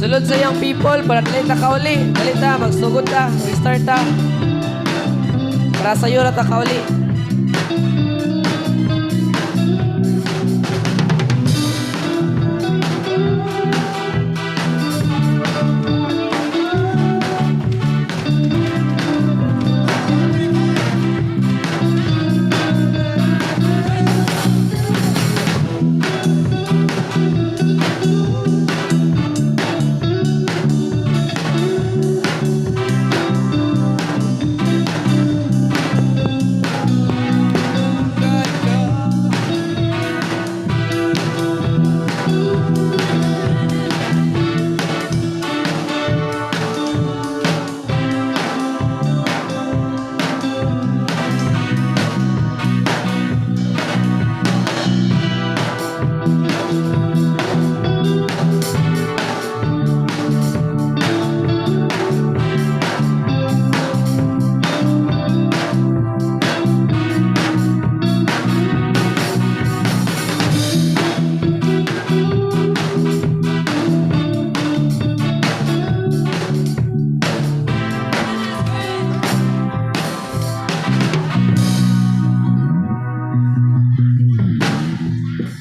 Sulod sa young people, para dali ta kauli. Dali ta, magsugod ta, mag-start ta. Para sayo ra ta kauli.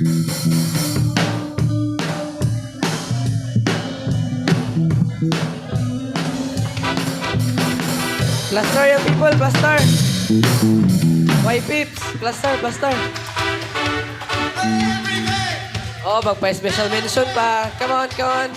Cluster yung people, cluster. Why pips? Cluster, cluster. Oh, magpa-special mention pa. Come on, come on.